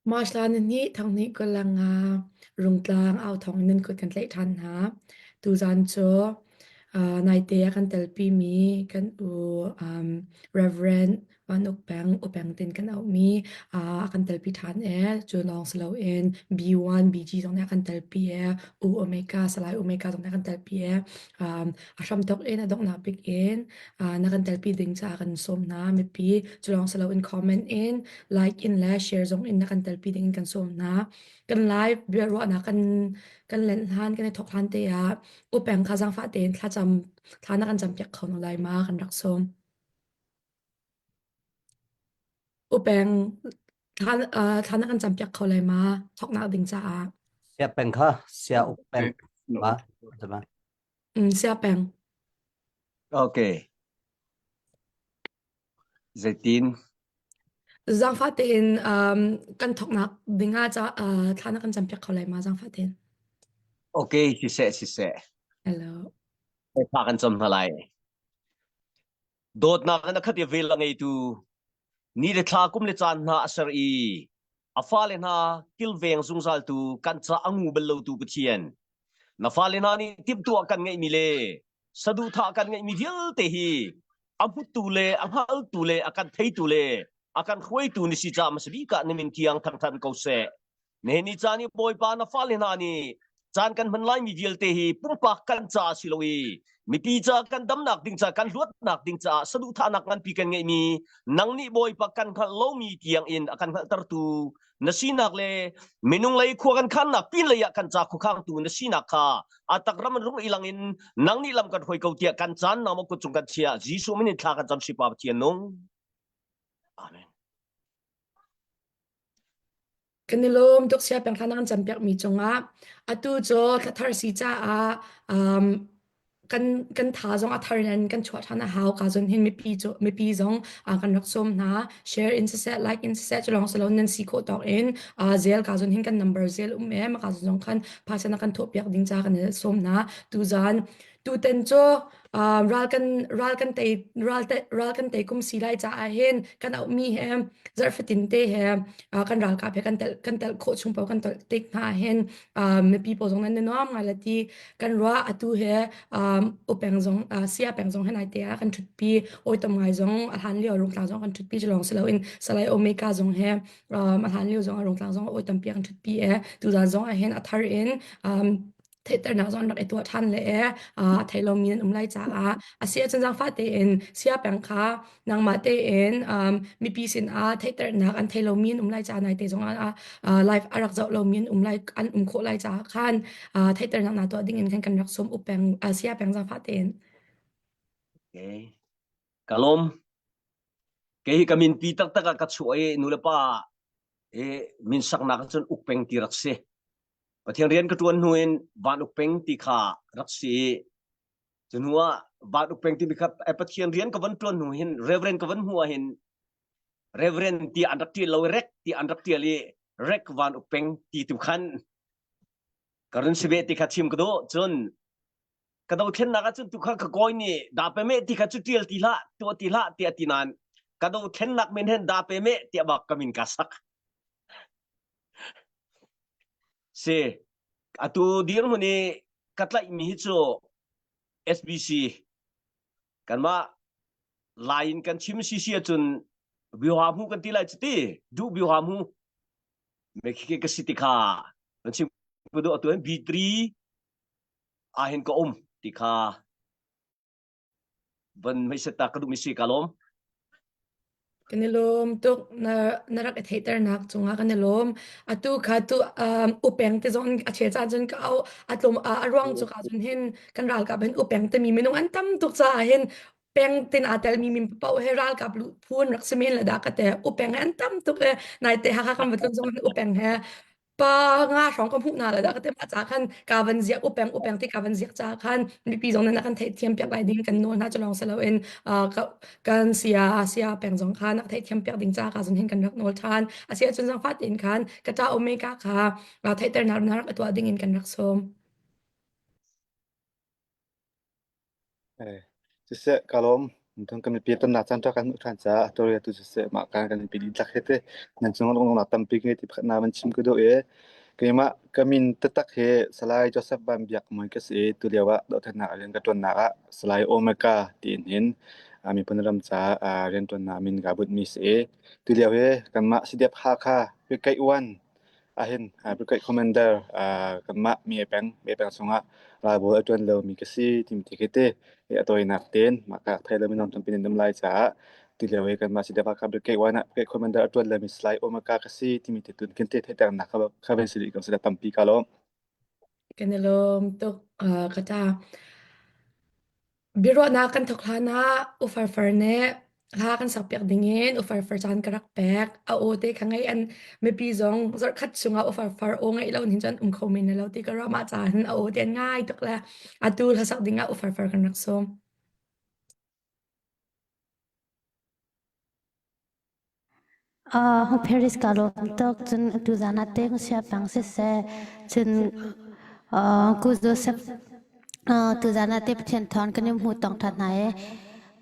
March thla nihnih thonghnih 25 Rungtlang authawng in nan kut kan tlaih ṭhan hna. Tuzaan cu uh, naite ah kan telpimi kan u um, Reverend Van Uk Peng, Upeng tin kan auhmi uh, a kan telpi ṭhan e. Cu lawng si loin B1, BG zong nih a kan telpi e. U Omega, Salai Omega zong nih a kan telpi e. Um, a hramthawk in a donghnak bik in uh, na kan telpi ding caah kan sawm hna mipi. Cu lawng si loin comment in like in le share zong in na kan telpi ding in kan sawm hna. Kan live biaruahnak kan kan len hlan kan i thawk hlan te ah upeng kha zaangfah tein thlacam thla na kan campiak kho no lai ma kan rak sawm. Upeng thla uh, thla na kan campiak kho lai ma thawknak ding caah. Sia peng kha sia uk peng ma ma. Mm, sia peng. Okay. Zeitin? Zaangfah tein um, kan thawknak ding ah ca uh, thla na kan campiak kho lai ma zaangfah tein? Okay, siseh siseh. Hello. Thla kan cam hna lai. Dawtnak in a khat i vel a ngeitu ni le thla kum le caan hna a ser i a fale hna kilveng zungzaltu kan ca a ngu bal lotu Pathian. Na fale hna nih timhtuah kan ngeihmi le saduhthah kan ngeihmi vialte hi a hmutu le a hngaltu le a kan theitu le a kan hruaitu ni si caah hmasa bik ah na min thiang thangthan ko seh. Nihin ni caan i Bawipa na fale hna nih caan kan hman laimi vialte hi pumpak kan caah si lo i mipi ca kan damnak ding ca kan luatnak ding caah saduhthahnak nganpi kan ngeihmi nang nih Bawipa kan hngalh lomi tiang in a kan hngalhtertu na sinak le minung lei khua kan khannak pin lei ah kan ca khuakhangtu na sinak kha a tak ram rung ilang in nang nih lam kan hruai ko tiah kan caan nangmah kut cung kan chia Jesuh min in thla kan cam sipa Pathian nung Amen. Kan i lawm tuk sia peng thla na kan campiakmi cungah. Atu cu thla thar si caah um, kan kan tha zong a thar in kan chuah ṭhan a hau. Ka zon hin mipi cu mipi zong uh, kan rak sawm hna. Share in siseh, like in siseh, cu lawng si lo nan si khawh tawk in uh, zel ka zon hin kan number zel um e. Maka zon zong khan phaisa na kan thawh piak ding ca kan i sawm hna. Tuzan tutan cu uh, ral kan ral kan tei ral te, ral kan tei kum si lai caah hin kan auhmi he zarhfatin te he uh, kan ralkap he kan tel kan tel khawh chung paoh kan tel tik hna hin uh, mipi pawl zong nan nuam ngai la ti kan ruah atu he um, upeng zong uh, sia peng zong he nai te ah kan thutpi oitom ngai zong a hlan lio rungtlang zong kan thutpi lawng si loin salai omega zong he um, a hlan lio zong a rungtlang zong oi tampi kan thutpi e tuzan zong ah hin a thar in um, theihternak zong an rak i tuah ṭhan le e a thei lomi nan um lai caah a si ahcun zaangfah tein sia peng kha nangmah tein um, mipi sinah theihternak an thei lomi an um lai caah naite zong ah uh, live a rak zoh lomi an um lai an um khawh lai caah khan uh, theihternak na tuah ding in khan kan rak sawm up peng uh, sia peng zaangfah tein. Okay. Ka lawm. Kei hi ka min pi taktak ah ka chuah i nulepa i min saknak cun uk peng ti rak si. Pathian rian ka ṭuan hnu in van uk peng ti kha rak si i cu hnu ah van uk peng timi kha Pathian rian ka van ṭuan hnu hin Reverend ka van hmuh ah hin Reverend ti an rak ṭial lo i rek ti an rak ṭial i rek van uk peng ti tu khan ka run si ve ti kha chim ka duh cun ka dothlennak ah cun tu kha ka kawi nih da pe meh ti kha cu ṭial ti hlah tuah ti hlah tiah ti nain ka dothlennak min hin da pe meh tiah bak ka min ka sak Si. Atu dirhmun i ka tlaihmi hi cu SBC kanmah Lai in kan chim sisi ahcun biaha hmu kan ti lai cu ti duh biaha hmu me khi ka si ti kha kan chim ku atu hin B3 ah hin ka um ti kha van hmeiset ta ka duhmi si ka lawm. Kan i lawm tuk na na rak i theihternak cungah kan i lawm. Atu kha tu um, upeng te zong a chel caan cun ka au a tlawm a a ruang cu ka cun hin kan ralkap hin upeng timi minung an tam tuk caah hin peng tin aa telmi min paoh he ralkap lu phun rak si men le dah ka te upeng he an tam tuk e nai te Hakha kan va tlun zong hin upeng he pa nga hrawng ka hmuh hna la dah ka ti mah ca khan ka van ziak upeng upeng ti ka van ziak ca khan mipi zong nan kan theihthiam piak lai ding kan nawl hna cu lawng si loin kan sia sia peng zong khan nak theihthiam piak ding ca ka zon hin kan rak nawl than a sia cun zang fa tin khan ka ta omega kha theihternak na rak tuah ding in kan rak sawm. Eh, siseh ka lawm. Thong kan mipi tamnak caan ṭha kan hmuh ṭhan caah atu tu siseh mah kan kan mipi dihlak he te nan cung lunglawmhnak tampi ngei ti pakhat na van chim ka duh i keimah ka min taktak hi Salai Joseph Van Biak Mawi ka si i tulio ah dohthlennak rian ka ṭuannak ah Salai Omega tiin hin miphun ram caah rianṭuannak min kaa bunhmi si i tulio hi kanmah CDF Hakha Brigade 1 ahhin Brigade Commander kanmah mi peng chungah ralbawi a ṭuan lomi ka si timi te khi te a tawinak tein mah ka thei lomi non tampi nan um lai caah ti lio i kanmah CDF Hakha Brigade 1 ah Brigade Commander a ṭuan lomi Salai Omega ka si timi te tun khin te theihternak kha van si rih ko sila tampi ka lawm. Kan i lawm tuk ka ta. Biaruahnak kan thawk hlan ah U Farfar nih hla kan sakpiak dingin U Farfar caan ka rak pek. A aw te kha ngaih an mipi zong zarhkhat chungah U Farfar aw ngaih lo hin cun um kho men lo ti ka ruah. Mah caan hin a aw te an ngai tuk le atu hlasak dingah U Farfar kan rak sawm. Paris ka lawm tuk. Cun tuzaan ah te sia pang siseh, cun Ku Joseph tuzaan ah te Pathian thawng kan in hmu tong ṭhan hna i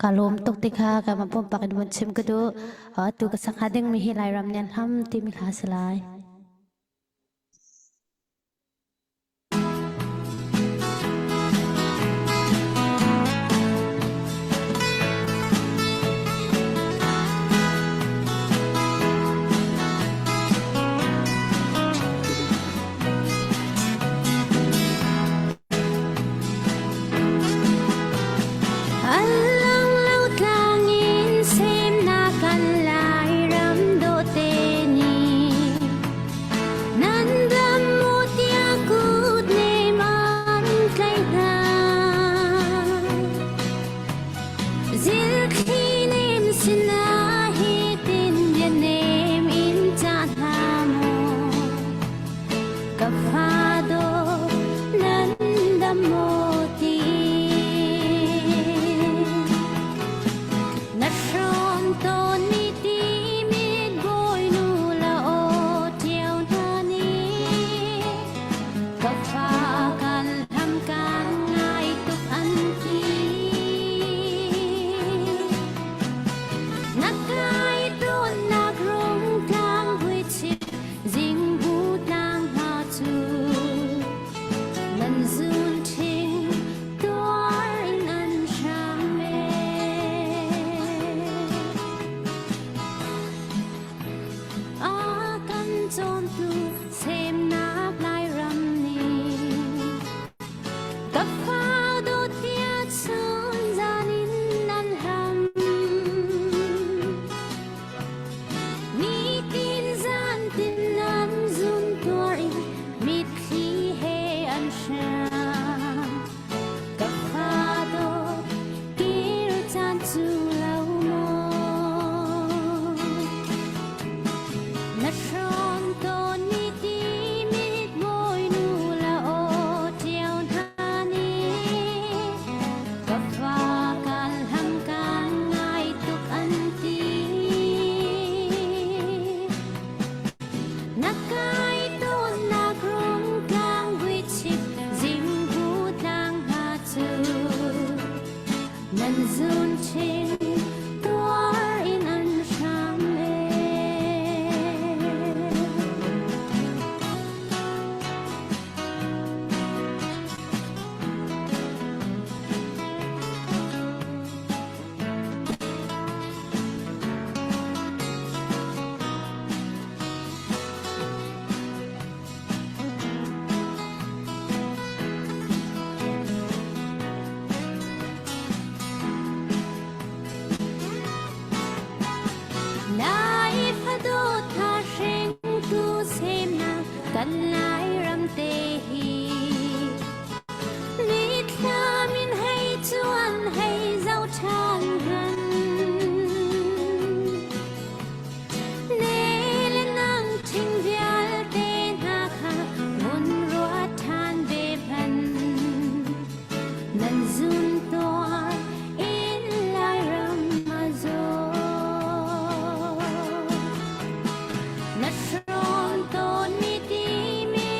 ka lawm tuk ti kha keimah pumpak in vun chim ka duh. Atu ka sak hnga dingmi hi Lairam nih an hlam timi hla a si lai. An lang lo tlang in semnak kan Lairam dawte nih Nan dam mu tiah kut nem an tlaih hna. Zilthli nem sinah hitin bia nem in cah hna mu. Ka fa dawt nan dam maw ti. Na hrawm tawnmi timit bawinu la aw ṭio hna nih ka fa kan hlam kan ngai tuk an ti. Na kai tawnnak rungtlang huichip zingbu tlang hna cu nan zun ṭhing tuar in an hram e. A kan cawmtu semnak Lairam nih ka fa dawt tiah chun zan in nan hlam. Nitin zan tin nan zun tuar in mitthli he an hram. Ka fa dawt kir caan cu lo maw? Na hrawn tawn mi timit bawinu la aw ṭio hna nih ka fa kan hlam kan ngai tuk an ti. Na kai tawnnak rungtlang vuichip zingbu tlang hna cu nan zun chin tuar in an hram e. Lai fadawt hna hringtu semnak kan Lairam te hi Nithlam in hei cuan hei zoh ṭhan hmanh. Ne le nang ṭhing vialte hna kha vun ruat ṭhan ve hmanh. Nan zun tuah in Lairam a zaw. Na hrawn tawnmi timit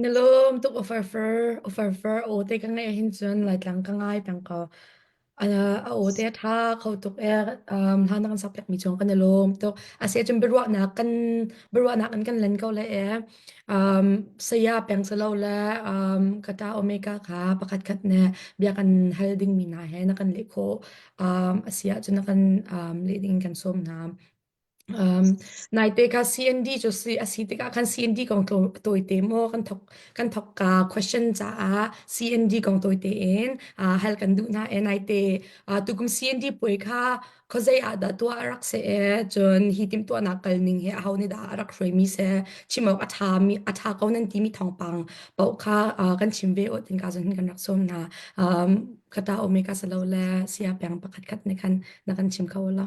Kan i lawm tuk offer offer aw te ka ngeih hin cun Laitlang ka ngai peng ko. A aw te a ṭha kho tuk e. Um, hlan na kan sak piakmi cung kan i lawm tuk. A si ahcun biaruahnak kan biaruahnak in kan len ko le e. Um, saya peng si lo le um, ka ta Omega kha pakhat khat ne bia kan hal dingmi hna he na kan leh khawh. Um, a si ahcun na kan um, leh ding in kan sawm hna. Um, naite kha CND cu si a si tikah khan CND kong tawite maw kan thok kan thok ka question caah CND kong tawite in uh, hal kan duh hna e naite uh, tukum CND puai kha khuazei ah dah tuah a rak si e cun hi timhtuahnak kal ning hi aho nih dah a rak hruaimi se chim awk a ṭha mi a ṭha ko nan timi thawngpang paoh kha uh, kan chim ve awt in ka zon hin kan rak sawm hna um, kata omega salo le sia peng pakhat khat ne khan na kan chim kho la.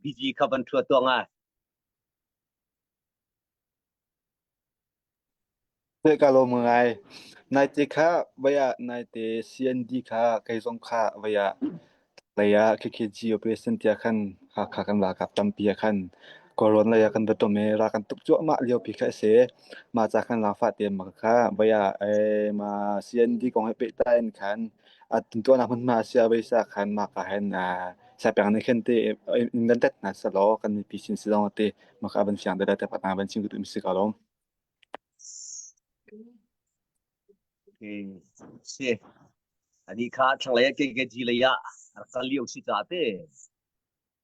BG kha van ṭhua tuah ngai. Te ka lawm ngai. Naite kha vaya naite CND kha kei zong kha vaya lei ah KKG operation tia khan Hakha kan ralkap tampi ah khan Kawlrawn lei ah kan va tom i ral kan tuk cuahmah lio pi kha a si. Mah ca khan langfah te mak kha vaya eh ma CND kong he pehtlai in khan a tuahnak hmunhma a si a vei sa khan mah ka hen saipeng nih khin te in van tet hna selaw kan mipi sin si zong te maka van fiang deuh te patna van chim tu si ka lawm. Si ani kha thlanglei KKG lei ah rak kal lio si ca te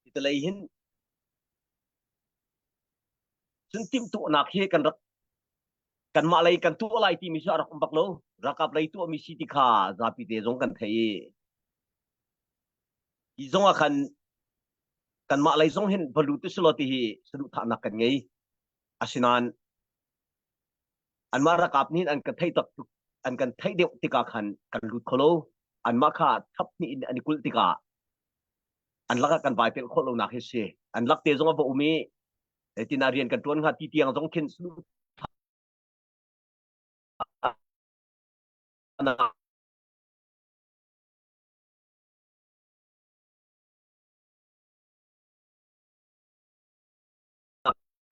italei hin cun timhtuahnak hi kan rak kanmah lei kan tuah lai timi cu a rak um bak lo ralkap lei tuahmi si ti kha zapi te zong kan thei i hi zong ah khan kanmah lei zong hin va lut usulaw ti hi saduhthahnak kan ngei asinain anmah ralkap nih an kan theih tak an kan theih deuh tikah khan kan lut kho lo anmah kha thap hnih in an i kulh tikah an lakah kan vai pelh khawh lonak hi si an lak te zong a va um i Zeitin ah rian kan ṭuan hnga ti tiang zong khin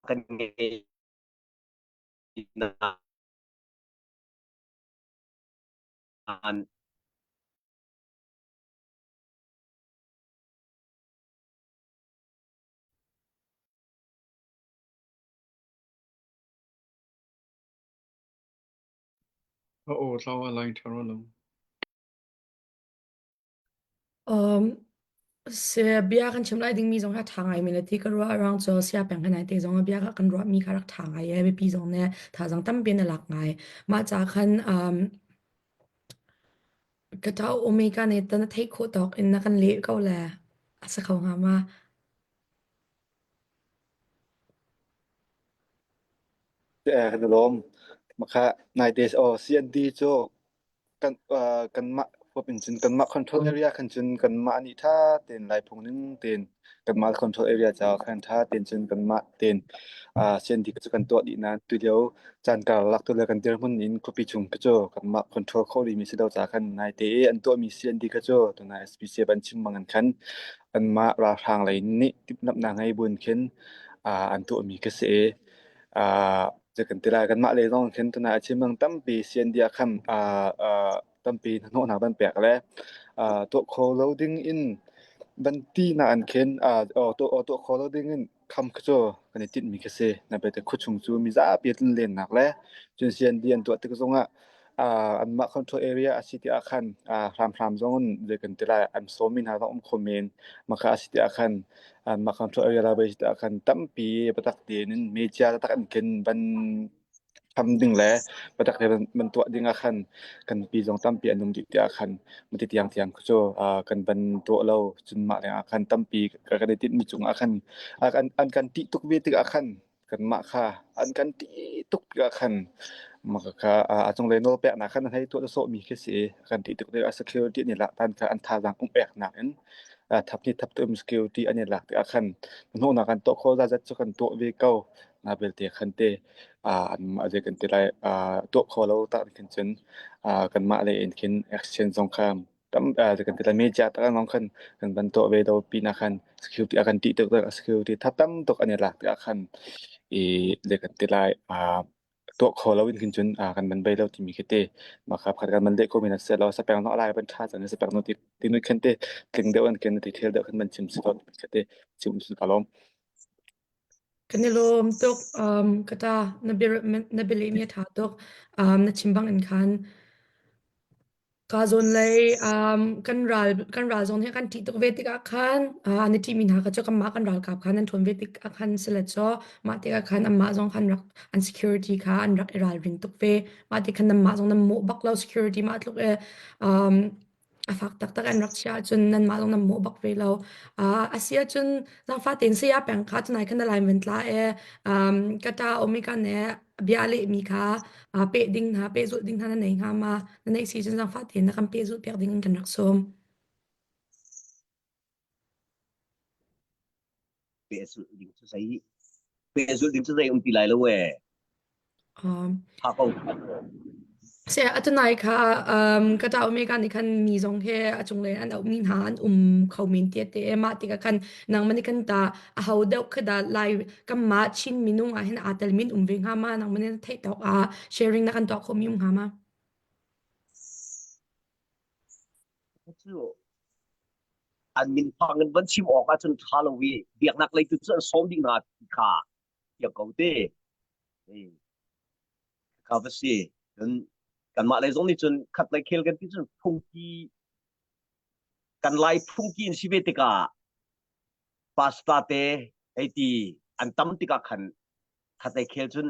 kan ngei nain A aw tlau a laing ṭha rua lo. Um, se bia kan chim lai dingmi zong kha ṭha ngai mi le ti ka ruah ruang cu sia peng kan te zong bia kha kan ruah mi kha rak ṭha ngai e biapi zong ne thazang tampi na lak ngai mah ca khan um, ka ṭa omega ne ta na theih khawh tawk in na kan leh ko le a sa kho hnga ma? Eh, kan i lawm. Makha naite oh CND cu kan uh, kanmah huap in cun kanmah control area khan cun kanmah nih ṭha tein Laiphung ning tein kanmah control area caah khan ṭha tein cun kanmah tein uh, CND cu kan tuah dih nain tulio caan karlak tulio kan dirhmun in khuapi chung kha cu kanmah control khawh rihmi si lo caah khan naite i an tuahmi CND kha cu tunai SPC ban chim bang in khan anmah ralhrang lei nih timhlamhnak ngei buin khin uh, an tuahmi kha si i uh, kan ti lai kanmah lei zong khin tunai a chim bang tampi CND ah khan uh, uh, tampi hnahnawhnak van pek le uh, tuah kho lo ding in van ti na an khin uh, tuah tuah kho lo ding in kham kha cu kan i tinhmi kha si na bete khuachung cu mizapi tlun lennak le cun CND an tuah tik zongah uh, anmah control area a si ti ah khan uh, hramhram zong in zei kan ti lai an sawmi hna zong um kho men maka a si ti ah khan anmah control area la bai si ti ah khan tampi patak tein in media tak an ken ban tham ding le patak te ban tuah ding ah khan kan pi zong tampi an um dih ti ah khan mati tiang tiang cu kan ban tuah lo cun mah leng ah khan tampi kan i tinh mi cung ah khan an kan tih tuk ve tik ah khan kanmah kha an kan ṭih tuk tikah khan maka kha a cunglei nawlpeknak khan an hei tuah sawhmi khi si kan ṭih tuk tikah security an i lak tan kha an thazaang um peknak in thap ni thap tum security an i lak tikah khan hnawhnak kan tuah khawh zat cu kan tuah ve ko na belte khan te an zei kan ti lai tuah kho lo tak khin cun kanmah lei in khin action zong kha. Tam kan ti lai media tak ngong khan kan van tuah ve do pinah khan security a kan tih tuk tik security tha tam tuk an i lak tikah khan i le kan ti lai tuah kho lo in khin cun kan man bei lo timi khi te mah kha pakhat kan man leh ko mi na se lo sapeng no lai ban tha cang sapeng no ti ti nu khan te tling deuh an ken ti thel deuh khan man chim si to kha te chim su ka lom. Kan i lawm tuk. Um, ka ta, na bia na bialehmi a ṭha tuk. Um, na chim bang in khan ka zawn lei um, kan ral kan ral zong hi kan ṭih tuk ve tikah khan uh, an i ṭihmi hna kha cu kanmah kan ralkap khan an ṭhawn ve tikah khan sile caw mah tikah khan anmah zong khan rak an security kha an rak i ralring tuk ve. Mah ti khan nanmah zong nan mawh bak lo security mah tluk i um, A fak taktak an rak chiah ahcun nanmah zong nan mawh bak ve lo. Uh, a si ahcun zaangfah tein saya peng kha tunai khan na lai van tla e um, ka ṭa omi ka ne bia lehmi kha uh, peh ding hna pehzulh ding hna na nei hnga ma na neih si cun zaangfah tein na kan pehzulh piak ding in kan rak sawm. Pehzulh ding cu zei pehzulh ding cu zei um ti lai lo ee. Um, Tha ko. Se atunai kha um, ka ṭa omega nih khan mi zong he a cunglei an auhmi hna an um kho men te te mah tikah khan nangmah nih kan ta a ho deuh kha dah lai kanmah Chin minung ah hin aa tel min um ve hnga ma nangmah nih na theih tawk ah sharing na kan tuah khawh mi um hnga ma? Cu an min phang in van chim awk ahcun ṭha lo i biaknak lei tu cu an sawm dih hna ti kha thiam ko te. Kha va si. Cun kanmah lei zong nih cun khat lei khel kan ti cun phungki kan lai phungki in si ve tikah pasta te hei ti an tam tikah khan khat lei khel cun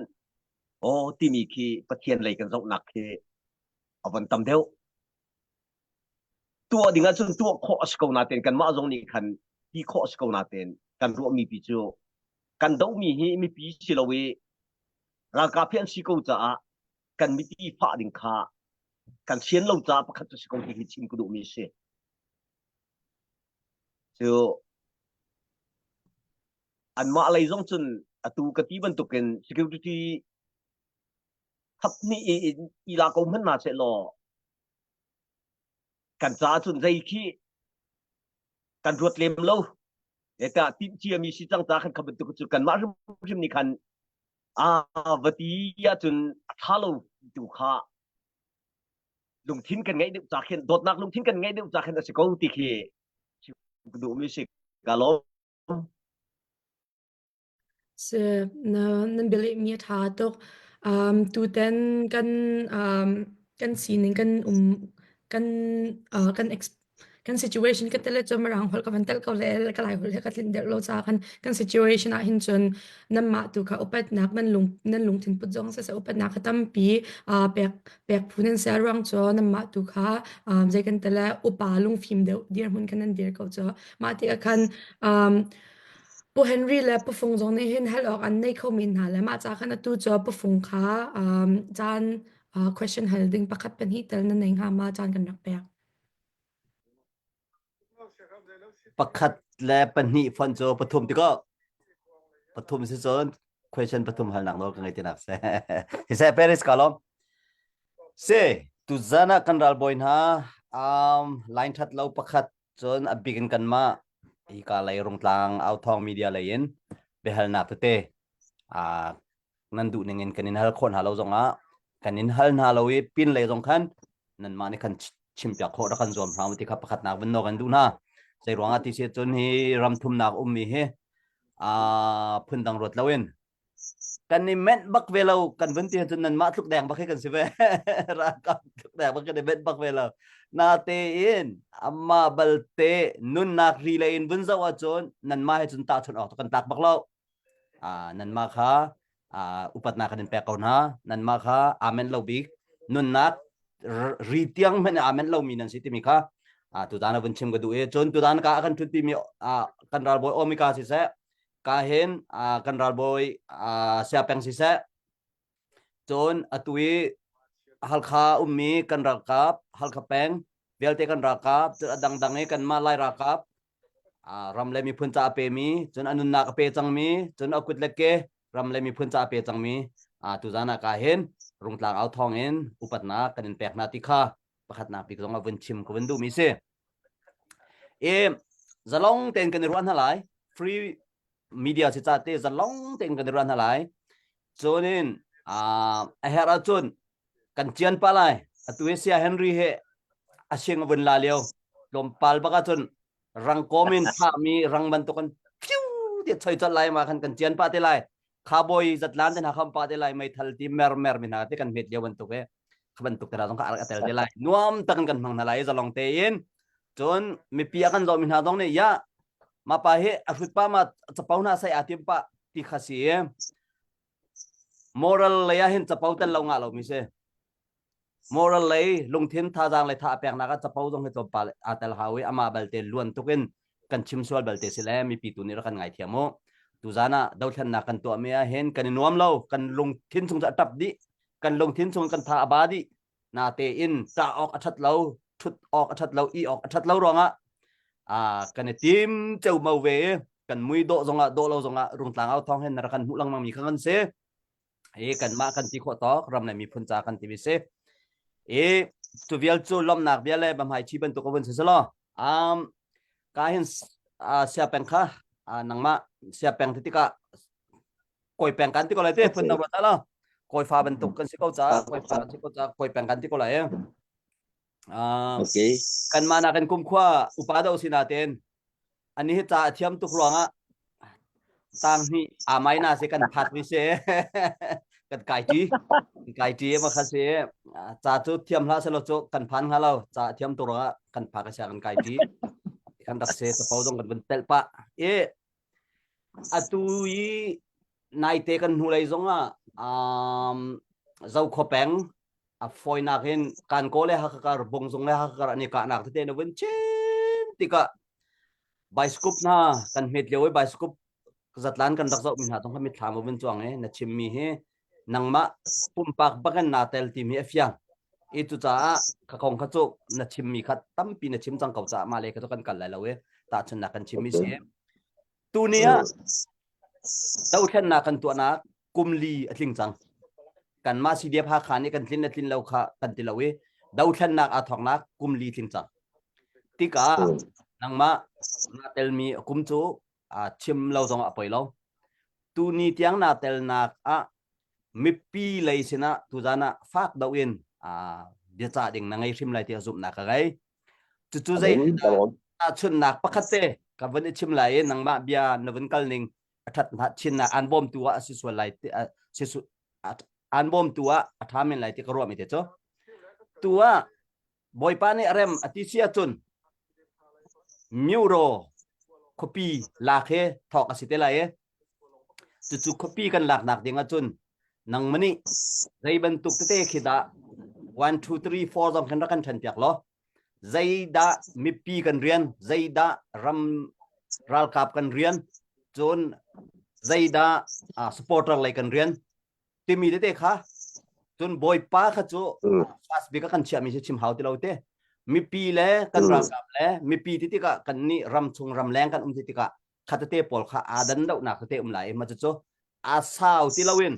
aw timi khi Pathian lei kan zohnak khi a von tam deuh. Tuah ding ahcun tuah khawh a si ko nain kanmah zong nih khan ti khawh a si ko nain kan ruahmi pi cu kan dohmi hi mipi si lo i ralkap hi an si ko caah kan mipi fah ding kha kan sian lo caah pakhat cu si ko ti hi chim ka duhmi a si. Cu anmah lei zong cun atu ka ti bantukin security thap nih i la ko hmanh hna seh law kan caah cun zei khi kan ruat lem lo eta timh ciami si cang ca khan kha bantuk cu kanmah hrimhrim nih khan a va ti ahcun a ṭha lo tu kha lungthin kan ngeih deuh ca khin dawtnak lungthin kan ngeih deuh ca khin a si ko ti khi ka duhmi si ka lawm. Si, na nan bialehmi a ṭha tuk. Um, tutan kan um, kan sining kan um kan uh, kan ex kan situation ka tele cu mirang holh ka van tel ko le ka lai holh he ka tlinh deuh lo ca khan kan situation ah hin cun nanmah tu kha upatnak nan lung nan lungthin put zong siseh upatnak kha tampi uh, pek pek phu nan si ruang cu nanmah tu kha um, zei kan tele upa lungfim deuh dirhmun khan nan dir ko cu mah tikah khan um, Pu Henry le Pu Fung zong nih hin hal awk an nei kho men hna le mah ca khan atu cu Pu Fung kha um, caan uh, question hal ding pakhat pahnih tel na nei hnga ma caan kan rak pek. Pakhat le pahnih fon cu pathum ti ko. Pathum si cun question pathum halnak nawl ka ngei tinak se. Siseh Paris ka lawm. Si, tuzan ah kan ralbawi hna um, line that lo pakhat Cun a bik in kanmah hika lei Rungtlang Authawng media lei in biahalnak tete aa nan duh ning in kan in hal khawh hna lo zongah kan in hal hna lo i pin lei zong khan nanmah nih khan chimpiak khawh rak kan zuam hna u ti kha pakhatnak vun nawl kan duh hna. Zei ruangah ti si cun hi ram thumnak ummi hi aa phundang ruat loin kan i menh bak ve lo kan vun ti cun nanmah tluk deng bak hi kan si ve ralkap tluk deng bak kan i menh bak ve lo na tein amah balte nunnak ri le in vun zoh ahcun nanmah he cun tahchunh awk kan tlak bak lo ah nanmah kha ah upatnak kan in pek ko hna nanmah kha amen lo bik nunnak ri tiang hmanh amen lomi nan si timi kha ah tutan a vun chim ka duh i cun tutan ka kan ṭhutpi mi kan ralbawi Omika siseh ka hin kan ralbawi Siapeng siseh cun atu i Halkha ummi kan ralkap Halkha peng vialte kan ralkap cun a dangdang i kanmah Lai ralkap ram le miphun ca a pemi cun a nunnak a pe cangmi cun a kut le ke ram le miphun ca a pe cangmi tuzan ah ka hin Rungtlang au thawng in upatnak kan in pek hna ti kha. Pakhatnak bik zong a vun chim ka vun duhmi si. E zalong tein kan i ruah hna lai. Free media si ca te zalong tein kan i ruah hna lai. Cunin a herh ahcun kan cian pa lai. Atu hi Sia Henry he a sing a vun la lio. Tlawmpal bak ahcun rangkawm in thahmi rang bantukin phiu ti choi colh lai ma khan kan cian pa te lai. Khabawi zatlan te hna kham pa te lai meithal ti mer mer mi hna te kan hmet lio bantuk e. Kha bantuk te zong kha a tel te lai. Nuam tak in kan hmang hna lai zalong tein. Cun mipi a kan zoh mi hna zong nih ya ma pa hi a hrut pa ma capo hna sai a tim pa ti kha si moral lei ah hin capo tel lo ngah lo mi si. Moral lei lungthin thazaang le tha a peknak ah capo zong hi tlawmpal aa tel hau i amah balte luan tuk in kan chim sual balte si le mipi tu nih rak kan ngaithiam u. Tuzan ah dothlennak kan tuahmi ah hin kan i nuam lo, kan lungthin chung cu a tap dih, kan lungthin chung kan tha a ba dih. Natein ṭah awk a ṭhat lo, ṭhut awk a ṭhat lo, ih awk a ṭhat lo ruangah ah kan i tim ceumau ve i kan mui dawh zongah dawh lo zongah Rungtlang au thawng hin na rak kan hmuh lengmang mi kha kan si. I kanmah kan ti khawh tawk ram le miphun ca kan ti mi si. I cu vial cu lawmhnak bia le bamhai chi bantuk a vun si selaw um ka hin sia peng kha nangmah sia peng ti tikah kawi peng kan ti ko lai te phun dang ruat lo kawi fa bantuk kan si ko ca kawi fa kan si ko ca kawi peng kan ti ko lai Okay. Kanmah nakin kumkhua upa deuh si nain ani hi ca a thiam tuk ruangah tang hnih aa mai na si kan phat mi si kan kai ṭi kan kai ṭi ma kha si ca cu thiam hlah selaw cu kan phan hnga lo ca a thiam tuk ruangah kan phak a sia kan kai ṭi kan rak se capo zong kan vun telh pah i atu i naite kan hnulei zongah um, Zokhua peng a fawinak in Kankaw le Hakha kar Bungzung le Hakha kar an i kahnak tete na vun chim tikah bioscope hna kan hmet lio i bioscope zatlan kan rak zoh mi hna zong kha mitthlam a vun cuang i na chimmi hi nangmah pumpak bakin naa tel timi a fiang i cucaah kha kong kha cu na chimmi kha tampi na chim cang ko caah mah le kha cu kan kal lai lo i tahchunhnak kan chimmi si tuni ah dothlennak kan tuahnak kum li a tling cang. Kanmah CDF Hakha nih kan tlin le tlin lo kha kan ti lo i dothlennak aa thawknak kum li tling cang. Tikah nangmah naa telmi kum cu chim lo zong a poi lo. Tuni tiang naa telnak ah mipi lei sinah tuzan ah fak do in biacah ding na ngei hrim lai tiah zumhnak ka ngei. Cucu zei tahchunhnak pakhat te ka vun i chim lai i nangmah bia na vun kal ning a ṭhat chinnak aan bawmtu ah a si sual lai si aan bawmtu ah a ṭha men lai ti ka ruahmi te cu tu ah Bawipa nih a rem a ti si ahcun Muro khuapi lak he thawk a si te lai i cucu khuapi kan laknak ding ahcun nangmah nih zei bantuk tete khi dah 1 2 3 4 zong khan rak kan ṭhen piak law zeidah mipi kan rian zeidah ram ralkap kan rian cun zeidah uh, supporter lei kan rian timi tete kha cun bawipa kha cu fast bik kan chiahmi si chim hau ti lo te mipi le kan ralkap le mipi ti tikah kan nih ram chung ram leng kan um ti tikah khatete pawl kha aa dan dohnak tete um lai ma cu a sau ti loin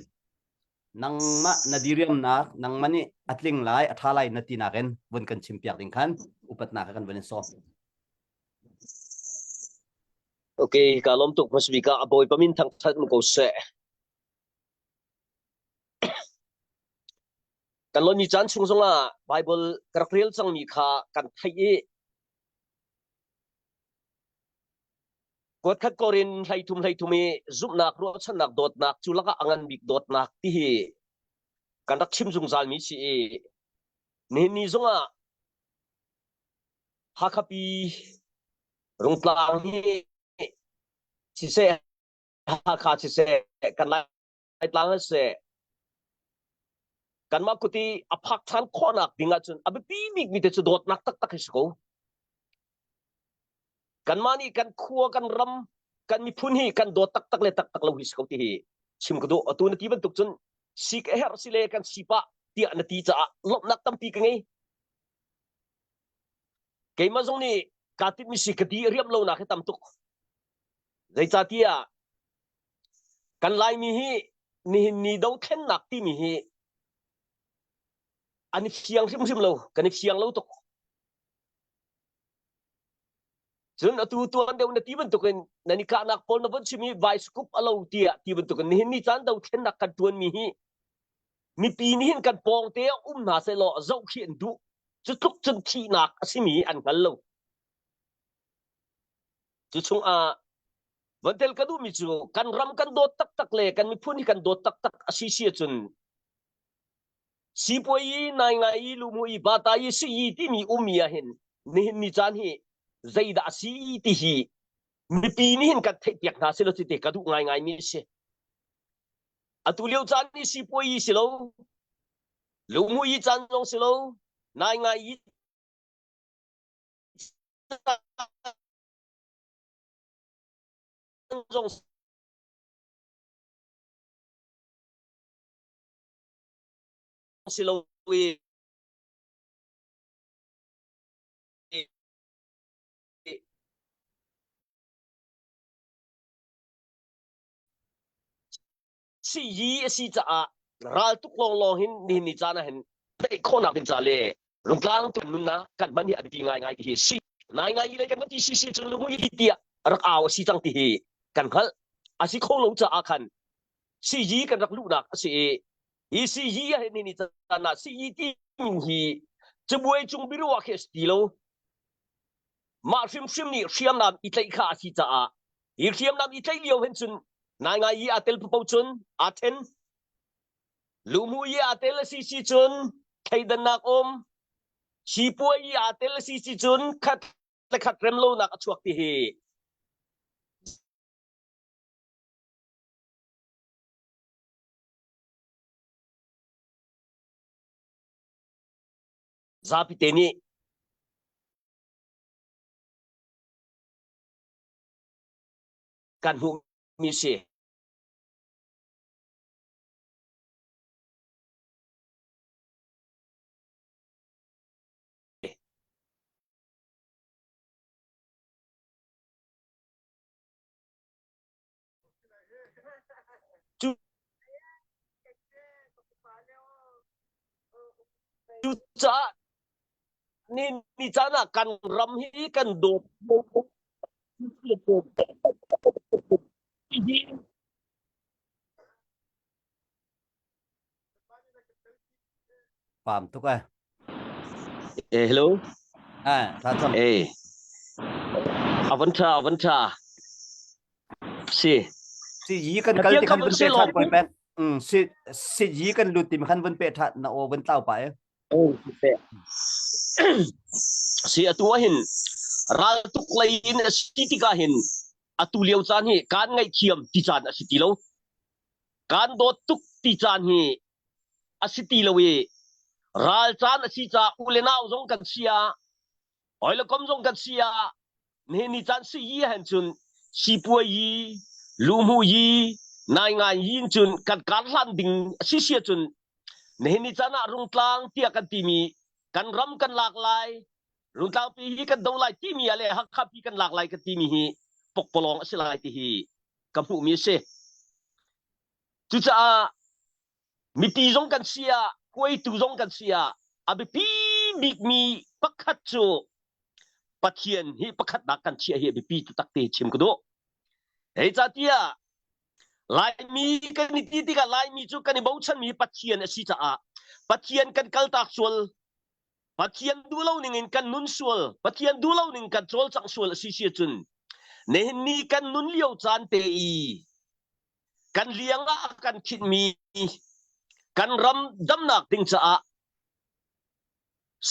nangmah na diriamnak nangmah nih a tling lai a ṭha lai na tinak in vun kan chimpiak ding khan upatnak kan vun in sawm. Okay, ka lawm tuk hmasabik ah a Bawipa min thangṭhat mu ko seh. Kan lawmmi caan chung zongah Bible ka rak rel cangmi kha kan theih i Kuatkhat Korin 13 13 i zumhnak ruahchannak dawtnak cu lakah a ngan bik dawtnak ti hi kan rak chim zungzalmi si i nihin ni zongah Hakha pi Rungtlang hi siseh Hakha siseh kan Laitlang siseh kanmah kut i a phak ṭhan khawhnak ding ahcun a biapi bikmi te cu dawtnak taktak hi si ko. Kanmah nih kan khua kan ram kan miphun hi kan dawt taktak le taktak lo hi si ko ti hi chim ka duh. Atu na ti bantuk cun sik a herh si le kan si pah tiah na ti caah lawmhnak tampi ka ngei. Keimah zong nih kaa timhmi si ka ti riam lonak hi tam tuk. Zeicahtiah kan Laimi hi nihin ni dothlennak timi hi. An i fiang hrimhrim lo. Kan i fiang lo tuk. Cun atu tuan deuh na ti bantukin nan i kahnak pawl na von chim i vaiskup a lo tiah ti bantukin nihin ni caan dothlennak kan ṭuanmi hi mipi nih hin kan pawngte ah um hna sehlaw zoh khi an duh. Cu tluk cun thihnak a simi an hngal lo. Cu chungah von tel ka duhmi cu kan ram kan dawt taktak le kan miphun hi kan dawt taktak a si si ahcun Sipuai i naingai i lumu i bata i si i timi ummi ah hin nihin ni caan hi zeidah a si ti hi mipi nih hin kan theihpiak hna silo ti te ka duh ngaingai mi a si. Atu lio caan ni sipuai i si lo, lumu i caan zong si lo, naingai i caan zong si lo i Siyi a si caah raltuk lawnglawng hin nihin ni caan ah hin theih khawhnak ding ca le rungtlang tu nunnak kan hman hi a biapi ngaingai ti hi si. Ngaingai lei kan ti si cun lungui tiah rak au a si cang ti hi kan hngalh. A si kho lo caah khan siyi kan rak luhnak a si i hi siyi ah hin ni caan ah siyi timi hi cabuai cung biaruah khi a si ti lo. Mah hrimhrim nih hriamnam i tlaih kha a si caah hi hriamnam i tlaih lio hin cun ngaingai i aa tel paoh cun aa then. Luhmu i aa tel a si si cun thleidannak um. Sipuai i aa tel a si si cun khat le khat remlonak a chuak ti hi zapi te nih kan hmuhmi si. Cu Cucaah ni ni caan ah kan ram hi kan dawt Pam tuk ai. Eh, hello. Ah, tha cham. Eh. Avan tha, avan tha. Si. Si yi kan kal ti khan vun pe than poi pek. Mm, si si yi kan lut ti khan vun pe than na o vun tlau pa e. Si atu ah hin ral tuk lei in a si tikah hin atu lio caan hi kaan ngaihthiam ti caan a si ti lo. Kaan dawt tuk ti caan hi a si ti lo i ral caan a si caah u le nau zong kan si ah hawi le kom zong kan si ah nihin ni caan si yi hen cun sipuai yi luhmu yi naingai yi in cun kan kar hlan ding a si sia cun nihin ni caan ah rungtlang tiah kan timi kan ram kan lak lai rungtlang pi hi kan do lai timi ah le Hakha pi kan lak lai kan timi hi pokpalawng a si lai ti hi ka hmuhmi a si. Cucaah mipi zong kan si ah hruaitu zong kan si ah a biapi bikmi pakhat cu Pathian hi pakhatnak kan chiah hi a biapi taktak te chim ka duh. Hei ca tiah Laimi kan i ti tikah Laimi cu kan i bochanmi Pathian a si caah Pathian kan kaltak sual Pathian duh lo ning in kan nun sual Pathian duh lo ning kan cawlcangh sual a si si ahcun nihin ni kan nun lio caan te i kan liang ah a kan khinhmi kan ram damnak ding caah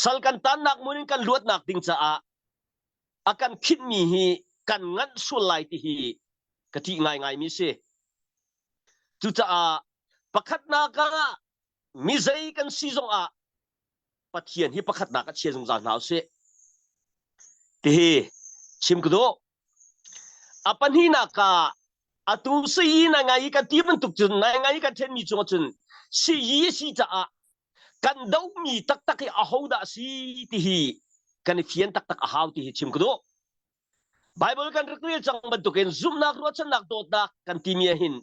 sal kan tannak mun in kan luatnak ding caah a kan khinhmi hi kan nganh sual lai ti hi ka ṭih ngaingaimi si. Cucaah pakhatnak ah mi zei kan si zongah Pathian hi pakhatnak a chia zungzal hna usih. Tihi chim ka duh. A pahnihnak ah atu sii na ngai kan ti bantuk cun nai ngai kan ṭhenmi cungah cun sii si caah kan dohmi taktak hi ahodah a si ti hi kan i fian taktak a hau ti hi chim ka duh. Bible kan rak rel cang bantukin zumhnak ruahchannak dawtnak kan timi ah hin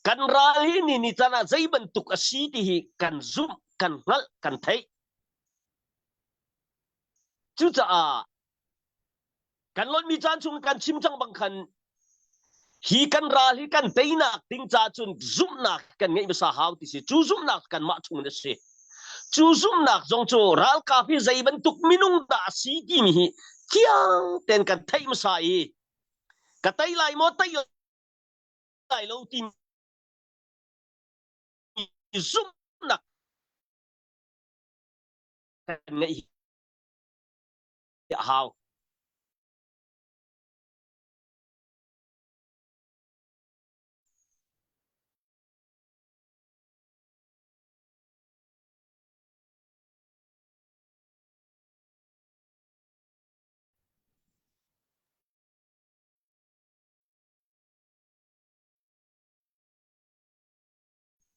kan ral hi ni ni caan ah zei bantuk a si ti hi kan zumh kan hngalh kan theih. Cucaah kan lonmi caan chung kan chim cang bang khan hi kan ral hi kan teinak ding ca cun zumhnak kan ngeih hmasa hau ti si. Cu zumhnak kanmah chung in a si. Cu zumhnak zong cu ralkap hi zei bantuk minung dah a si timi hi fiang tein kan theih hmasa i ka tei lai maw tei lai lo timi zumhnak kan ngeih hi a hau.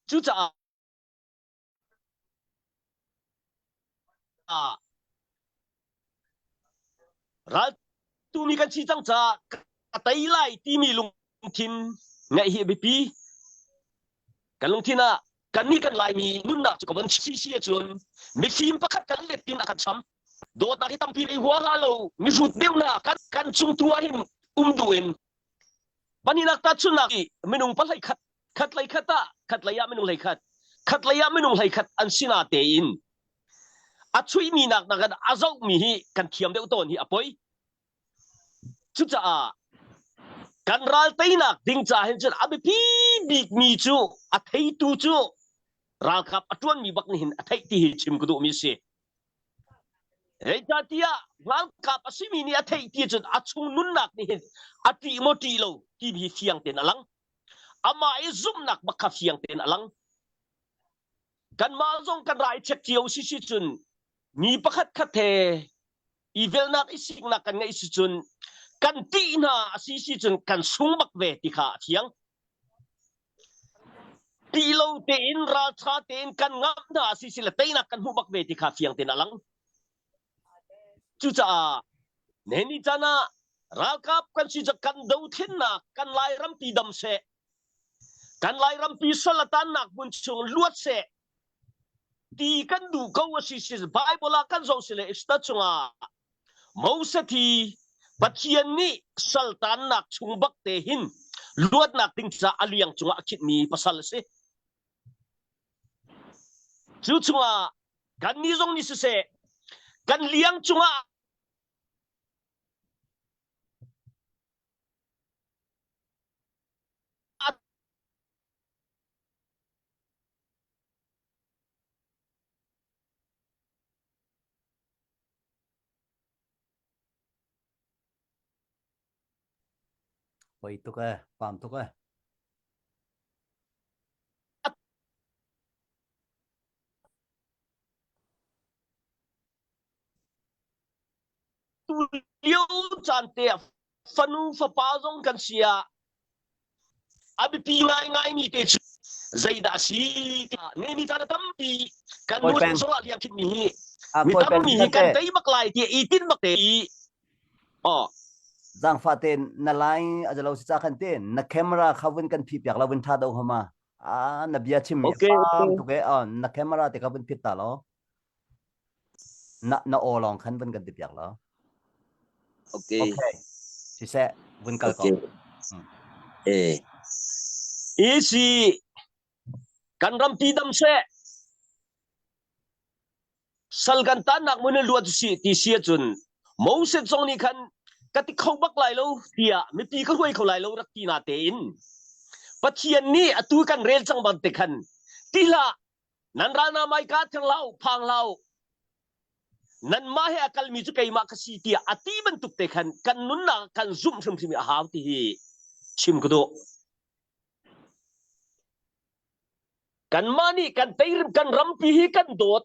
Cucaah ral tumi kan si cang caah ka tei lai timi lungthin ngeih hi a biapi. Kan lungthin ah kannih kan Laimi nunnak cu ka von si si ahcun mifim pakhat kan let in a kan cham. Dawtnak hi tampi lei hua hlah lo mihrut deuhnak kan kan chung tu ah hin um duh in Pahnihnak tahchunhnak i minung pahlei khat khat lei khat ah khat lei ah minung hlei khat khat lei ah minung hlei khat an sina tein a chuihmi nak nakin a zohmi hi kan thiam deuh tawn hi a poi. Cucaah kan ral teinak ding ca hin cun a biapi bikmi cu a theitu cu ralkap a ṭuanmi bak nih hin a theih ti hi chim ka duhmi si. Zeicahtiah ralkap a simi nih a theih ti cun a chung nunnak nih hin a ṭih maw ṭih lo timi hi fiang tein a lang. Amah i zumhnak bak kha fiang tein a lang. Kanmah zong kan ra i check cio si si cun mi pakhat khat he i velnak i siknak kan ngeih si cun kan ṭih hna a si si cun kan sung bak ve ti kha a fiang. Ṭih lo tein ralṭha tein kan ngamh hna a si si le teinak kan hmuh bak ve ti kha fiang tein a lang. Cucaah nihin ni caan ah ralkap kan si cu kan dothlennak kan Lairampi dam seh, kan Lairampi sal a tannak hmun chung luat seh ti kan duh ko a si si Bible ah kan zoh si le Esther chungah Moses hi Pathian nih saltannak chung bak te hin luatnak ding caah a liang cungah a khitmi pasal a si. Cu chungah kannih zong nih siseh kan liang cungah Poi tuk ee, pam tuk ee. Tu lio caan te ah fanu fapa zong kan si ah a biapi ngaingaimi te cu zeidah a si tiah nemi caan a tampi kan nu zong ah liam mi hi mi tampi hi kan tei bak lai tiah i tin bak te i oh zangfa te na lai a jalo si cha khan te na camera kha vun kan phi piak la vun tha do hama a na bia chim mi pam tuk e na camera te kha vun phit ta lo Na na aw lawng khan vun kan ti piak law. Okay. Okay. Siseh, vun kal ko. Okay. Mm. Eh. Isi kan rampi dam seh. Sal kan tannak mun in luat si ti si ahcun Moses zong nih khan ka ti kho bak lai lo tiah mipi ka hruai kho lai lo rak ti na tein Pathian nih atu kan rel cang bang te khan ti hlah Nan ral na mai ka theng hlah u, phang hlah u. Nanmah he a kalmi cu keimah ka si tiah a ti bantuk te khan kan nunnak kan zumh hrimhrim i a hau ti hi chim ka duh. Kanmah nih kan tei kan rampi hi kan dawt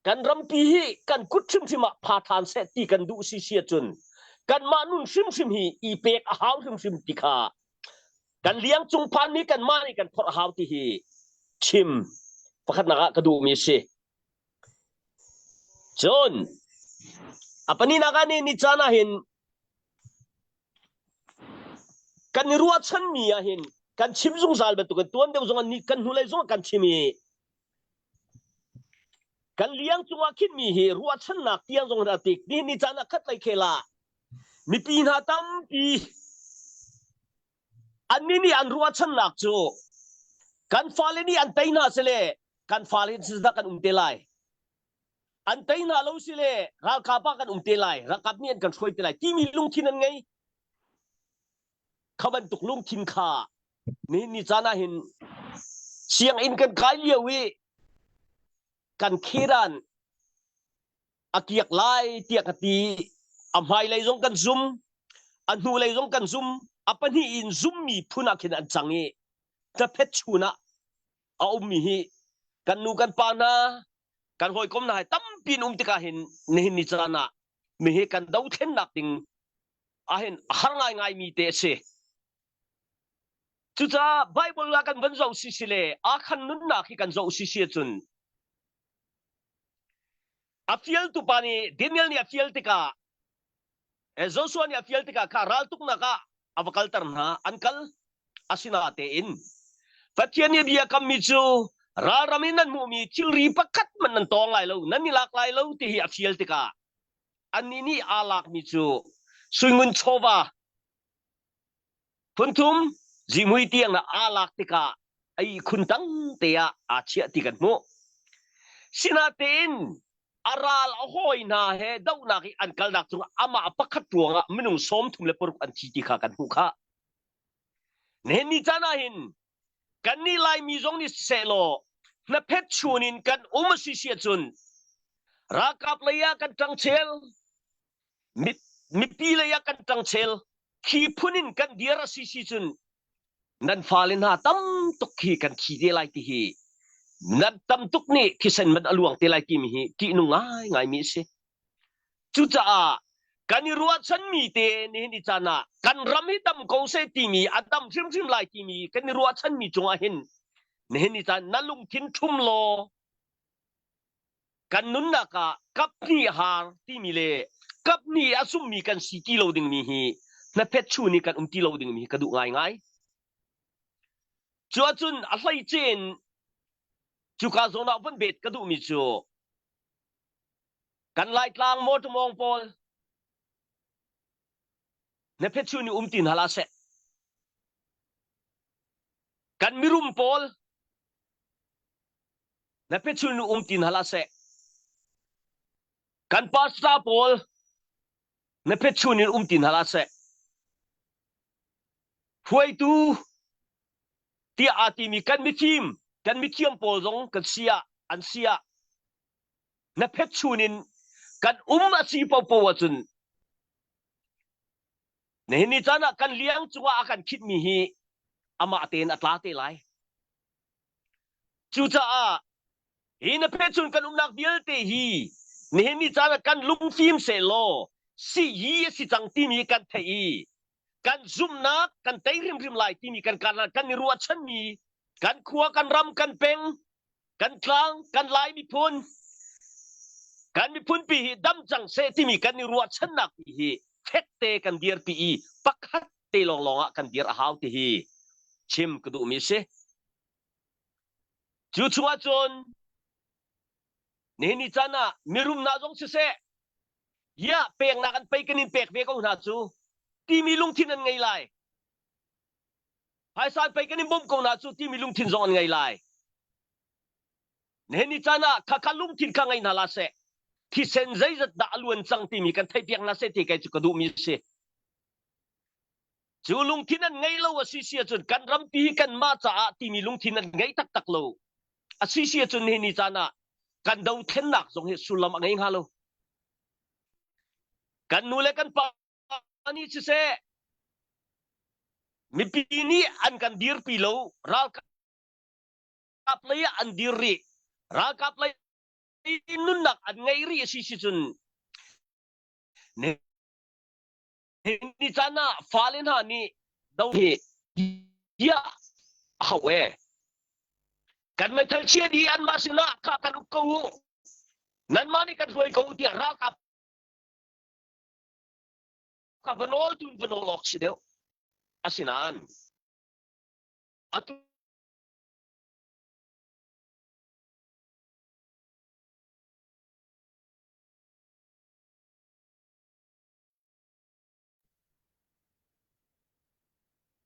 kan rampi hi kan kut hrimhrim ah pha ṭhan seh ti kan duh si si ahcun kanmah nun hrimhrim hi i pek a hau hrimhrim ti kha kan liang cung phanmi kanmah nih kan phorh a hau ti hi chim pakhatnak ah ka duhmi a si. Cun a pahnihnak ah ni ni caan ah hin kan i ruahchanmi ah hin kan chim zungzal bantukin tuan deuh zong ah ni kan hnulei zong ah kan chim i. Kan liang cungah khinmi hi ruahchannak tiang zong in a tik. Nihin ni caan ah khat lei khel ah mipi hna tampi annih nih an ruahchannak cu kan fale nih an tei hna sile kan fale dah kan um te lai. An tei hna lo sile ralkap ah kan um te lai, ralkap nih an kan hruai te lai timi lungthin an ngei. Kha bantuk lungthin kha nihin ni caan ah hin sianginn kan kai lio i kan khedan a kiak lai tiah ka ti a hmailei zong kan zum a hnulei zong kan zum a pahnih in zummi phun ah khin an cang i tlaphet chun ah a ummi hi kan nu kan pa hna kan hawikom hna hi tampi in um tikah hin nihin ni caan ah mi hi kan dothlennak ding ahhin a har ngaingaimi te a si. Cucaah Bible ah kan van zoh si si le Akhan nunnak hi kan zoh si si ahcun a fialtu pa nih Daniel nih a fial tikah Joshua nih a fial tikah kha raltuknak ah a va kalter hna an kal asinatein Pathian nih bia kammi cu ralram in nan hmuhmi thilri pakhat man nan tawng lai lo nan i lak lai lo ti hi a fial tikah annih nih aa lakmi cu suingun chawva phunthum zihmui tiang na aa lak tikah a ihkhun tang te ah aa chiah ti kan hmuh. Sinatein a ral a hawi hna he dohnak i an kalnak cungah amah pakhat ruangah minung 36 an thi ti kha kan hmuh khah. Nihin ni caan ah hin kannih Laimi zong nih sehlaw hnaphet chun in kan um a si si ahcun ralkap lei ah kan ṭang chel, mipi lei ah kan ṭang chel, khi phun in kan dir a si si cun nan fale hna tam tuk khi kan thi te lai ti hi nan tam tuk nih thisen man a luang te lai timi hi ṭihnung ngaingaimi a si. Cucaah kan i ruahchanmi te nihin i caan ah kan ram hi dam ko seh timi a dam hrimhrim lai timi kan i ruahchanmi cungah hin nihin ni caan na lungthin ṭhum law kan nunnak ah kaphnih har timi le kaphnih a summi kan si ti lo dingmi hi hnaphet chu nih kan um ti lo dingmi hi ka duh ngaingai. Cu ahcun a hleice in cuka zawn ah vun bet ka duhmi cu Kan Laitlang mawṭaw mawng pawl na phetchu nih um ti hna hlah seh. Kan mirum pawl na phetchu nih um ti hna hlah seh. Kan pastor pawl na phetchu nih um ti hna hlah seh. Hruaitu tiah aa timi kan mifim, kan mithiam pawl zong kan si ah an si ah na phet chun in kan um a si popo ahcun nihin ni caan ah kan liang cungah a kan khitmi hi amah tein a tla te lai. Cucaah hi na phet chun kan umnak vialte hi nihin ni caan ah kan lungfim sehlaw si hi a si cang timi kan theih i kan zumhnak kan tei hrimhrim lai timi kan kan kan i ruahchanmi kan khua kan ram kan peng kan tlang kan lai miphun kan miphun pi hi dam cang seh timi kan i ruahchannak pi hi fekte kan dirpi i pakhat te lawnglawng ah kan dir a hau ti hi chim ka duhmi si. Cu chungah cun nihin ni caan ah mirumnak zong siseh ya peknak an pei kan in pek ve ko hna cu timi lungthin an ngei lai. Phaisa pei kan in bawmh ko hna cu timi lungthin zong an ngei lai. Nihin ni caan ah khakha lungthin kha ngei hna la seh. Thisen zeizat dah a luan cang timi kan theihpiak hna seh ti kei cu ka duhmi a si. Cu lungthin an ngei lo a si si ahcun kan rampi hi kanmah caah timi lungthin an ngei taktak lo. A si si ahcun nihin ni caan ah kan dothlennak zong hi sullam a ngei hnga lo. Kan nu le kan pa nih siseh mipi nih an kan dirpi lo ralkap lei ah an dir rih ralkap lei nunnak an ngei rih a si si cun ni caan ah fale hna nih do hi ya hau e kan meithal chia di anmah sinah kha kan uk ko u nanmah nih kan hruai ko tiah ralkap ka va nawl tu va nawl awk si deuh. Asinain atu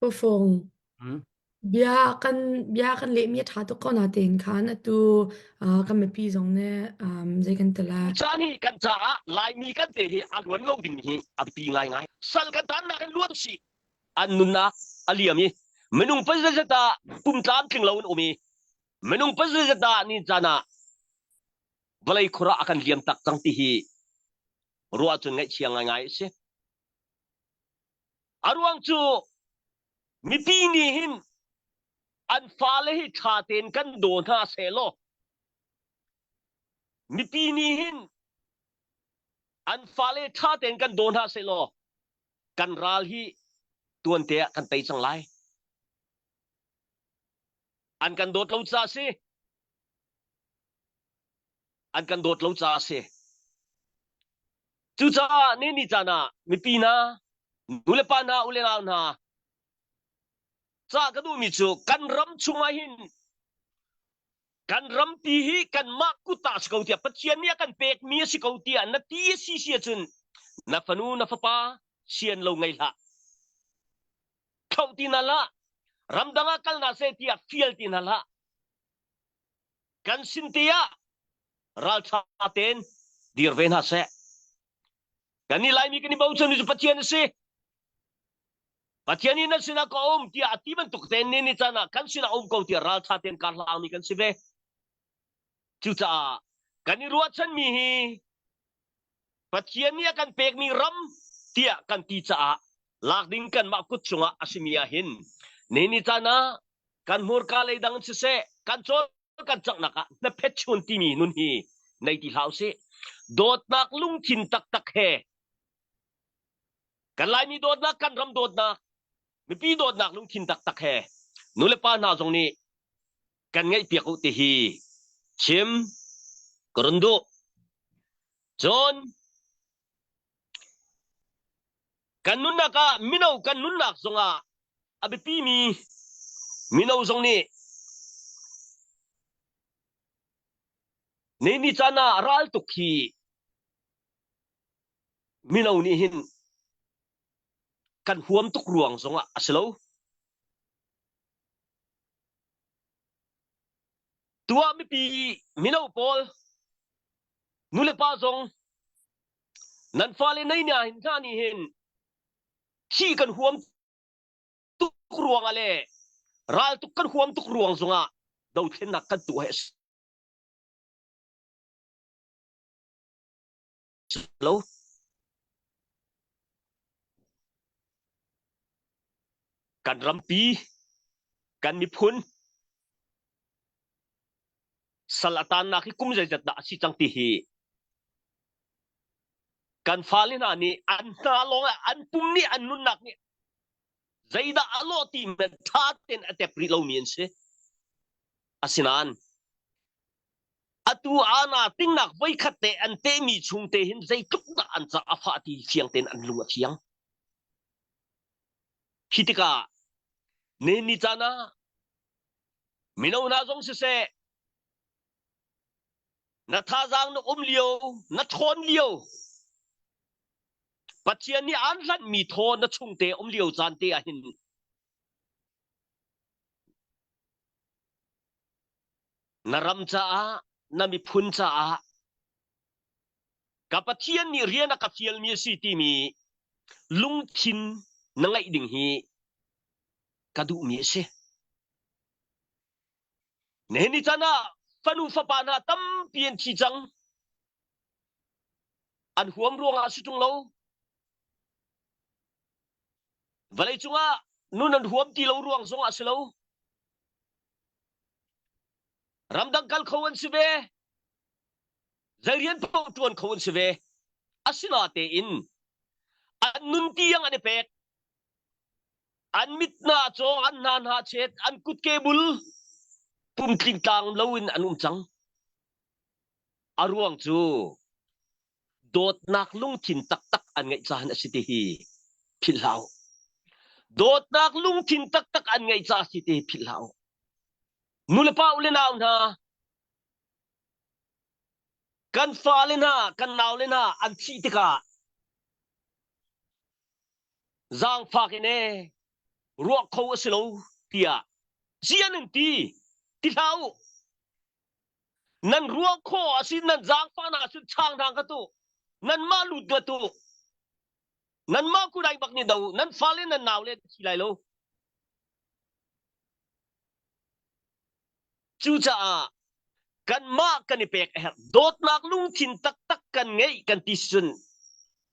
Pufung. Hmm? Bia kan bia kan lehmi a ṭha tuk ko natein khan atu uh, kan mipi zong nih um, zei kan ti lai. Caan hi kan caah Laimi kan te hi a luan lo ding hi a biapi ngaingai. Sal kan tannak in luat usih. An nunnak a liam i minung pazazat ah pum tlamtling lo in um i minung pazazat ah ni caan ah vawlei khur ah a kan liam tak cang ti hi ruah cun ngaihchia ngaingai a si. A ruang cu mipi nih hin an fale hi ṭha tein kan daw hna sehlaw mipi nih hin an fale ṭha tein kan daw hna sehlaw kan ral hi tuante ah kan tei cang lai. An kan dawt lo caah si. An kan dawt lo caah si. Cucaah ni ni caan ah mipi hna, nulepa hna, u le nau hna, ca ka duhmi cu kan ram chungah hin kan rampi hi kanmah kut ah a si ko tiah Pathian nih a kan pekmi a si ko tiah na ti a si si ahcun na fanu na fapa sian lo ngei hlah. Thloh ti hna hlah. Ramdang ah kal hna seh tiah fial ti hna hlah. Kan sin te ah ralṭha tein dir ve hna seh. Kan nih Laimi kan i bochan cu Pathian a si. Pathian nih nan sinah ka um tiah a ti bantuk tein ni ni caan ah kan sinah um ko tiah ralṭha tein kar hlangmi kan si ve. Cucaah kan i ruahchanmi hi Pathian nih a kan pekmi ram tiah kan ti caah lak ding kanmah kut cungah a simi ah hin ni ni caan ah kan hmurka lei dang siseh kan cawl kan canghnak ah hnaphet chun timi nun hi nei ti hlah usih. Dawtnak lungthin taktak he kan Laimi dawtnak, kan ram dawtnak, mipi dawtnak lungthin taktak he nulepa hna zong nih kan ngaihpiak u ti hi chim ka run duh. Cun kan nunnak ah mino kan nunnak zongah a biapimi mino zong nih ni ni caan ah ral tuk hi mino nih hin kan huam tuk ruang zongah a si lo. Tuah mipi mino pawl nulepa zong nan fale nei nia hin hna nih hin thi kan huam tuk ruangah le ral tuk kan huam tuk ruang zongah dothlennak kan tuah hi a si lo. Kan rampi, kan miphun sal a tannak hi kum zeizat dah a si cang ti hi kan fale hna nih an hna lawng ah an pum nih an nunnak nih zeidah a lawh ti hmanh ṭha tein a tep rih lomi an si. Asinain atu ana tingnak voikhat te an tehmi chung te hin zeitluk dah an ca a fah ti fiang tein an lung a fiang. Hi tikah ni ni caan ah mino hna zong siseh na thazaang na um lio na ṭhawn lio Pathian nih aan hlanhmi thaw na chungte um lio caan te ah hin na ram caah na miphun caah ka Pathian nih rian a ka fialmi a si timi lungthin na ngeih ding hi ka duhmi a si. Nihin ni caan ah fanu fapa hna tampi an thi cang. An huam ruangah a si ṭung lo. Vawlei cungah nun an huam ti lo ruang zongah a si lo. Ramdang kal kho an si ve. Zei rian paoh ṭuan kho an si ve. Asinatein an nun tiang an i pek. An mit hna caw, an hna hna chet, an kutke bul pumtling tlang loin an um cang. A ruang cu dawtnak lungthin taktak an ngeih caah a si ti hi philh hlah u. Dawtnak lungthin taktak an ngeih caah si ti hi philh hlah u. Nulepa u le nau hna, kan fale hna, kan naule hna an thih tikah zaangfak in ee. Ruah kho a si lo tiah zian in ti ti hlah u. Nan ruah khawh a si nan zaangfahnak ah cun chang hna ka tu. Nanmah lut ka tu. Nanmah kudai bak nih do nan fale nan nau le thi lai lo. Cucaah kanmah kan i pek a herh. Dawtnak lungthin taktak kan ngeih kan ti cun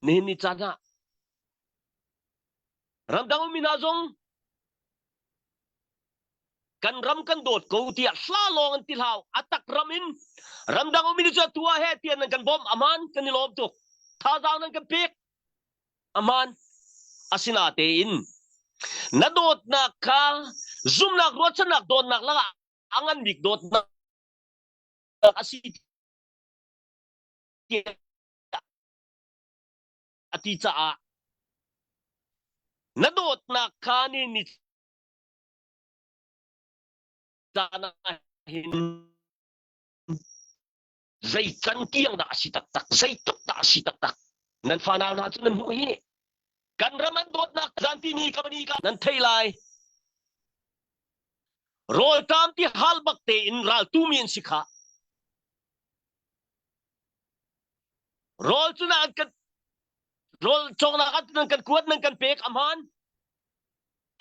nihin ni caan ah ramdang ummi hna zong kan ram kan dawt ko tiah hla lawng an ti hlau a tak ram in ramdang ummi nih cu atu ah he tiah nan kan bawmh aman kan i lawm tuk thazaang nan kan pek Aman asinatein na dawtnak kha zumnak ruahchannak dawtnak lakah a ngan bik dawtnak a si tiah a ti caah na dawtnak kha ni ni caan ah hin zei can tiang dah a si taktak zei tuk dah a si taktak nan fanau hna cu nan hmuh hi kan ram an dawtnak zanti ni ka ni ka nan thei lai rawlṭam ti hal bak tein ral tumi an si kha rawl cu nan kan rawl cawknak ah nan kan kuat nan kan pek a hmaan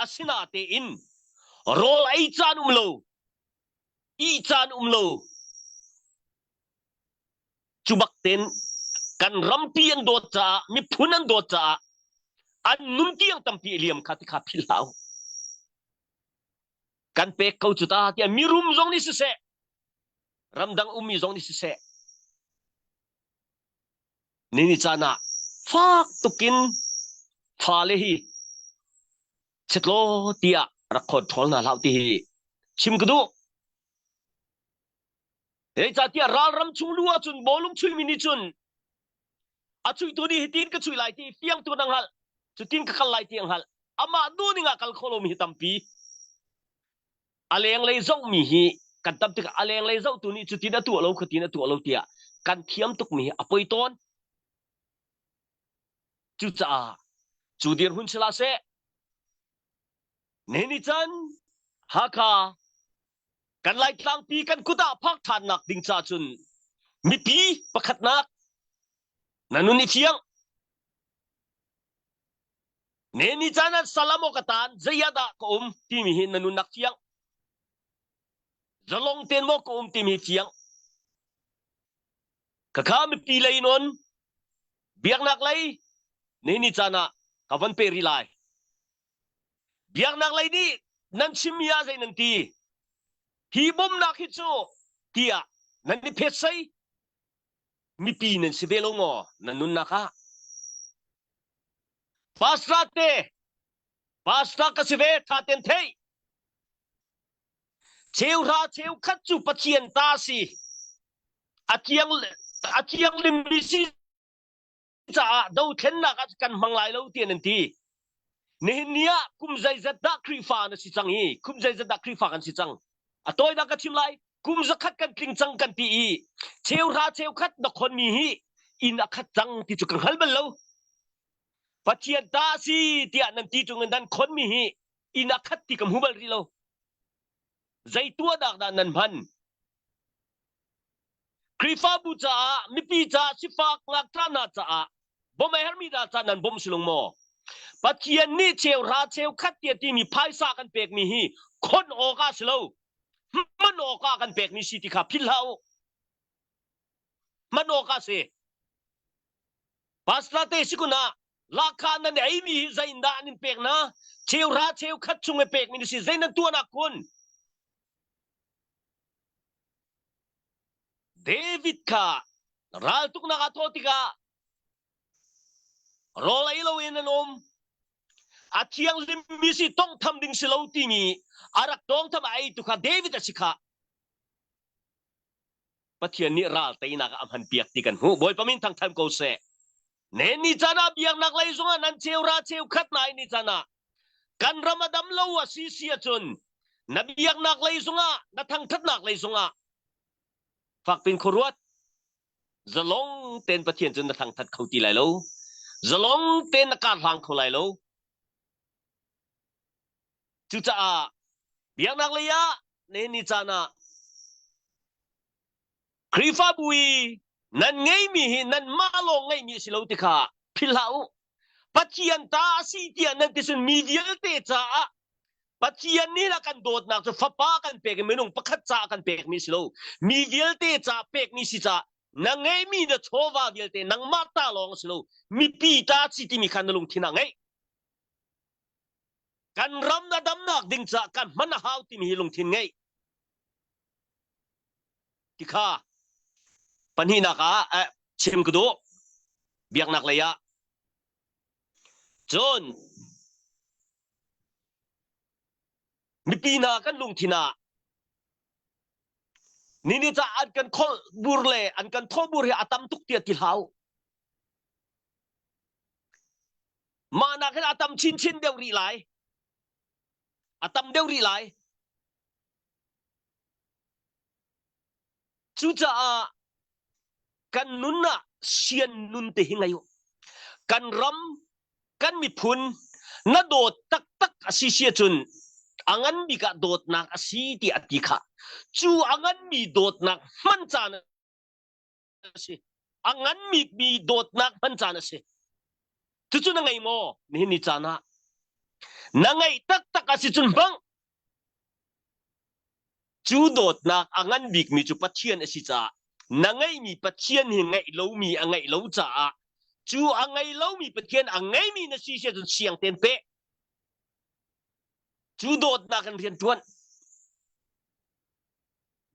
asina tein rawl ei caan um lo ih caan um lo cu bak ten kan rampi an dawt caah miphun an dawt caah an nun tiang tampi liam kha ti kha philh hlah kan pek ko cu ta tiah mirum zong nih siseh ramdang ummi zong nih siseh Nini caan ah fak tukin fale hi chetlaw tiah rak control hna hlah ti hi chim ka duh. Zeicahtiah ralram chung lu ahcun bawlung chuihmi nih cun a chuihtu nih hitin ka chuih lai ti fiang tu na hngalh cutin ka kal lai ti a hngalh amah duhning ah kal kho lomi hi tampi a lenglei zohmi hi kan tam tikah a lenglei zohtu nih cutin a tuah lo khatin a tuah lo tiah kan thiam tukmi hi a poi tawn cucaah cu dirhmun sila seh nini chan Hakha kan Laitlangpi kan kut ah phak ṭhannak ding ca cun mipi pakhatnak na nun i fiang Ne ni caan ah salam aw ka taan zei ah dah ka um timi hi na nunnak fiang. Zalong ten maw ka um timi fiang. Ka kha mipi lei non biaknak lei ne ni caan ah ka van pe ri lai. Biaknak lei nih nan chimmi ah zei nan ti? Hi bawmnak hi cu tiah nan i phet sei mipi nan si ve lo maw nan nunnak ah Pastor te pastor ka si ve tha ten thei cheuhra cheukhat cu Pathian ta si a thiang a thianghlim mi si caah dothlennak ah kan hmang lai lo tiah nan ti nihin ni ah kum zeizat dah Khrihfa na si cang i kum zeizat dah Khrihfa kan si cang a tawinak ka chim lai kum zakhat kan tling cang kan ti i cheuhra cheukhat na khonmi hi inn a khat cang ti cu ka hngal bal lo Pathian ta si tiah nan ti ṭung in nan khonmi hi inn a khat ti ka hmu bal rih lo zei tuahnak dah nan hman Khrihfabu caah mipi caah sifak ngakṭah hna caah bawmh a herhmi hna caah nan bawmh silung maw Pathian nih cheuhra cheukhat tiah timi phaisa kan pekmi hi khon awk ah si lo hman awk ah kan pekmi si ti kha philh hlah u hman awk ah si pastor te si kun ah lahkhah nan eimi hi zei in dah an in pek na cheuhra cheukhat chung i pekmi na si zei nan tuahnak kun David kha raltuknak ah thawh tikah rawl ei loin an um. A thianghlimmi si tawnghtham ding si lo timi a rak tawngtham a eitu kha David a si kha. Pathian nih ral teinak ah a hmanpiak ti kan hmuh. Bawipa min thangthat ko seh. Ne ni caan ah biaknak lei zongah nan cheu ra cheu khat nai ni caan ah kan ram a dam lo a si si ahcun na biaknak lei zongah na thangthatnak lei zongah fakpin khuaruat zalong ten Pathian cu na thangthat kho ti lai lo zalong ten na kar hlang kho lai lo. Cucaah biaknak lei ah ni caan ah Khrihfabu i nan ngeimi hi nanmah lawng ngeihmi a si lo ti kha philh hlah u. Pathian ta a si tiah nan ti cun mi vialte caah Pathian nih a kan dawtnak cu fapa kan pek i minung pakhat caah kan pekmi si lo. Mi vialte caah pekmi si caah na ngeihmi na chawva vialte nangmah ta lawng a si lo. Mipi ta si timi kha na lungthin ah ngeih. Kan ram na damnak ding caah kan hman a hau timi hi lungthin ngeih. Ti kha pahnihnak ah eh, chim ka duh. Biaknak lei ah. Cun mipi hna kan lungthin ah nini ca an kan kholh bur le an kan thawh bur hi a tam tuk tiah ti hlau. Mah nak hin a tam chinchin deuh rih lai. A tam deuh rih lai. Cucaah kan nun ah sian nun te hi ngei u. Kan ram, kan miphun na dawt taktak a si si ahcun a ngan bik ah dawtnak a si ti a ti kha. Cu a nganmi dawtnak hman caan a si. A nganmi mi dawtnak hman caan a si. Cucu na ngei maw? Nihin ni caan ah. Na ngeih taktak a si cun hmang. Cu dawtnak a ngan bikmi cu Pathian a si caah na ngeihmi Pathian hi ngeih lomi a ngeih lo caah cu a ngei lomi Pathian a ngeimi na si si ahcun siang tein peh. Cu dawtnak in rian ṭuan.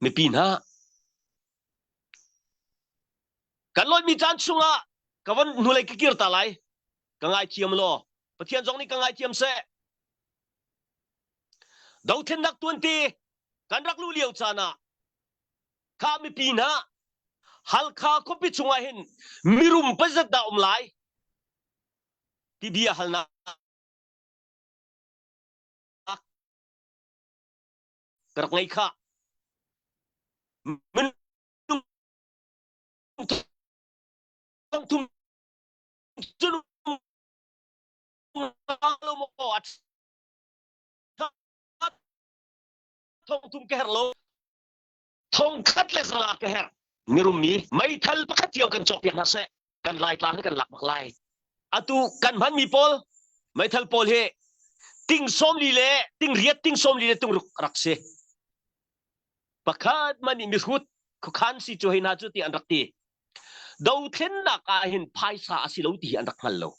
Mipi hna, kan lawimi caan chungah ka von hnulei ka kir ta lai. Ka ngaithiam law Pathian zong nih ka ngaithiam seh. Dothlennak tuanti kan rak luh lio caan ah kha mipi hna Halkha khuapi chungah hin mirum pazat dah um lai ti bia halnak ka rak ngei kha minung thum cun lo maw a thong thum ka herh lo thong khat le zala ka herh mirum mi meithal pakhat cio kan cawk piak hna seh kan lai tlang hi kan lak bak lai atu kan hman mi pawl meithal pawl hi ting sawm li le ting riat ting sawm li le tung ruk rak si pakhat man i mihrut khuakhan si cu hei hna cu ti an rak ti dothlennak ah hin phaisa a si lo ti hi an rak hngal lo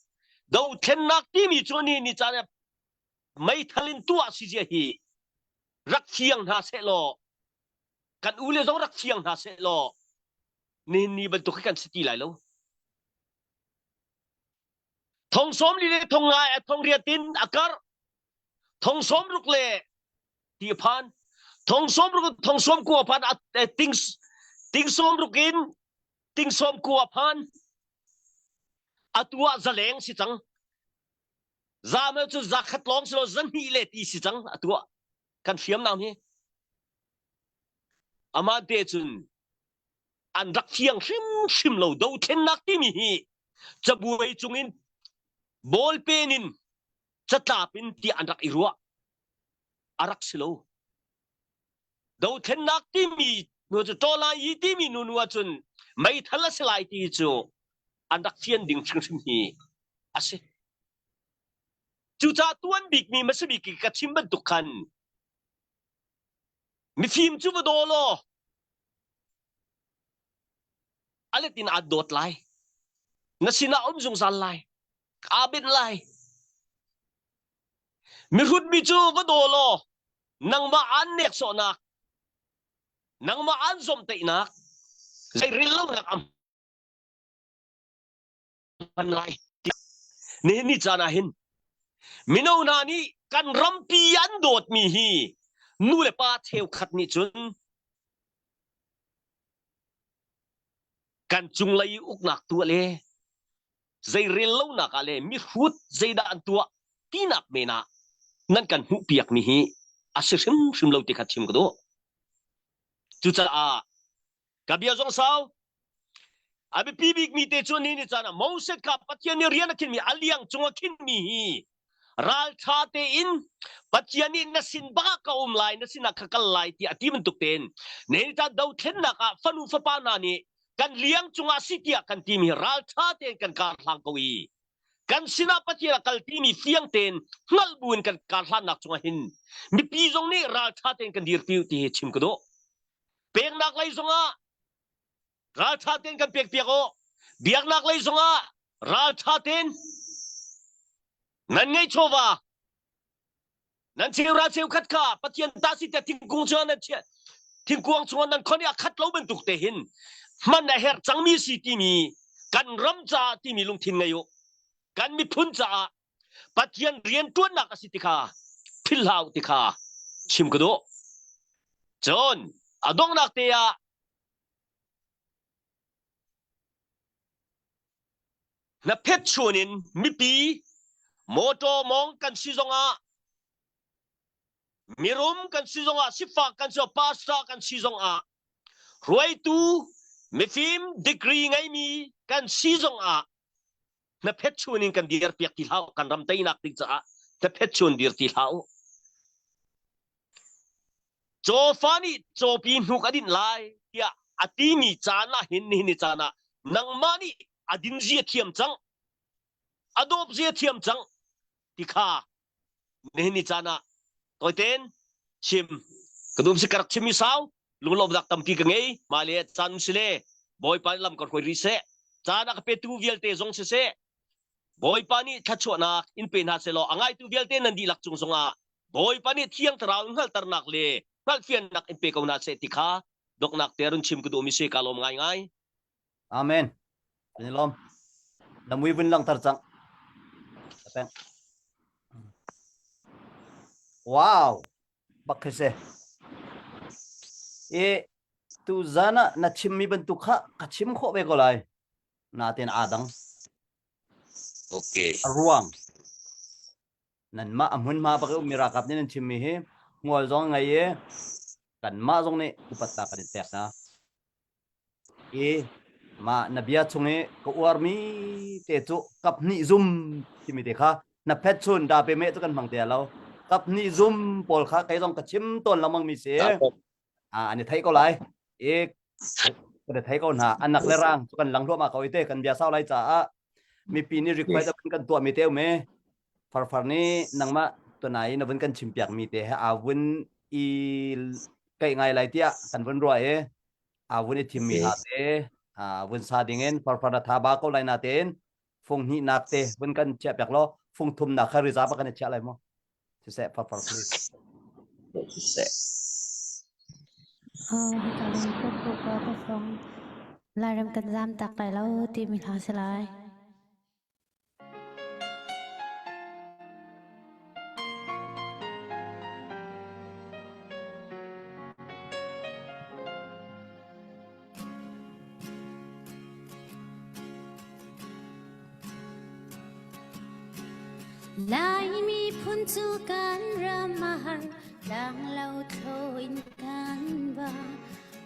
dothlennak timi cu ni ni caan meithal in tuah si zia hi rak fiang hna seh law kan u le zong rak fiang hna seh law nihin ni bantuk hi kan si ti lai lo thong sawm li le thong ngai thong riat in a kar thong sawm ruk le ti phan thong sawm ruk thong sawm kua phan ting ting sawm ruk in ting sawm kua phan atu ah zaleng si cang za mel cu za khat lawng si lo za hnih le ti si cang atu ah kan hriamnam hi amah te cun an rak fiang hrimhrim lo dothlennak timi hi cabuai cungin ballpen in catlap in tiah an rak i ruah a rak si lo dothlennak timi nu cu tawlai yi timi nu nu ahcun meithal a si lai ti cu an rak fian ding hrimhrim hi a si cucaah tuan bikmi masabik ka chim bantuk khan mifim cu va daw law a let in aa dawt lai na sinah um zungzal lai aa benh lai mihrut mi cu va daw law nangmah aan neksawhnak nangmah aan zomhteihnak zei rel lonak a hman lai nihin ni caan ah hin mino hna nih kan rampi an dawtmi hi nu le pa cheukhat nih cun kan cunglei uknak tuah le zei rel lonak ah le mihrut zeidah an tuah tinak men ah nan kan hmuh piakmi hi a si hrimhrim lo ti kha chim ka duh. Cucaah ka bia zong sau a biapi bikmi te cu ni ni caan ah Moses kha Pathian nih rian a khinmi a liang cung a khinmi hi. Ralṭha tein Pathian nih na sin bak ah ka um lai, na sinah ka kal lai tiah a ti bantuk tein nihin ta dothlennak ah fanu fapa hna nih kan liang cungah si tiah kan timi ralṭha tein kan kar hlang ko i kan sinah Pathian a kal timi fiang tein hngalh buin kan kar hlannak cungah hin mipi zong nih ralṭha tein kan dirpi ti hi chim ka duh. Peknak lei zongah ralṭha tein kan pek piak u. Biaknak lei zongah ralṭha tein nan ngeih chawva Nan cheuhra cheukhat kha Pathian ta si tiah thingkung chungah nan chiah thingkuang chungah nan khon i a khat lo bantuk te hin hman a herh cangmi si timi kan ram caah timi lungthin ngei u. Kan miphun caah Pathian rian ṭuannak a si ti kha philh hlah u ti kha chim ka duh. Cun a donghnak te ah Hnaphet chun in mipi motor mawng kan si zongah mirum kan si zongah sifak kan si pastor kan si zongah hruaitu mifim degree ngeimi kan si zongah hnaphet chun in kan dir piak ti hlah kan ram teinak ding caah hnaphet chun dir ti hlah u Cawfa nih cawpi hnuk a dinh lai tiah a timi caan ah hin nihin ni caan ah nangmah nih a din zia thiam cang a dawp zia thiam cang ti kha nihin ni caan ah tawitein chim ka dum si ka rak chim i sau lunglawmnak tampi ka ngei mah le caan si le Bawipa nih lam ka hruai rih seh caan a ka petu vialte zong siseh Bawipa nih thluachuahnak in pe hna sehlaw a ngaitu vialte nan dihlak cung zongah Bawipa nih Thiang Thlarau in hngalhternak le hngalhfiannak in pe ko hna seh ti kha doknak te run chim ka duhmi si ka lawm ngaingai. Amen. Kan i lawm. Na mui vun langhter cang. Peng. Wow. Bak khi si. I tu zan ah na chimmi bantuk kha ka chim khawh ve ko lai. Natin aa dang. Okay. A ruang. Nanmah a hmunhma bak i ummi ralkap nih nan chimmi hi hmual zong a ngei i kanmah zong nih upatnak kan in pek hna. I mah na bia chung i ka uarmi te cu kap hnih zum timi te kha na phet chun da pe me cu kan hmang te lo. Kap hnih zum pawl kha kei zong ka chim tawn lengmang mi si. An i thei ko lai. I kan i thei ko hna. Anak le rang cu kan lang hluahmah ko i te kan bia sau lai caah mipi nih request a kan tuah mi te um i farfar nih nangmah tunai na vun kan chim piak mi te he aa vun i kaih ngai lai tiah kan vun ruah i aa vun i thim mi hna te aa vun sa ding in farfar na tha ba ko lai na tein fung hnih nak te vun kan chiah piak law fung thum nak kha reserve kan i chiah lai mu siseh farfar please Siseh. Hika lung ka ka ka fong Lairam kan zam tak lai lo timi hla si lai. Lai miphun cu kan ram a har tlanglo thlo in kan ba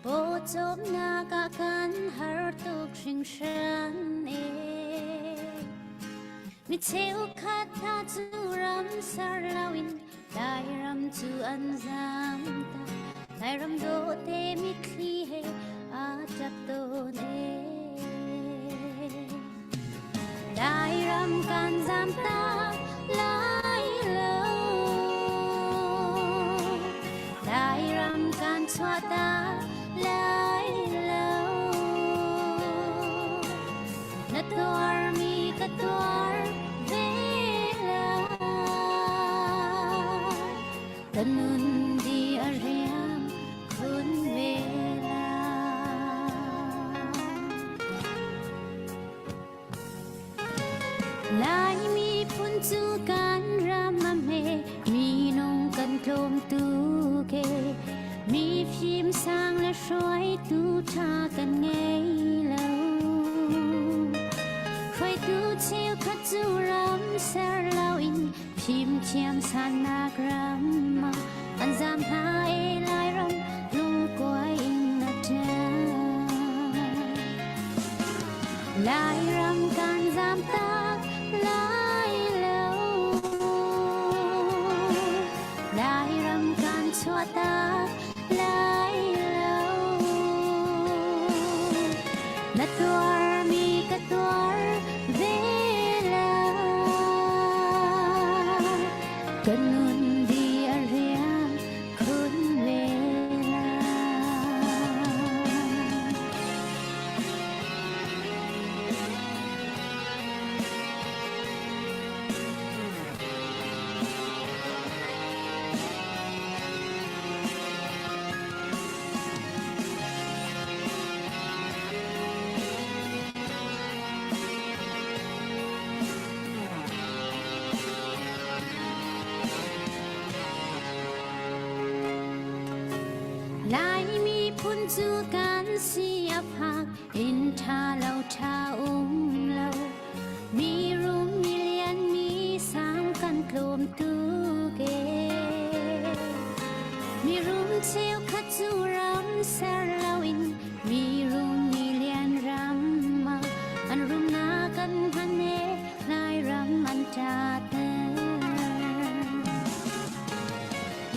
pawcawmnak ah kan har tuk hringhran e mi cheukhat hna cu ram ser loin Lairam cu an zam ta Lairam dawhte mitthli he aa ṭap tawn e Lairam kan zam ta lai lo Lairam kan chuah ta lai lo Na tuarmi ka tuar ve lai Ka nun di a riam khun ve lai Lai miphun cu kan ram a hme minung kan tlawm tuk e mi fim sang le hruaitu ṭha kan ngei lo hruaitu cheukhat cu ram ser loin fimthiam sannak ram ah an zam hna e Lairam lungkuai in a ṭial Lairam kan zam tak lai lo. chuahtak lai lo. Na tuarmi ka tuar ve lai. Ka nun di a riam khun ve lai. Lai miphun cu kan si a fak inn ṭha lo ṭha um lo Mi rum mi lian mi sang kan tlawm tuk ee. Mi rum cheukhat cu ram ser loin mi rum mi lian ram ah an rumnak an hman ee Lairam an ṭater.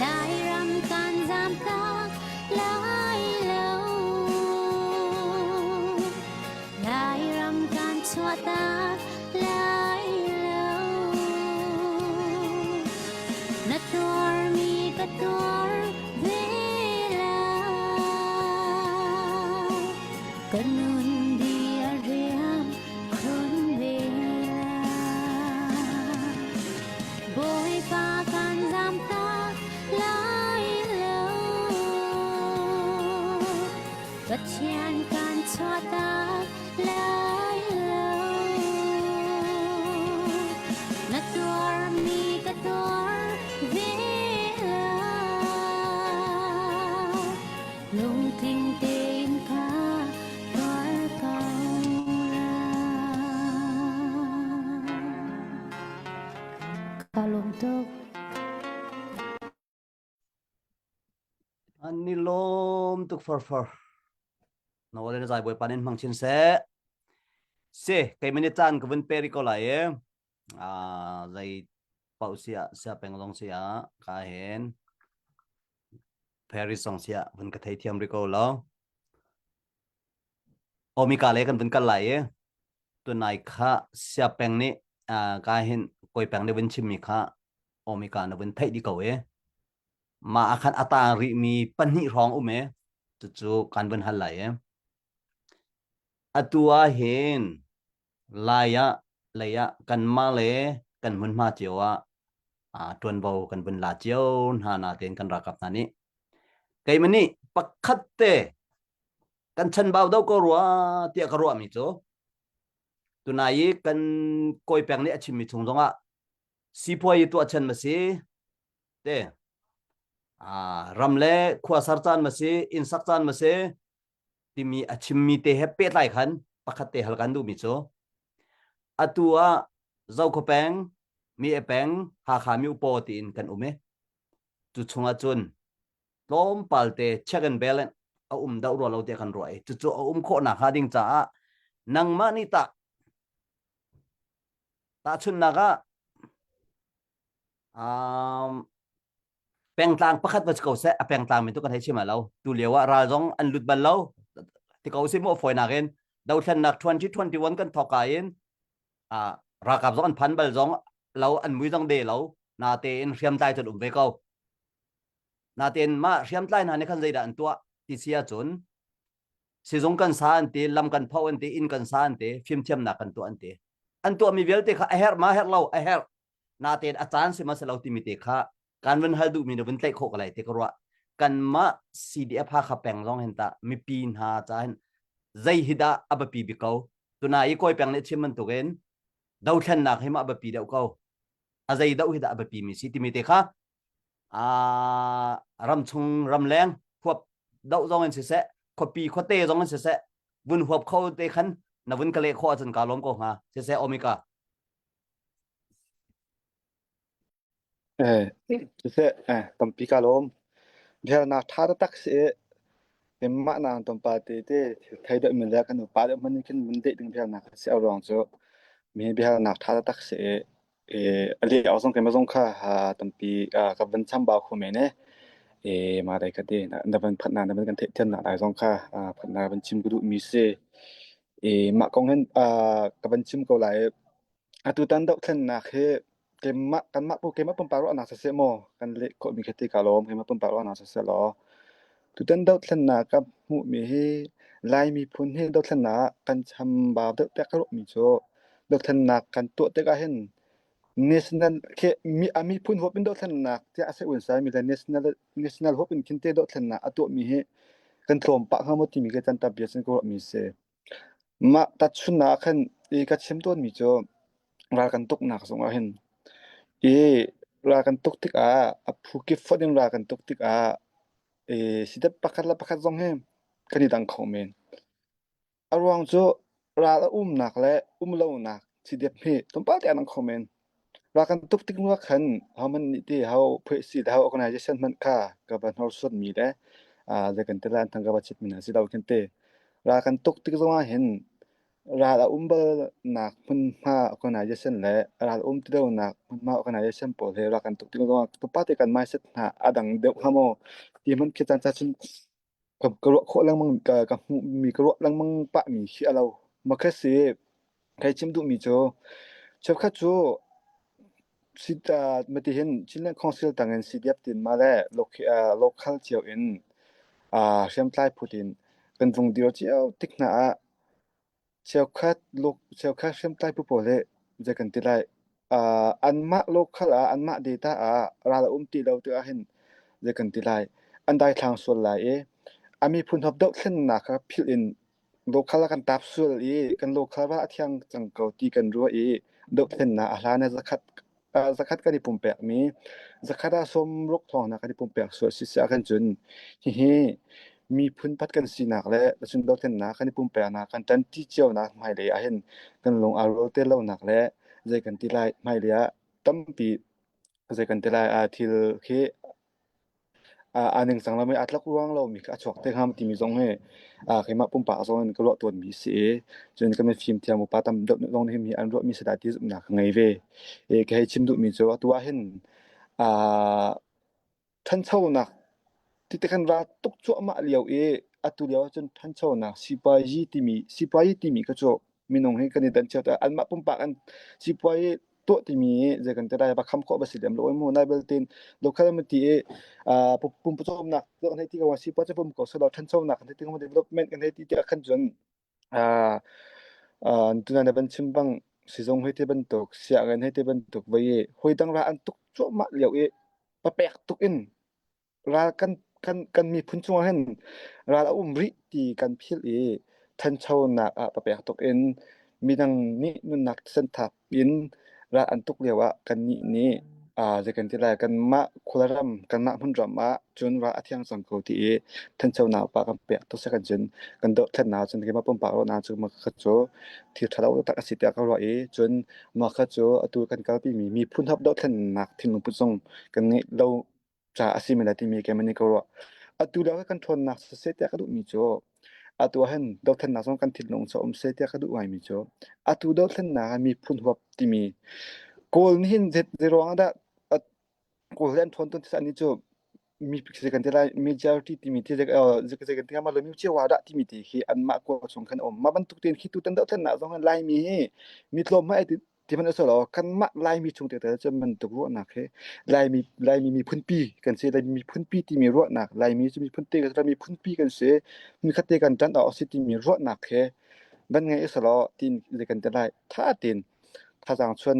Lairam kan zamtak lai lo. Lairam kan chuahtak lai lo. Na tuarmi ka tuar ve lai. Ka nun di a riam khun ve lai. Bawipa kan zamtak lai lo. Pathian kan chuahtak lai lo. Na tuarmi ka tuar ve lai. Lungtling tein ka tuar ko lai. Ka lung tuk. An ni lawm tuk farfar. Na wale na zai bawipa nin hmang chin seh. Si, keimah nih caan ka vun pe rih ko lai i ah zei paoh si ah sia peng zong si ah ka hin Paris zong si ah vun ka theithiam rih ko lo. Omika le kan vun kal lai i tunai kha sia peng nih ah ka hin kawi peng nih vun chimmi kha Omika na vun theih dih ko i mah ah khan a taang rihmi pahnih hrawng um i cucu kan vun hal lai i atu ah hin lai ah lei ah kanmah le kan hmunhma cio ah ah ṭuanvo kan vun la cio hna natein kan ralkap hna nih keimah nih pakhat te kan chanbau do ko rua tiah ka ruahmi cu tunai i kan kawi peng nih a chimmi chung zongah sipuai i tuah chan ma si te ram le khua sar caan ma si inn sak caan ma si timi a chimmi te he pehtlai khan pakhat te hal kan duhmi cu atu ah Zokhua peng mi e peng Hakha mi upaw tiin kan um i cu chungah cun tlawmpal te check and balance a um deuh rua lo tiah kan ruah i cucu a um khawh nakhnga ding caah nangmah nih tah tahchunhnak ah Um, pengtlang pakhat va si ko seh, a pengtlang min tu kan hei chim lo. Tu lio ah ral zong an lut bal lo. Ti ko si mu fawinak in dothlennak 2021 kan thawk ka in uh, ralkap zong an phan bal zong lo an mui zong de lo na te in hriamtlai cun um ve ko. Na tein mah hriamtlai hna nih khan zeidah an tuah ti si ahcun sizung kan sa an ti, lam kan pho an ti, inn kan sa an ti, fimthiamnak kan tuah an ti. An tuahmi vialte kha a herh ma herh lo a herh natein a caan si ma si lo timi te kha kan vun hal duhmi na vun tlaih khawh ka lai te ka ruah kanmah CDF Hakha peng zong hin tah mipi hna ca hin zei hi dah a biapi bik ko tuna i kawi peng nih chim bantukin dothlennak hi ma a biapi deuh ko a zei doh hi dah a biapi mi si timi te kha a ramchung ramleng huap doh zong in siseh khuapi khuate zong in siseh vun huap kho te khan na vun ka leh khawh ahcun ka lawm ko hnga siseh omika Eh, siseh, eh, tampi ka lawm. Bialnak ṭha taktak si i keimah nang tlawmpal te te thei deuh mi le kan upa deuh hmanh nih khin mun deih ding bialnak a si a ruang cu mi bialnak ṭha taktak si i eh, a leh awk zong keimah zong kha ha tampi ah ka van chambau kho men eh. E ma dai ka te na na van phat na na van kan theih thiam nak lai zong kha phat na van chim ka duh mi si. E mah kong hin ka van chim ko lai. Atutan dohthlennak hi keimah kanmah keimah pumpak ruahnak siseh maw kan leh khawhmi khi ti kaa lawm. Keimah pumpak ruahnak siseh law tutan dohthlennak ka hmuhmi hi Lai miphun hi dohthlennak ah kan chambau deuh tiah ka ruahmi cu dohthlennak kan tuah tikah hin national khi mi a miphun huap in dohthlennak tiah a si unsaimi le national national huap in khin te dohthlennak a tuahmi hi kan tlawm pah hnga maw timi khi can tampi ah cun ka ruahmi a si. Mah tahchunhnak ah khan i ka chim tawnmi cu ral kan tuknak zongah hin i ral kan tuk tikah a phu kip fonh in ral kan tuk tikah i sidep pakhat le pakhat zong hi kan i dang kho men. A ruang cu ral a umnak le um lonak sidep hi tlawmpal te aa dang kho men. Ral kan tuk tik hnu ah khan ahohmanh nih ti ho phuaisi le ho organization hmanh kha ka va hnorsuanmi le zei kan ti lai an thang ka va chitmi hna si lo khin ti. Ral kan tuk tik zongah hin ral a um balnak hmunhma organization le ral um ti lonak hmunhma organization pawl he ral kan tuk tik zongah pupa te kan mindset hna a dang deuh hnga maw ti hmanh khi caan caan cun ka, ka ruah khawh lengmang ka, ka hmuhmi ka ruah lengmang pahmi khi a lo. Makhe si kai chim duhmi cu cheukhat cu sita mati hin Chinland Council tangin CDF tin ma le local cio in hriamtlai phut in kan vung dir cio tik hna ah Cheukhat cheukhat hriamtlai phu pawl hi zei kan ti lai uh, anmah local ah anmah data ah ral a um ti lo tikah hin zei kan ti lai an daithlang sual lai i a miphun huap dohthlennak kha philh in local ah kan tap sual i kan local ral a thiang cang ko ti kan ruah i dohthlennak a hlan ah zakhat zakhat kan i pumpekmi zakhat ah sawmruk thawngnak kan i pumpek sual si si ahkhan cun hihi miphun pat kan sinak le cun dothlennak kan i pumpeknak kan ṭanṭi cionak hmailei ahhin kan lung aa rual te lonak le zei kan ti lai hmailei ah tampi zei kan ti lai thil khi aa ningcang lomi aa tlak ruang lomi kha a chuak te hnga timi zong hi keimah pumpak zong in ka ruah tawnmi si i cun kan mifim thiam upa tam deuh zong nih hin an ruahmi si dah ti zumhnak ka ngei ve. I ka hei chim duhmi cu atu ah hin ṭhanchonak ti te kan ra tuk cuahmah lio i atu lio ahcun ṭhanchonak sipuazi timi sipuazi timi kha cu minung hi kan i dan cio anmah pumpak an sipuazi tuah timi zei kan ti lai va kham khawh va si lem lo mu nai belte local ma ti i pumpucawmnak kan hei ti ko sipuazi pum ko selo ṭhanchonak kan hei ti ko development kan hei ti tiah khan cun tunan na van chim bang sizung hei ti bantuk sianginn hei ti bantuk vai i hoi dang ra an tuk cuahmah lio i papek tuk in ral kan kan kan miphun chungah hin ral a um rih ti kan philh i ṭhanchonak ah papek tuk in midang nih nunnak senthap in ral an tuk lio ah kannih nih zei kan ti lai kanmah khuaram kanmah hmunram ah cun ral a thiang cang ko ti i ṭhanchonak pa kan pek tuk kan cun kan dohthlennak cun keimah pumpak ruahnak cu mah kha cu thil ṭha lo tak a si tiah ka ruah i cun mah kha cu atu kan kalpi mi miphun huap dohthlennak thinlung put zong kan ngeih lo ca a si men lai timi keimah nih ka ruah. Atu lio kan ṭhawnnak siseh tiah ka duhmi cu atu ah hin dothlennak zong kan thinlung cu um seh tiah ka duh ngaimi cu atu dothlennak ah miphun huap timi Kawl nih hin zei ruang ah dah Kawl hi an ṭhawn tawn ti anih cu mi zei kan ti lai majority timi ti zei zei kan ti ma lo mi chiawa dah timi ti khi anmah kawl chung khan um mah bantuk tein khi tutan dothlennak zong Laimi hi mi tlawm hmai ti hmanh a si lo kanmah Laimi chung te cu bantuk ruahnak hi Laimi Laimi miphunpi kan si Laimi miphunpi timi ruahnak Laimi cu miphun te kan miphunpi kan si mikhat te kan ṭan awk a si timi ruahnak he van ngei a si lo tin zei kan ti lai tha tein thazaang chuan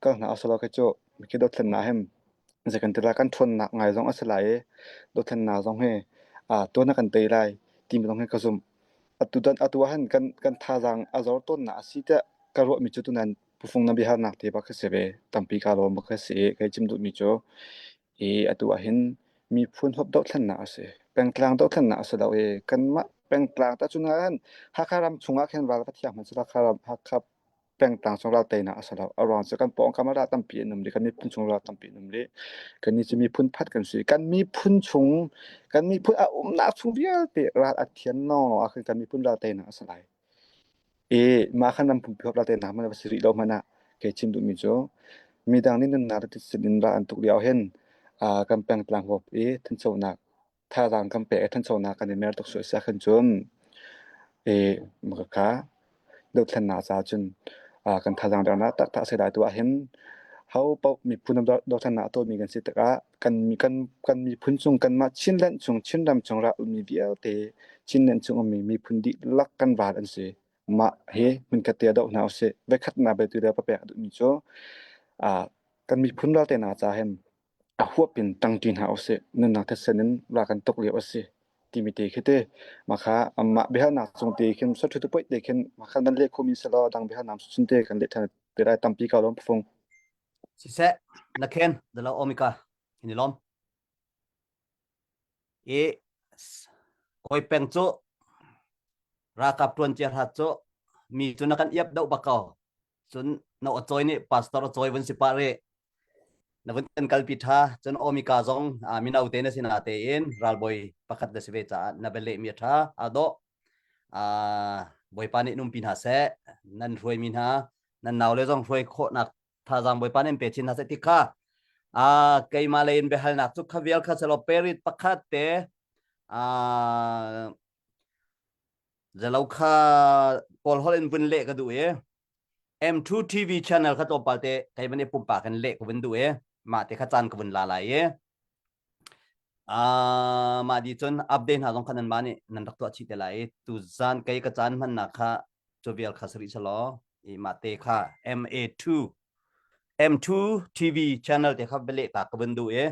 kal hna a si lo khi cu khi dothlennak hem zei kan ti lai kan ṭhawnnak ngai zong a si lai i dothlennak zong hi tuan a kan tei lai timi zong hi ka zumh. Atu dan atu ah hin kan kan thazaang a zor tawnnak a si tiah ka ruahmi cu tunan pufung na biahalnak te bak khi si ve. Tampi kaa lawm bak khi si i kai chim duhmi cu i atu ah hin miphun huap dohthlennak a si. Pengtlang dohthlennak a si lo i kanmah pengtlang tahcun ah hin Hakha ram chungah khin ral va thiang hmanh seh Hakha ram Hakha pengtlang chung ral teinak a si lo. A ruang cu kan pawngkam ah ral tampi an um rih, kan miphun chung ral tampi an um rih. Kannih cu miphun phat kan si. Kan miphun chung, kan miphun a umnak chung vialte ral a thian lawnglawng ah khin kan miphun ral teinak a si lai. I mah khan ram pumpi huap ral teinak hmanh a va si rih lo hmanh ah kei chim duhmi cu midang nih nunnak le thisen in ral an tuk lio hin Kan pengtlang huap i thanchonak thazaang kan pek i thanchonak kan i mer tuk sual si ahkhan cun i kha dothlennak caah cun kan thazaang dernak taktak a si lai. Tu ahhin ho paoh miphun dothlennak a tuahmi kan si tikah kan kan kan miphun chung kanmah Chinland chung Chinram chung rak ummi vialte Chinland chung ummi miphun dihlak kan ral an si. Mah hi hmunkhat te ah doh hna usih. Voikhatnak betu le papek a duhmi cu kan miphun ralte hna caah hin a huap in ṭangṭi hna usih. Nunnak thisen in ral kan tuk lio a si timi te khi te mah kha mah biahalnak cung te khin saṭhu tupoih te khin mah khan nan leh khomi selaw dang biahalnak cun te kan leh ṭhan te lai tampi ka lawm phung. Siseh, na khen dalo omika ini lom. I kawi peng cu ralkap ṭuan cia hrat cu mi cu na kan iap deuh bak ko. Cun na aw cawi nih pastor a cawi vun si pah rih. Na vun kan kalpi ṭha. Cun Omika zong mino te na si na tein ralbawi pakhat na si ve caah na bia lehmi a ṭha. Aa dawh. Bawipa nih numpi hna seh. Nan hruaimi hna, nan naule zong hruai khawhnak thazaang Bawipa nih in pe chin hna seh ti kha keimah lei in biahalnak cu kha vial kha selaw perit pakhat te zelo kha kawl holh in vun leh ka duh i M2 TV channel kha tlawmpal te kei van i pumpak in leh ka vun duh i mah te kha caan ka vun la lai i mah di cun update hna zong kha nan mah nih nan rak tuah chih te lai i tu zan kei ka caan hmannak kha cu vial kha sari selaw i mah te kha MA2 M2 TV channel te kha bele ta ka vun duh i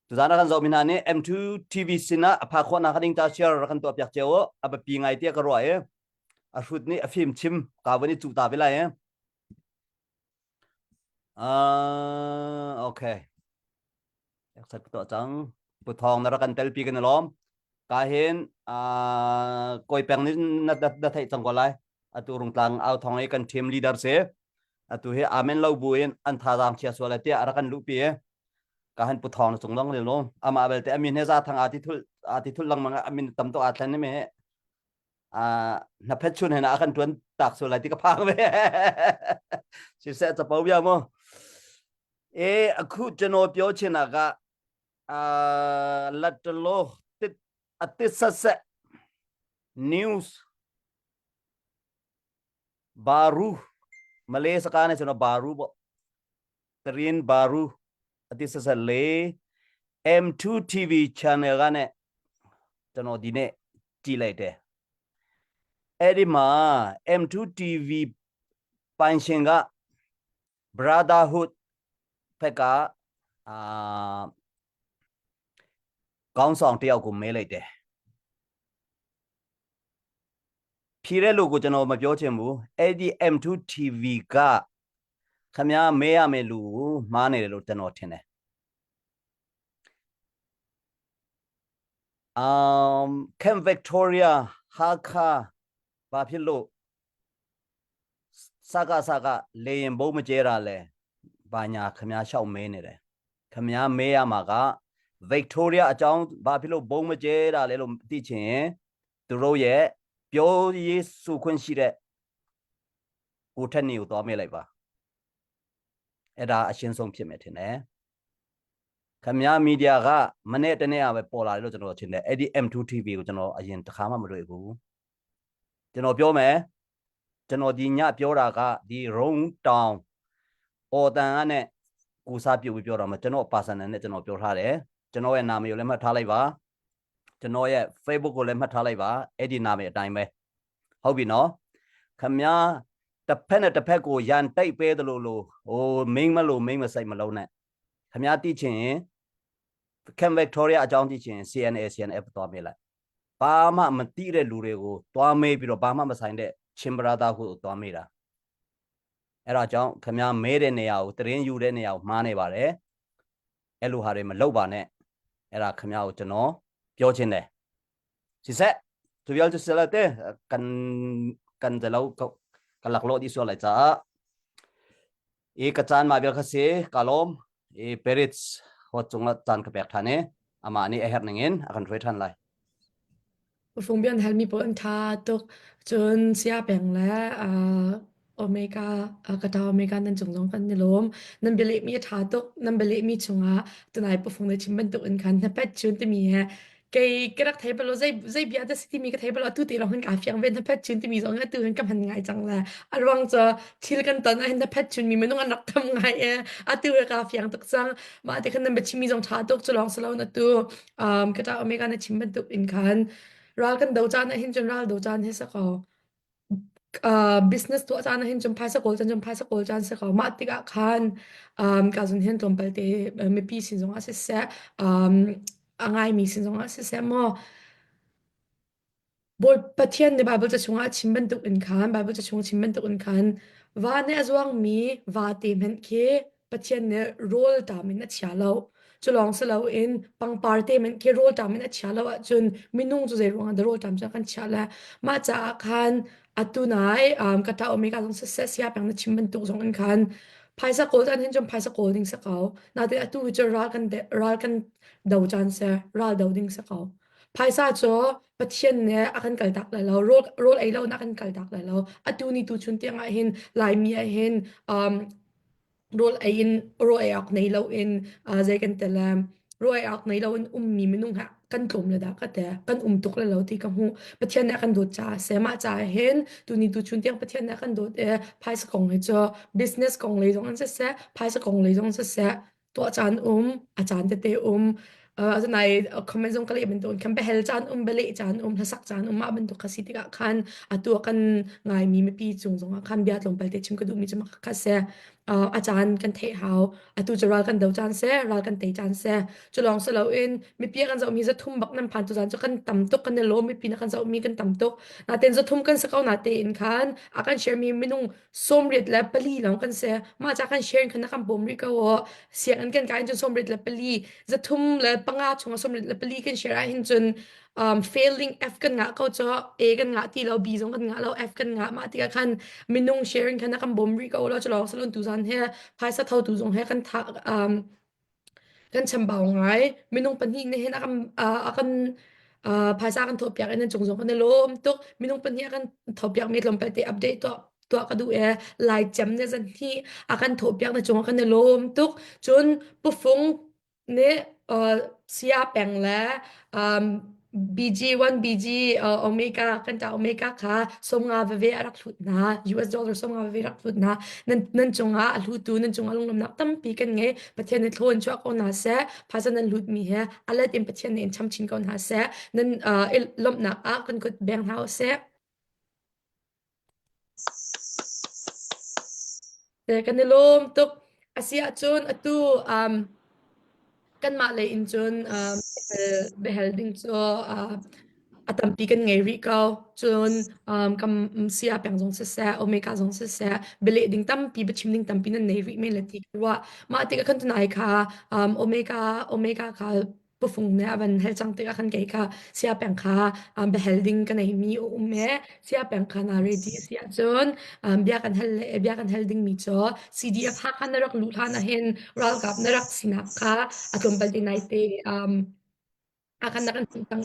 tuzan a kan zoh mi hna nih M2 TV sinah a pha khawhnak ding ta share rak kan tuah piak cio a biapi ngai tiah ka ruah i a hrut nih a fim chim ka vun i cuh ta ve lai i uh, okay Accept tuah cang. Pu Thawng na rak kan telpi kan i lawm. Ka hin kawi peng nih na, na, na theih cang ko lai. Atu rungtlang au thong i kan team leader si. Atu hi amen lo bu in an thazaang chia sual tiah a rak kan luhpi i ka han pu thawng na cung dong lil no. Amah belte amin he za thang aa ti thul aa ti thul lengmang amin tam tuk aa thlen mi na phet chun he na kan tuan tak sual lai ti ka phang ve. Siseh capo bia mu. E akhu chano pyo china ka latalo tit atit sase news baru Malay saka ne chano baru bo Tarin baru ati sase le M2 TV channel ကနဲ့ကျွန်တော်ဒီနေ့ကြည့်လိုက်တယ်အဲ့ဒီမှာ M2 TV ပိုင်ရှင်က Brotherhood ဘက်ကအာခေါင်းဆောင်တယောက်ကိုမဲလိုက်တယ်ဖြေတဲ့လူကိုကျွန်တော်မပြောချင်ဘူးအဲ့ဒီ M2 TV ကခမည်းမဲရမယ်လူကိုမှားနေတယ်လို့ကျွန်တော်ထင်တယ်အမ် Camp Victoria ဟာခါဘာဖြစ်လို့ စကစကလေရင်ဘုံမကျဲတာလဲဘာညာခမားလျှောက်မဲနေတယ်ခမားမဲရမှာက Victoria အကြောင်းဘာဖြစ်လို့ဘုံမကျဲတာလဲလို့သိချင်ရင်သူတို့ရဲ့ပြောရေးစုခွင့်ရှိတဲ့ကိုထက်နေကိုသွားမဲလိုက်ပါအဲ့ဒါအရှင်းဆုံးဖြစ်မယ်ထင်တယ်ခမားမီဒီယာကမနေ့တနေ့အပဲပေါ်လာတယ်လို့ကျွန်တော်ထင်တယ်အဲ့ဒီ M2 TV ကိုကျွန်တော်အရင်တစ်ခါမှမတွေ့ဘူးကျွန်တော်ပြောမယ် ကျွန်တော်ဒီညပြောတာကဒီရုံတောင်အော်တန်ကနဲ့ကိုစားပြုတ်ပြီးပြောတာမှာကျွန်တော် personal နဲ့ကျွန်တော်ပြောထားတယ်ကျွန်တော်ရဲ့နာမည်ကိုလည်းမှတ်ထားလိုက်ပါကျွန်တော်ရဲ့ Facebook ကိုလည်းမှတ်ထားလိုက်ပါအဲ့ဒီနာမည်အတိုင်းပဲဟုတ်ပြီနော်ခမည်းတစ်ဖက်နဲ့တစ်ဖက်ကိုရန်တိုက်ပေးတယ်လို့လို့ဟိုမင်းမလို့မင်းမဆိုင်မလုံးနဲ့ခမည်းတိချင်ရင် Camp Victoria အကြောင်းသိချင် CNA CNF သွားမေးလိုက်ဘာမှမသိတဲ့လူတွေကိုသွားမေးပြီးတော့ဘာမှမဆိုင်တဲ့ချင်းဘရာသားကိုသွားမေးတာအဲ့ဒါကြောင့်ခမည်းမဲတဲ့နေရာကိုတရင်ယူတဲ့နေရာကိုမှားနေပါတယ်အဲ့လိုဟာတွေမလုပ်ပါနဲ့အဲ့ဒါခမည်းကိုကျွန်တော်ပြောချင်တယ်စီဆက်သူပြောချင်တဲ့ကန်ကန်တလောက်ကလကလို့ဒီဆိုလိုက်ကြ i ka caan ma vial kha si ka lawm i Peritz huat cungah caan ka pek ṭhan i amah nih a herh ningin a kan hruai ṭhan lai. Fungbian halmi pawl an ṭha tuk. Cun sia peng le uh, Omega, ka ṭa Omega nan cung zong kan i lawm. Nan bialehmi a ṭha tuk. Nan bialehmi chungah tunai pufung na chim bantuk in khan hnapet chun timi he kei ka rak thei bal lo zei zei bia dah si timi ka thei bal lo atu te lawng hin kaa fiang ve hnapet chun timi zong atu hin ka hman ngai cang le a ruang cu thil kan ton ah hin hnapet chun mi minung an rak tam ngai e atu he kaa fiang tuk cang mah te khan nan biachimmi zong ṭha tuk cu lawng si lo na tu um, ka ṭa Omega na chim bantuk in khan ral kan do caan ah hin cun ral do caan hi sa ko business tuah caan ahhin cun phaisa kawl caan cun phaisa kawl caan si ko. Mah tikah khan um, ka zun hin tlawmpal te mipi sin zongah siseh, um, a ngaimi sin zongah siseh maw, Bawi Pathian nih Bible ca chungah a chim bantuk in khan, Bible ca chung chim bantuk in khan, va nih a zuangmi vate hmanh khi Pathian nih rawl ṭam in a chia lo. Cu lawng si loin pangpar te hmanh khi rawl ṭam in a chia lo ahcun minung cu zei ruangah dah rawl ṭam cu a kan chiah le mah caah khan atu nai um, ka ṭah omega zong siseh sia peng na chim bantuk zong in khan phaisa kawl caan hin cun phaisa kawl ding si ko. Natin atu hi cu ral kan ral kan do caan si, ral do ding si ko. Phaisa cu Pathian nih a kan kaltak lai lo, rawl, rawl ei lo in a kan kaltak lai lo. Atu ni tu chun tiang ah hin Laimi ah hin um, rawl ei in rawl ei awk nei loin zei kan tel rawl ei awk nei loin ummi minung ha kan tlawm le dah ka te kan um tuk le lo ti ka hmu Pathian nih a kan dawt caah a si mah caah hin tuni tu chun tiang Pathian nih a kan dawt e phaisa kong hi cu business kong lei zong an siseh phaisa kong lei zong siseh tuah caan um a caan tete um Asinain comment zong ka leh bantuk khan behel caan um beleh caan um hlasak caan um mah bantuk kha si tikah khan atu a kan ngaimi mipi cung zongah khan bia tlawmpal te chim ka duhmi cu mah kha si. A caan kan theih hau. Atu cu ral kan do caan si, ral kan tei caan si. Cu lawng si loin mipi a kan zohmi zathum bak nan phan tu caan cu kan tam tuk kan i lawm mipi na kan zohmi kan tam tuk. Natein zathum kan si ko natein khan a kan share mi minung 74 lawng kan si. Mah ca kan share khan na kan bawm rih ko aw. Sianginn kan kai in cun 74 305 chungah 74 kan share ahhin cun um, failing F kan ngah ko cu A kan ngah ti lo B zong kan ngah lo F kan ngah mah tikah khan minung sharing khan na kan bawm rih ko lo cu lawng salon tu zan he phaisa tho tu zong he kan tha um, kan chambau ngai. Minung pahnih nih hin a kan a kan phaisa kan thawhpiak i nan cung zong kan i lawm tuk. Minung pahnih a kan thawhpiak mi tlawmpal te update tuah tuah ka duh e. Lai cem ne zan hi a kan thawhpiak na cungah kan i lawm tuk. Cun pufung nih sia peng le um, BG1 BG uh, Omega kan ta Omega kha 50 veve a rak hlut hna US dollar 50 veve rak hlut hna nan nan cungah a hlutu nan cungah lunglawmnak tampi kan ngei Pathian nih thlawn chuah ko hna seh phaisa nan hlut mi he alet in Pathian nih in cham chin ko hna seh nan uh, lawmhnak ah kan kut beng hna seh Te kan i lawm tuk. A si ahcun atu um, kanmah lei in cun um, biahal ding cu uh, a tampi kan ngei rih ko. Cun um, kam sia peng zong siseh, Omega zong siseh, bialeh ding tampi, biachim ding tampi nan nei rih men le ti ka ruah. Mah tikah khan tunai kha um, Omega Omega kha pufung nih a van hel cang tikah khan kei kha sia peng kha um, biahal ding ka neimi a um e sia peng kha na ready si ahcun um, bia kan hal le bia kan hal dingmi cu CDF Hakha na rak luh hlan ahhin ralkap na rak sinak kha a tlawmpal te nai te um, a kan na kan chim cang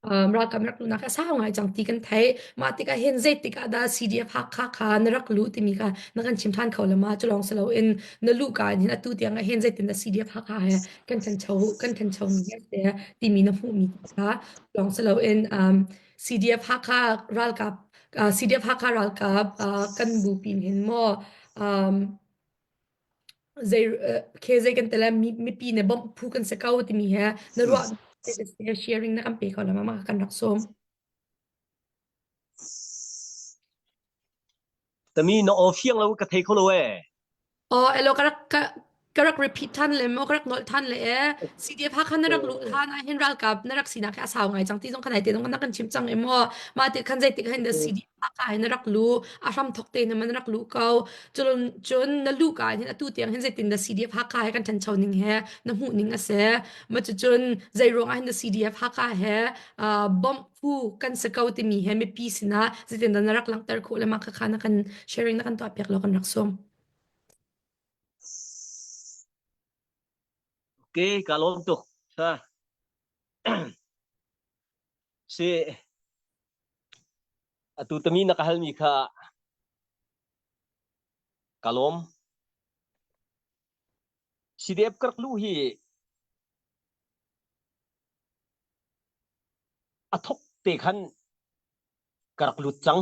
um, ralkap na rak luhnak kha sau ngai cang ti kan theih mah tikah hin zeitik ah dah CDF Hakha kha na rak luh timi kha na kan chim than kho le ma cu lawng si loin na luh ka in hin atu tiang ah hin zeitin dah CDF Hakha he kan ṭhancho kan ṭhancho mi a si timi na hmuhmi kha lawng si loin um, CDF Hakha ralkap uh, CDF Hakha ralkap uh, kan bupi hin maw um, zei uh, khe zei kan tele mipi ne bawmh phu kan se ko timi he na ruah sharing na kan pe ko la ma kan rak sawm Tami na aw fiang lo ka thei kho lo ee. Oh, elo ka rak ka ka rak repeat than le mo ka rak nolh than le e. CDF Hakha na rak luh hlan ah hin ralkap na rak sinak hi a sau ngai cang ti zong khan ai te zong na kan chim cang i mo. Ma ti khan zei tik hin da CDF Hakha hin na rak lu a hram thok te na man rak lu ko. Cun cun na lu ka hin atu tiang hin zeitin da CDF Hakha he kan ṭhancho ning he na hmuh ning a si. Ma cucun zei ruang ah hin da CDF Hakha he uh, bomb phu kan si ko timi he mipi sinah zeitindah na rak langhter khawh le mah khakha na kan sharing na kan tuah piak lo kan rak sawm. Okay, ka lawm tuk. Ha. Si atu tami na ka halmi kha. Ka lawm. CDF ka rak luh hi a thok te khan ka rak lut cang.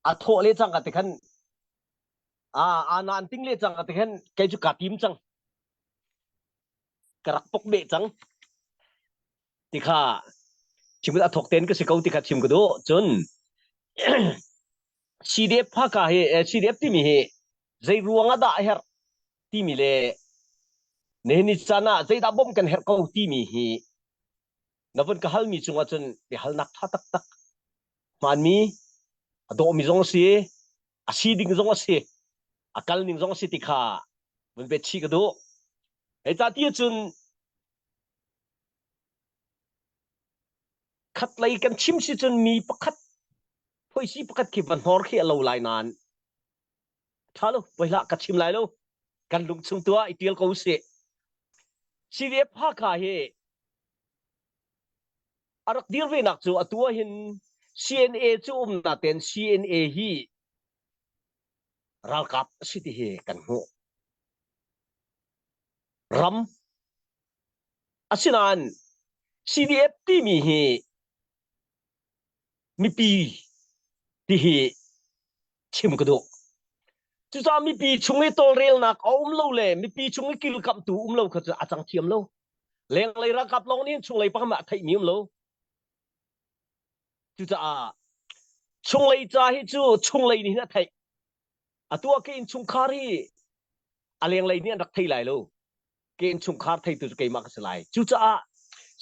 A thawh le cang ka te khan a ana an ting le cang ka te khan kei cu ka tim cang. Ka rak pok beh cang. Ti kha chim a thok ten ka si ko ti kha chim ka duh. Cun CDF phaka hi CDF timi hi zei ruang ah dah a herh timi le nihin ni caan ah zeidah bawmh kan herh ko timi hi na vun ka halmi cungah cun biahalnak ṭha taktak hmaanmi a dawhmi zong a si a si ding zong a si a kal ning zong a si ti kha vun bet chih ka duh hei ca ti ahcun khatlei kan chim si cun mi pakhat phoisi pakhat khi va hnor khi a lo lai nain Ṭha lo, poi hlah, ka chim lai lo. Kan lung chung tu ah i ṭial ko usih. CDF Hakha hi a rak dir ve nak cu atu ah hin CNA cu um naten CNA hi ralkap a si ti hi kan hmuh. Ram asinain CDF timi hi mipi ti hi chim ka duh. Cucaah mipi chung i tawlrelnak a um lo le mipi chung i kilkamhtu um lo kha cu a cang thiam lo. Lenglei ralkap lawng nih chunglei pakhat a theihmi um lo. Cucaah chunglei ca hi cu chunglei nih hin a theih. Atu ah ka innchungkhar hi a lenglei nih an rak thei lai lo. Ka innchungkhar theitu cu keimah ka si lai. Cucaah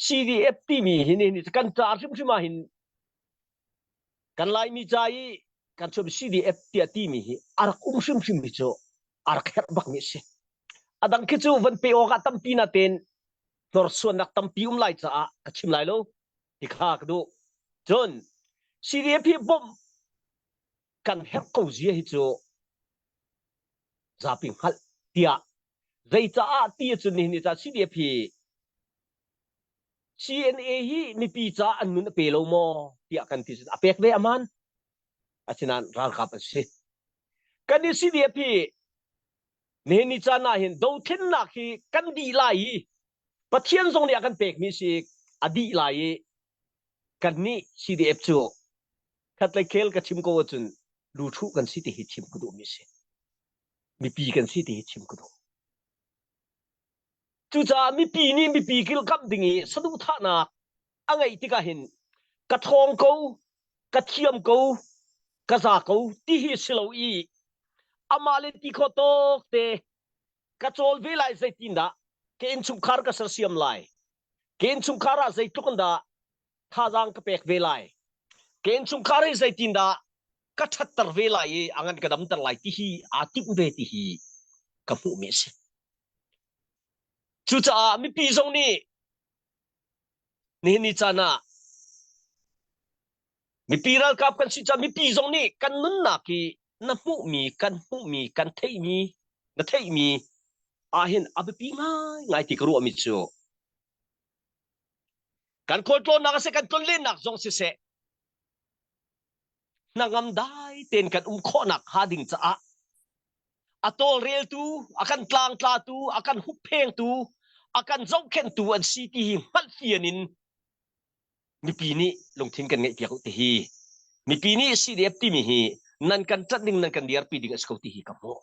CDF timi hi ni kan ca hrimhrim ah hin kan Laimi ca i kan chuam CDF tiah timi hi a rak um hrimhrim mi cu a rak herh bakmi a si. A dang khi cu van pe awk ah tampi na ten hnorsuannak tampi um lai caah ka chim lai lo ti kha ka duh. Cun CDF hi bawmh kan herh ko zia hi cu zapi hngalh tiah Zeicaah ti ahcun nihin ni ca CDF hi CNA hi mipi caah an nun a pe lo maw tiah kan ti a pek ve aman. Asinain ralkap an si. Kan i CDF hi nihin ni caan ah hin dothlennak hi kan dih lai i Pathian zong nih a kan pekmi si a dih lai i kan nih CDF cu khatlei khel ka chim ko ahcun luthuh kan si ti hi chim ka duhmi si. Mipi kan si ti hi chim ka duh. Cucaah mipi nih mipi kilkamh ding i saduhthahnak a ngeih tikah hin ka ṭhawng ko, ka thiam ko, ka za ko ti hi si lo i amah le ti khawh tawk te ka cawl ve lai zeitindah ka innchungkhar ka sersiam lai ka innchungkhar ah zeitluk in dah thazaang ka pek ve lai ka innchungkhar hi zeitindah ka ṭhatter ve lai i a ngan ka damter lai ti hi aa timh ve ti hi ka hmuhmi a si. Cucaah mipi zong nih nihin ni caan ah mipi ralkap kan si caah mipi zong nih kan nunnak hi na hmuhmi kan hmuhmi kan theihmi na theihmi ahhin a biapi ngaingai ti ka ruahmi cu kan khualtlawnnak a si kan tlonlennak zong siseh hnangam dai tein kan um khawhnak hnga ding caah a tawlreltu a kan tlangtlatu a kan hupphengtu a kan zohkhenhtu an si ti hi hngalhfian in mipi nih lungthin kan ngeih piak ti hi mipi nih CDF timi hi nan kan ṭanh ding nan kan dirpi ding a si ko ti hi ka hmuh.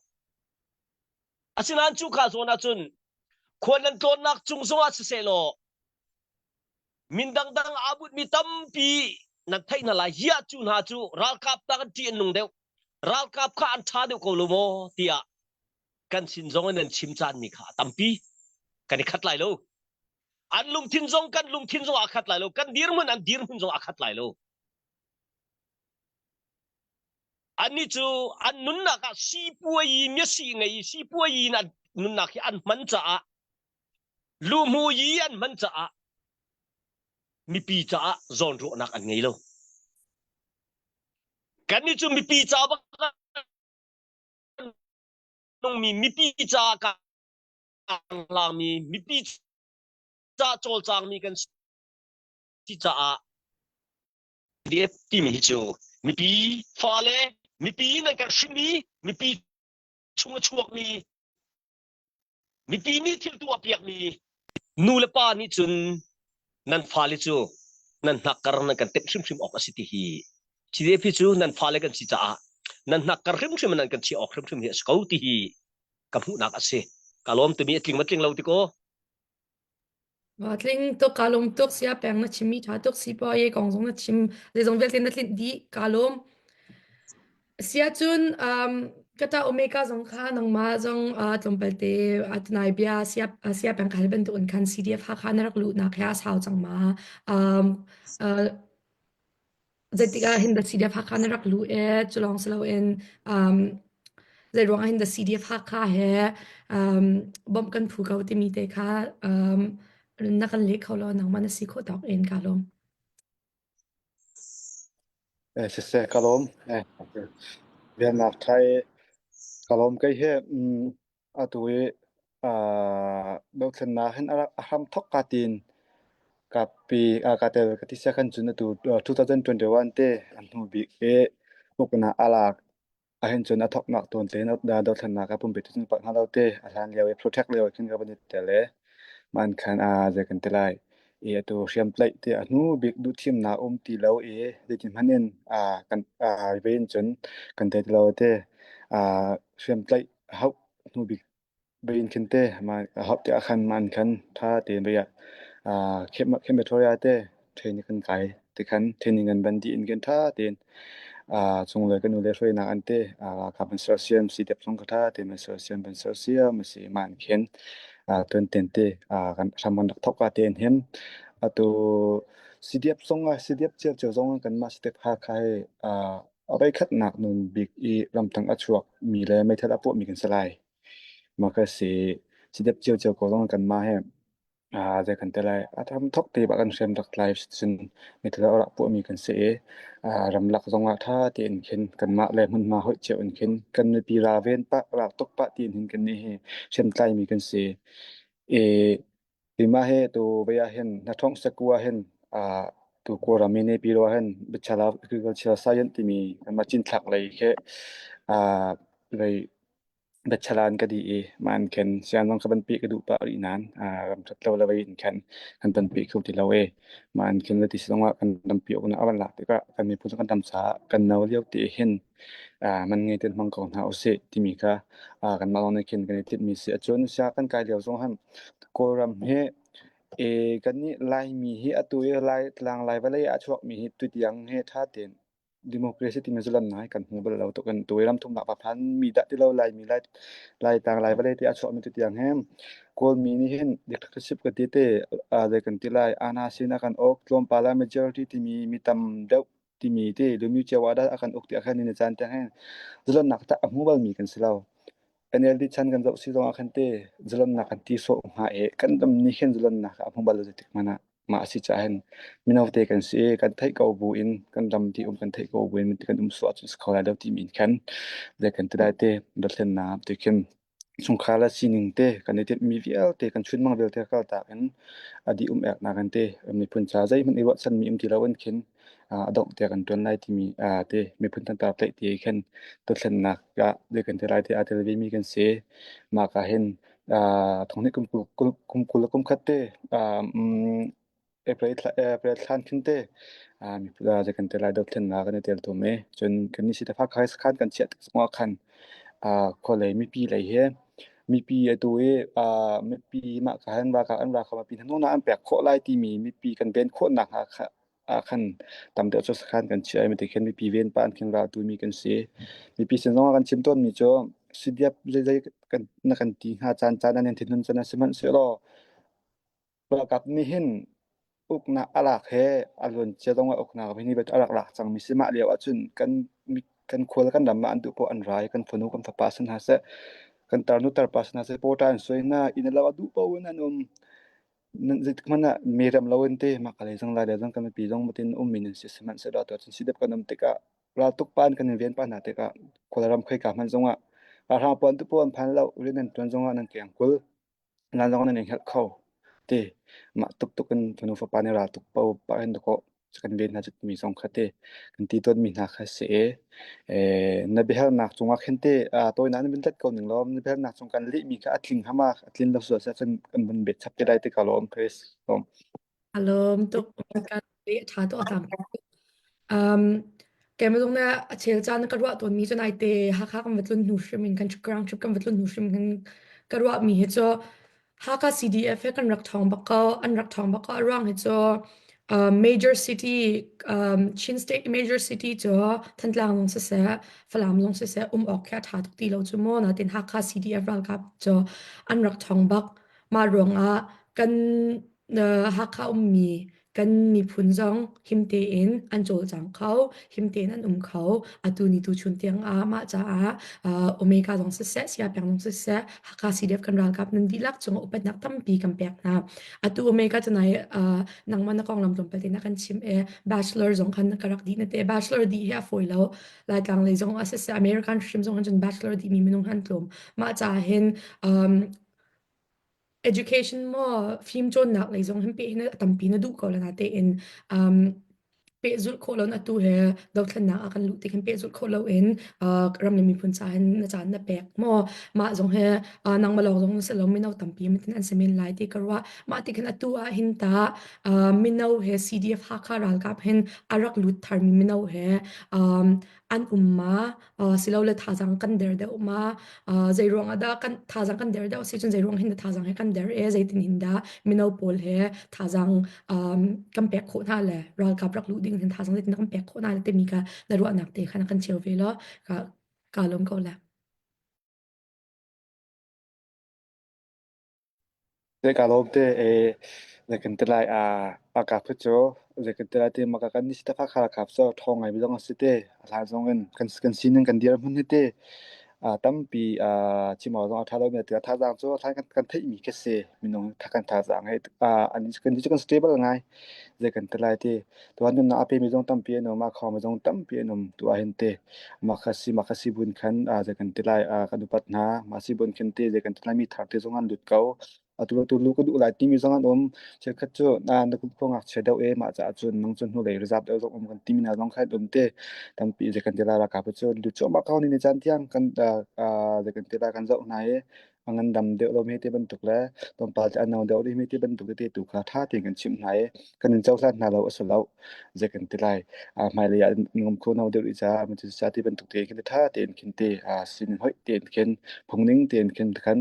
Asinain cu ka zawn ahcun khual nan tlawnnak cung zongah siseh law Min dangdang aa butmi tampi nan theih hna lai. Hiah cu hna cu ralkap tak an ṭih an nung deuh. Ralkap kha an ṭha deuh ko lo maw tiah kan sin zong in nan chim caanmi kha a tampi. Kan i khat lai lo. An lungthin zong kan lungthin zong aa khat lai lo. Kan dirhmun an dirhmun zong aa khat lai lo. Annih cu an nunnak ah sipuayi miasi ngei sipuayi in an nunnak hi an hman caah Luhmu yi an hman caah mipi caah zawnruahnak an ngei lo. Kannih cu mipi ca bak nungmi mipi caah ka hlangmi mipi ca cawlcangmi kan si caah PDF timi hi cu mipi fale mipi nan kan hrinmi mipi. chung a chuakmi mipi nih thil tuah piakmi nu le pa nih cun nan fale cu nan hnakkar nan kan temh hrimhrim awk a si ti hi CDF cu nan fale kan si caah nan hnakkar hrimhrim nan kan chiah awk hrimhrim hi a si ko ti hi ka hmuhnak a si. Ka lawm timi a tling ma tling lo ti ko. Wa tling tuk ka lawm tuk sia peng na chim mi tha tuk si pa ye kong zong na chim zeizong vialte na tlinh dih ka lawm. Sia cun um, kata omega zong kha nangmah zong uh, tlawmpal te uh, tunai bia sia uh, sia peng khal bantuk in khan CDF Hakha na rak luh nak he a sau cang ma um, uh, Zeitik ah hin the CDF Hakha na rak luh i culawng si loin um, zeiruang ah hin the CDF Hakha he um, bawmh kan phu ko timi te kha um, na kan leh kho law nangmah na si khawh tawk in ka lawm. Eh, siseh ka lawm. Eh, bianak ṭha i ka lawm kei he mm, Atu i dothlennak hin a hram thawk ka tiin kapi kaa tel ka ti sia khan cun atu 2021 te a hnu bik i uknak a lak ahhin cun a thawknak tawn tein dothlennak a pumpi tu cun palh hnga lo te a hlan lio i protect lio khin ka van i tel i man khan a zei kan ti lai i atu hriamtlaih ti a hnu bik duhthimnak um ti lo i zeitin hmanh in kan ve in cun kan thei ti lo te hriamtlaih hauh hnu bik bein khin te ma hauh te khan man khan tha tein bei ah Victoria te training kan kai ti khan training kan ban di in kan tha tein chungle kan ule hruainak an te ralkap an sersiam si dep zong ka tha tein an sersiam ban sersiam si man khin tun ten te kan hram kan rak thok ka tein hin atu CDF zong ah CDF cio cio zong kan mah CDF Hakha he A voikhatnak nun bik i ramtang a chuakmi le meithal a puahmi kan si lai. Mah ka si. Sidep ciocio ko zong kanmah he zei kan ti lai. A tam thok te bak kan hrem rak lai cun meithal a rak puahmi kan si i ramlak zong ah ṭha tein khin kanmah le hmunhma hoih cio in khin kan mipi ralven pah ral tuk pah tiin hin kannih hi hriamtlaimi kan si. I Keimah hi tu vei ah hin hnathawng saku ah hin tu Kawlram i Naypyidaw ah hin Bachelor of Agricultural Science timi kanmah cinthlak lei khi lei bachelor in ka dih i mah in khin sianginn zong ka van peh ka duh pah rih nain ram ṭhat lo le vei in khan kan van peh kho ti lo i mah in khin ti zong ah kan rampi uknak a van lak tikah kan miphun kan ram caah kan no lio te hin man ngei ten hmang ko hna usih timi kha kanmah lawng nih khin kan i tinhmi si. Cun sia kan kai lio zong han Kawlram hi e, kannih Laimi hi atu i Lai tlang Lai vawlei ah a chuakmi hi tutiang hi ṭha tein democracy timi zulamnak hi kan hmu bal lo tuk in tu i ram thumnak va phan mi dah ti lo Laimi Lai Lai tlang Lai vawlei te a chuakmi tutiang hi Kawlmi nih hin dictatorship ka ti te zei kan ti lai ana sin a kan awk tlawmpal ah majority timi mi tam deuh timi te lumi cio ah dah a kan uk ti khan ni caan te hin zalonnak tak a hmu balmi kan si lo. NLD chan kan zoh si zong ah khan te zalonnak kan ti sawh hnga i kan ram nih hin zalonnak a hmu bal lo zeitik hmanh ah mah a si caah hin mino te kan si i kan theih ko bu in kan ram ti um kan theih ko bu in kan um suah cun si kho lai lo timi in khan le kan ti lai te dothlennak ti khin Chungkhar le sining te kan i tinhmi vialte kan chunmang vialte kaltak in a dih um eknak in te miphun ca zeihmanh i ruahchanmi um ti lo in khin a dongh tiang kan ṭuan lai timi te miphun thantar tlaih ti khin dothlennak ah zei kan ti lai ti aa tel vemi kan si. Mah ka hin thonghnih kum 20 le kum khat te April thla April thlan khin te zei kan ti lai dothlennak kan i tel tum i cun kan nih sitafak khan kan chiah tik zongah khan khualei mipi lei he mipi atu i mipi mah ka han ralkap an ralkap mipi hna an pek khawh lai timi mipi kan ven khawhnak ah khan tam deuh cu sakhan kan chiah i miti khin mipi ven pa an khin ral tu mi kan si. Mipi sin zongah kan chim tawnmi cu sidiap zeizei kan na kan ti hnga caan caan an in thinhun caan sihmanhsehlaw Ralkap nih hin uknak a lak he a luancia zong ah uknak hi a rak lak cangmi si. Mah lio ahcun kan kan khua le kan ram ah an duh paoh an ra i kan fanu kan fapa si hna seh, kan tarnu tarpa si hna seh, pawṭa an suai hna, inn le lo a duh paoh in an um. Zeitik hmanh ah mi rem lo in te mah ka lei zong lai lei zong kan mipi zong matin ummi nan si. Sihmanhsehlaw atu ahcun sidep kan um tikah raltuk pa an kan in ven pah hna tikah khuaram khoika hmanh zongah ralhrang pawl an duh paoh an phan lo, rian an ṭuan zongah nan keng kul. Nan zong nan i hngalh kho ti. Mah tuktuk in fanu fapa nih ral tuk pa in dakaw. Kan ven hna cu timi zong kha te kan ti tawnmi hna kha si i na biahalnak cungah khin te tawinak na bin tlat ko ning law na biahalnak cung kan lehmi kha a tling hama a tlin lo sual cun kan van bet chap te lai te ka lawm Chris. Lawm. A lawm tuk. Kan ṭha tuk a tlam. Um, keimah zong nih a chel caan ka ruah tawnmi cu naite Hakha kan va tlun hnu hrim in kan Krang trip kan va tlun hnu hrim in ka ruahmi hi cu Hakha CDF he kan rak ṭhawng bak ko an rak ṭhawng bak ko a ruang hi cu uh, major city um, Chin state major city cu Thantlang zong siseh Falam zong siseh um awk khi a ṭha tuk ti lo cu mu natin Hakha CDF ralkap cu an rak ṭhawng bak mah ruangah kan uh, Hakha ummi kan miphun zong him tein an cawlcang kho, him tein an um kho. Atu ni tu chun tiang ah mah caah uh, Omega zong siseh, Siapeng zong siseh, Hakha CDF kan ralkap nan dihlak cungah upatnak tampi kan pek hna. Atu Omega tunai uh, nangmah na konglam tlawmpal te na kan chim e bachelor zong khan ka rak di na te bachelor di hi a fawi lo Laitlang lei zong ah siseh American hrim zong han cun bachelor di mi minung han tlawm mah caah hin um, Education maw fimcawnnak lei zong hin peh hin a tampi na duh ko la natein um, pehzulh khawh lo na atu he dothlennak ah kan luh tik hin pehzulh khawh loin uh, ram le miphun ca hin na caan na pek maw mah zong he uh, nangmah lawng zong na si lo mino tampi mitin an si men lai ti ka ruah mah tik hin atu ah hin ta uh, mino he CDF Hakha ralkap hin a rak lut tharmi mino he um, an um ma silole thazaang kan der deuh ma zei ruang ah dah kan thazaang kan der deuh si cun zei ruang hin dah thazaang he kan der e zeitin hin dah mino pawl he thazaang kan pek khawh hna le ralkap rak luh ding hin thazaang zeitin kan pek khawh hna le timi kha na ruahnak te kha na kan cheu ve law ka ka lawm ko le. Zei kaa lawm te ee zei kan ti lai aa a ka phu cu zei kan ti lai ti maka kan ni si takak kha cu ṭhawng ngai mi zong a si te a hlan zong in kan kan sining kan dirhmun hi te aa tampi aa chim awk zong a ṭha lo mi a thazaang cu a hlan kan kan theih mi khi si minung kan thazaang he aa an kan cu kan stable ngai zei kan ti lai ti tuan nunnak a pe mi zong tampi an um a khawng mi zong tampi an um tu ah hin te mah kha si mah kha si bun khan aa zei kan ti lai aa kan upat hna mah si bun khin te zei kan ti lai mi thar te zong an lut ko atu atu lu ka duh lai timi zong an um cheukhat cu na na kum khua ngakchia deuh e mah caah cun nang cun hnulei rizap deuh zong um kan timi hna zong kha an um te tampi zei kan ti lai ralkap cu lut cuahmah ko ni ni caan tiang kan zei kan ti lai kan zoh hna i a ngandam deuh lomi te bantuk le tlawmpal te a no deuh rihmi te bantuk tete tu kha ṭha tein kan chimh hna i kan in cohlan hna lo a si lo. Zei kan ti lai. Hmailei ah ngam kho no deuh rih caah cu ti bantuk te khin ṭha tein khin te sining hoih tein khin phungning tein khin khan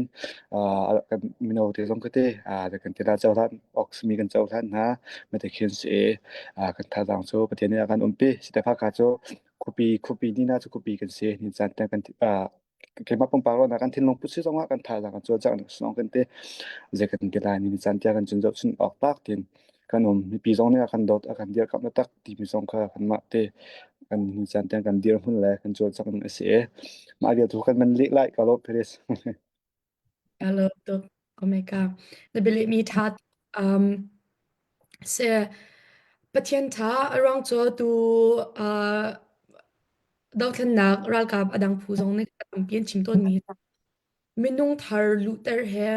kan mino te zong kha te zei kan ti lai cohlan awk simi kan cohlan hna. Mate khin si kan thazaang cu Pathian nih a kan umpi. Sitefa kha cu khuapi khuapi ni na cu khuapi kan si. Ni caan te kan keimah pumpak ruahnak kan thinlung put si zongah kan thazaang kan cawlcangh ning sinong kan ti zei kan ti lai ni caan tiang kan cun zohchun awk tak tin kan um mipi zong nih a kan dawt a kan dirkamh na tak timi zong kha kanmah te kan ni caan tiang kan dirhmun le kan cawlcangh ning a si e mah vial tu kan man leh lai ka lo Paris Hello tuk Omega na believe mi tha um se Pathian tha aruang cu tu uh, Dothlennak ralkap a dang phu zong nih tampi an chim tawnmi minung thar luhter he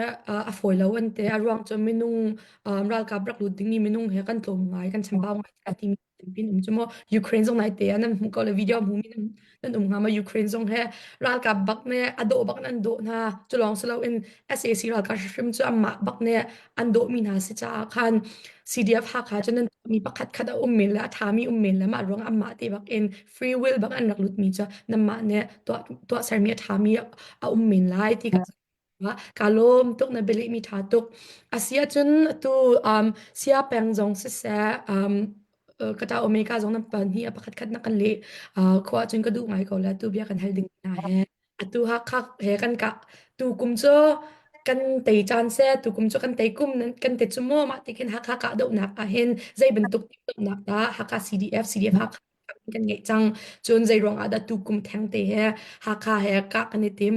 a fawi lo an ti. A ruang cu minung ralkap rak lut dingmi minung he kan tlawm ngai, kan chambau ngai tiah timi tampi an um cu mu. Ukraine zong nai te ah nan hmuh ko le video hmumi nan nan um hnga ma Ukraine zong he ralkap bak nih a dawh bak in an dawh hna. Cu lawng si loin SAC ralkap hrim cu anmah bak nih an dawhmi hna si caah khan CDF Hakha cu nan mi pakhat khat a um men le a ṭhami um men le mah ruang anmah te bak in free will bak an rak lutmi cu nanmah nih tuah tuahsermi a ṭhami a um men lai ti ka ka lawm tuk na bialehmi ṭha tuk a si ahcun atu um, sia peng zong siseh um, ka ta omega zong nan pahnih a pakhat khat na kan leh uh, khua cun ka duh ngai ko la tu bia kan hal ding hna he atu Hakha he kan kah tukum cu kan tei caan seh tukum cu kan tei kum kan te cu maw mah ti khin Hakha kahdohnak ah hin zei bantuk dohnak dah Hakha CDF CDF Hakha kan ngeih cang cun zei ruang ah dah tukum theng te he Hakha he kah kan i tim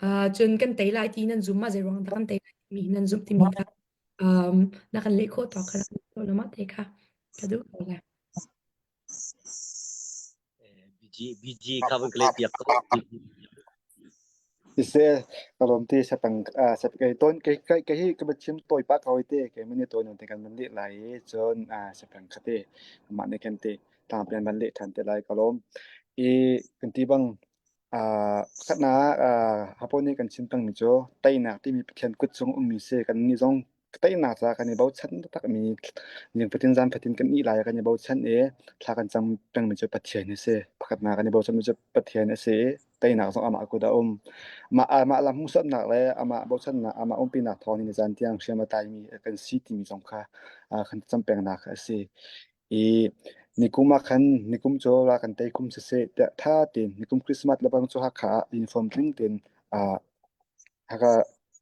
uh, cun kan tei lai ti nan zum ma zei ruang dah kan tei lai timi nan zumh timi kha um, na kan leh khawh tawk kha mah te kha ka duh ko le BG BG kha van ka leh piak ko. Siseh ka lawm ti sapang sap kei ton kei kei kei hi ka chim tawi pa ko te kei mani tawi non te kan van leh lai i cun sapang khate mah nih khan te tlangpian van leh than te lai ka lawm i kan ti bang pakhatnak ah Hapo nih kan chim pengmi cu teinak timi Pathian kut cung ummi si. Kannih zong teinak caah kan i bochan taktakmi zing fatin zan fatin kan ih lai ah kan i bochan i thla kan cam pengmi cu Pathian hi si. Pakhatnak kan i bochanmi cu Pathian a si i teinak zong amah kut ah a um. Amah, amah lam hmuhsaknak le amah bochannak, amah umpinak thawng in nizan tiang hriam a tlaimi kan si timi zong kha kan cam pengnak a si. I nikum ah khan nikum cu ra kan tei kum siseh tiah ṭha tein nikum Christmas le bang cu Hakha ah uniform tling tein uh, Hakha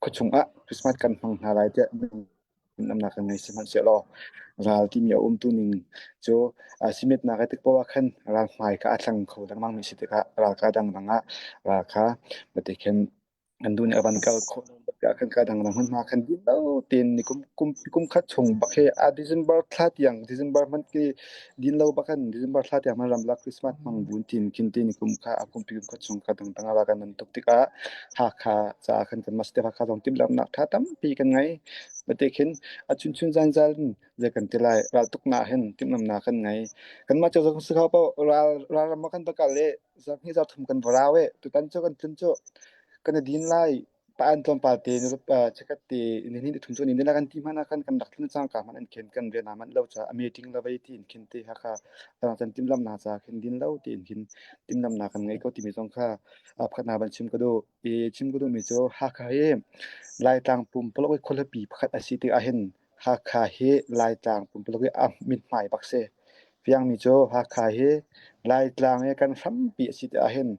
khuachung ah Christmas kan hmang hna lai tiah namnak kan ngei sihmanhsehlaw ral timi a umtu ning cu uh, simetnak tik poah khan ral hmai kha a thlang kho lengmang mi si tikah ral ka dangdang ah ral kha mate khin Kan duh nih a van kal khawh lo bak ah khan ka dangdang hmunhma khan din lo tein ni kum kum kum khat chung bak he a December thla tiang December hmanh khi din lo bak kan December thla tiang hmanh ramlak Christmas hmang bun tin khin ti ni kum kha a kum pi kum khat chung ka dangdang ala kan nan tuk tikah Hakha caah khan kan mas te Hakha zong timhlamhnak tha tampi kan ngei. Mate khin a chun chun zan zal in zei kan ti lai ral tuknak hin timhlamhnak kan ngei. Kanmah cu zong si kho paoh ral ral ram ah kan va kal i zarhhnih zarhthum kan va rau i tutan cu kan tlun cu kan i din lai pa an tlawmpal te chikkhat te nihnih ni thum cu ni kan ti hmanh ah khan kan rak tlun cangka hmanh an khen kan rian aa manh lo caah a meeting la vei tiin khin te hakha kan timhlamhnak caah khin din lo tiin khin timhlamhnak kan ngei ko timi zong kha pakhat hna van chim ka duh i chim ka duhmi cu Hakha hi Laitlang pumpuluk i khualipi pakhat a si tikah hin Hakha hi Laitlang pumpuluk i a mithmai bak si. Fiangmi cu Hakha hi Laitlang i kan hrampi a si ti ahhin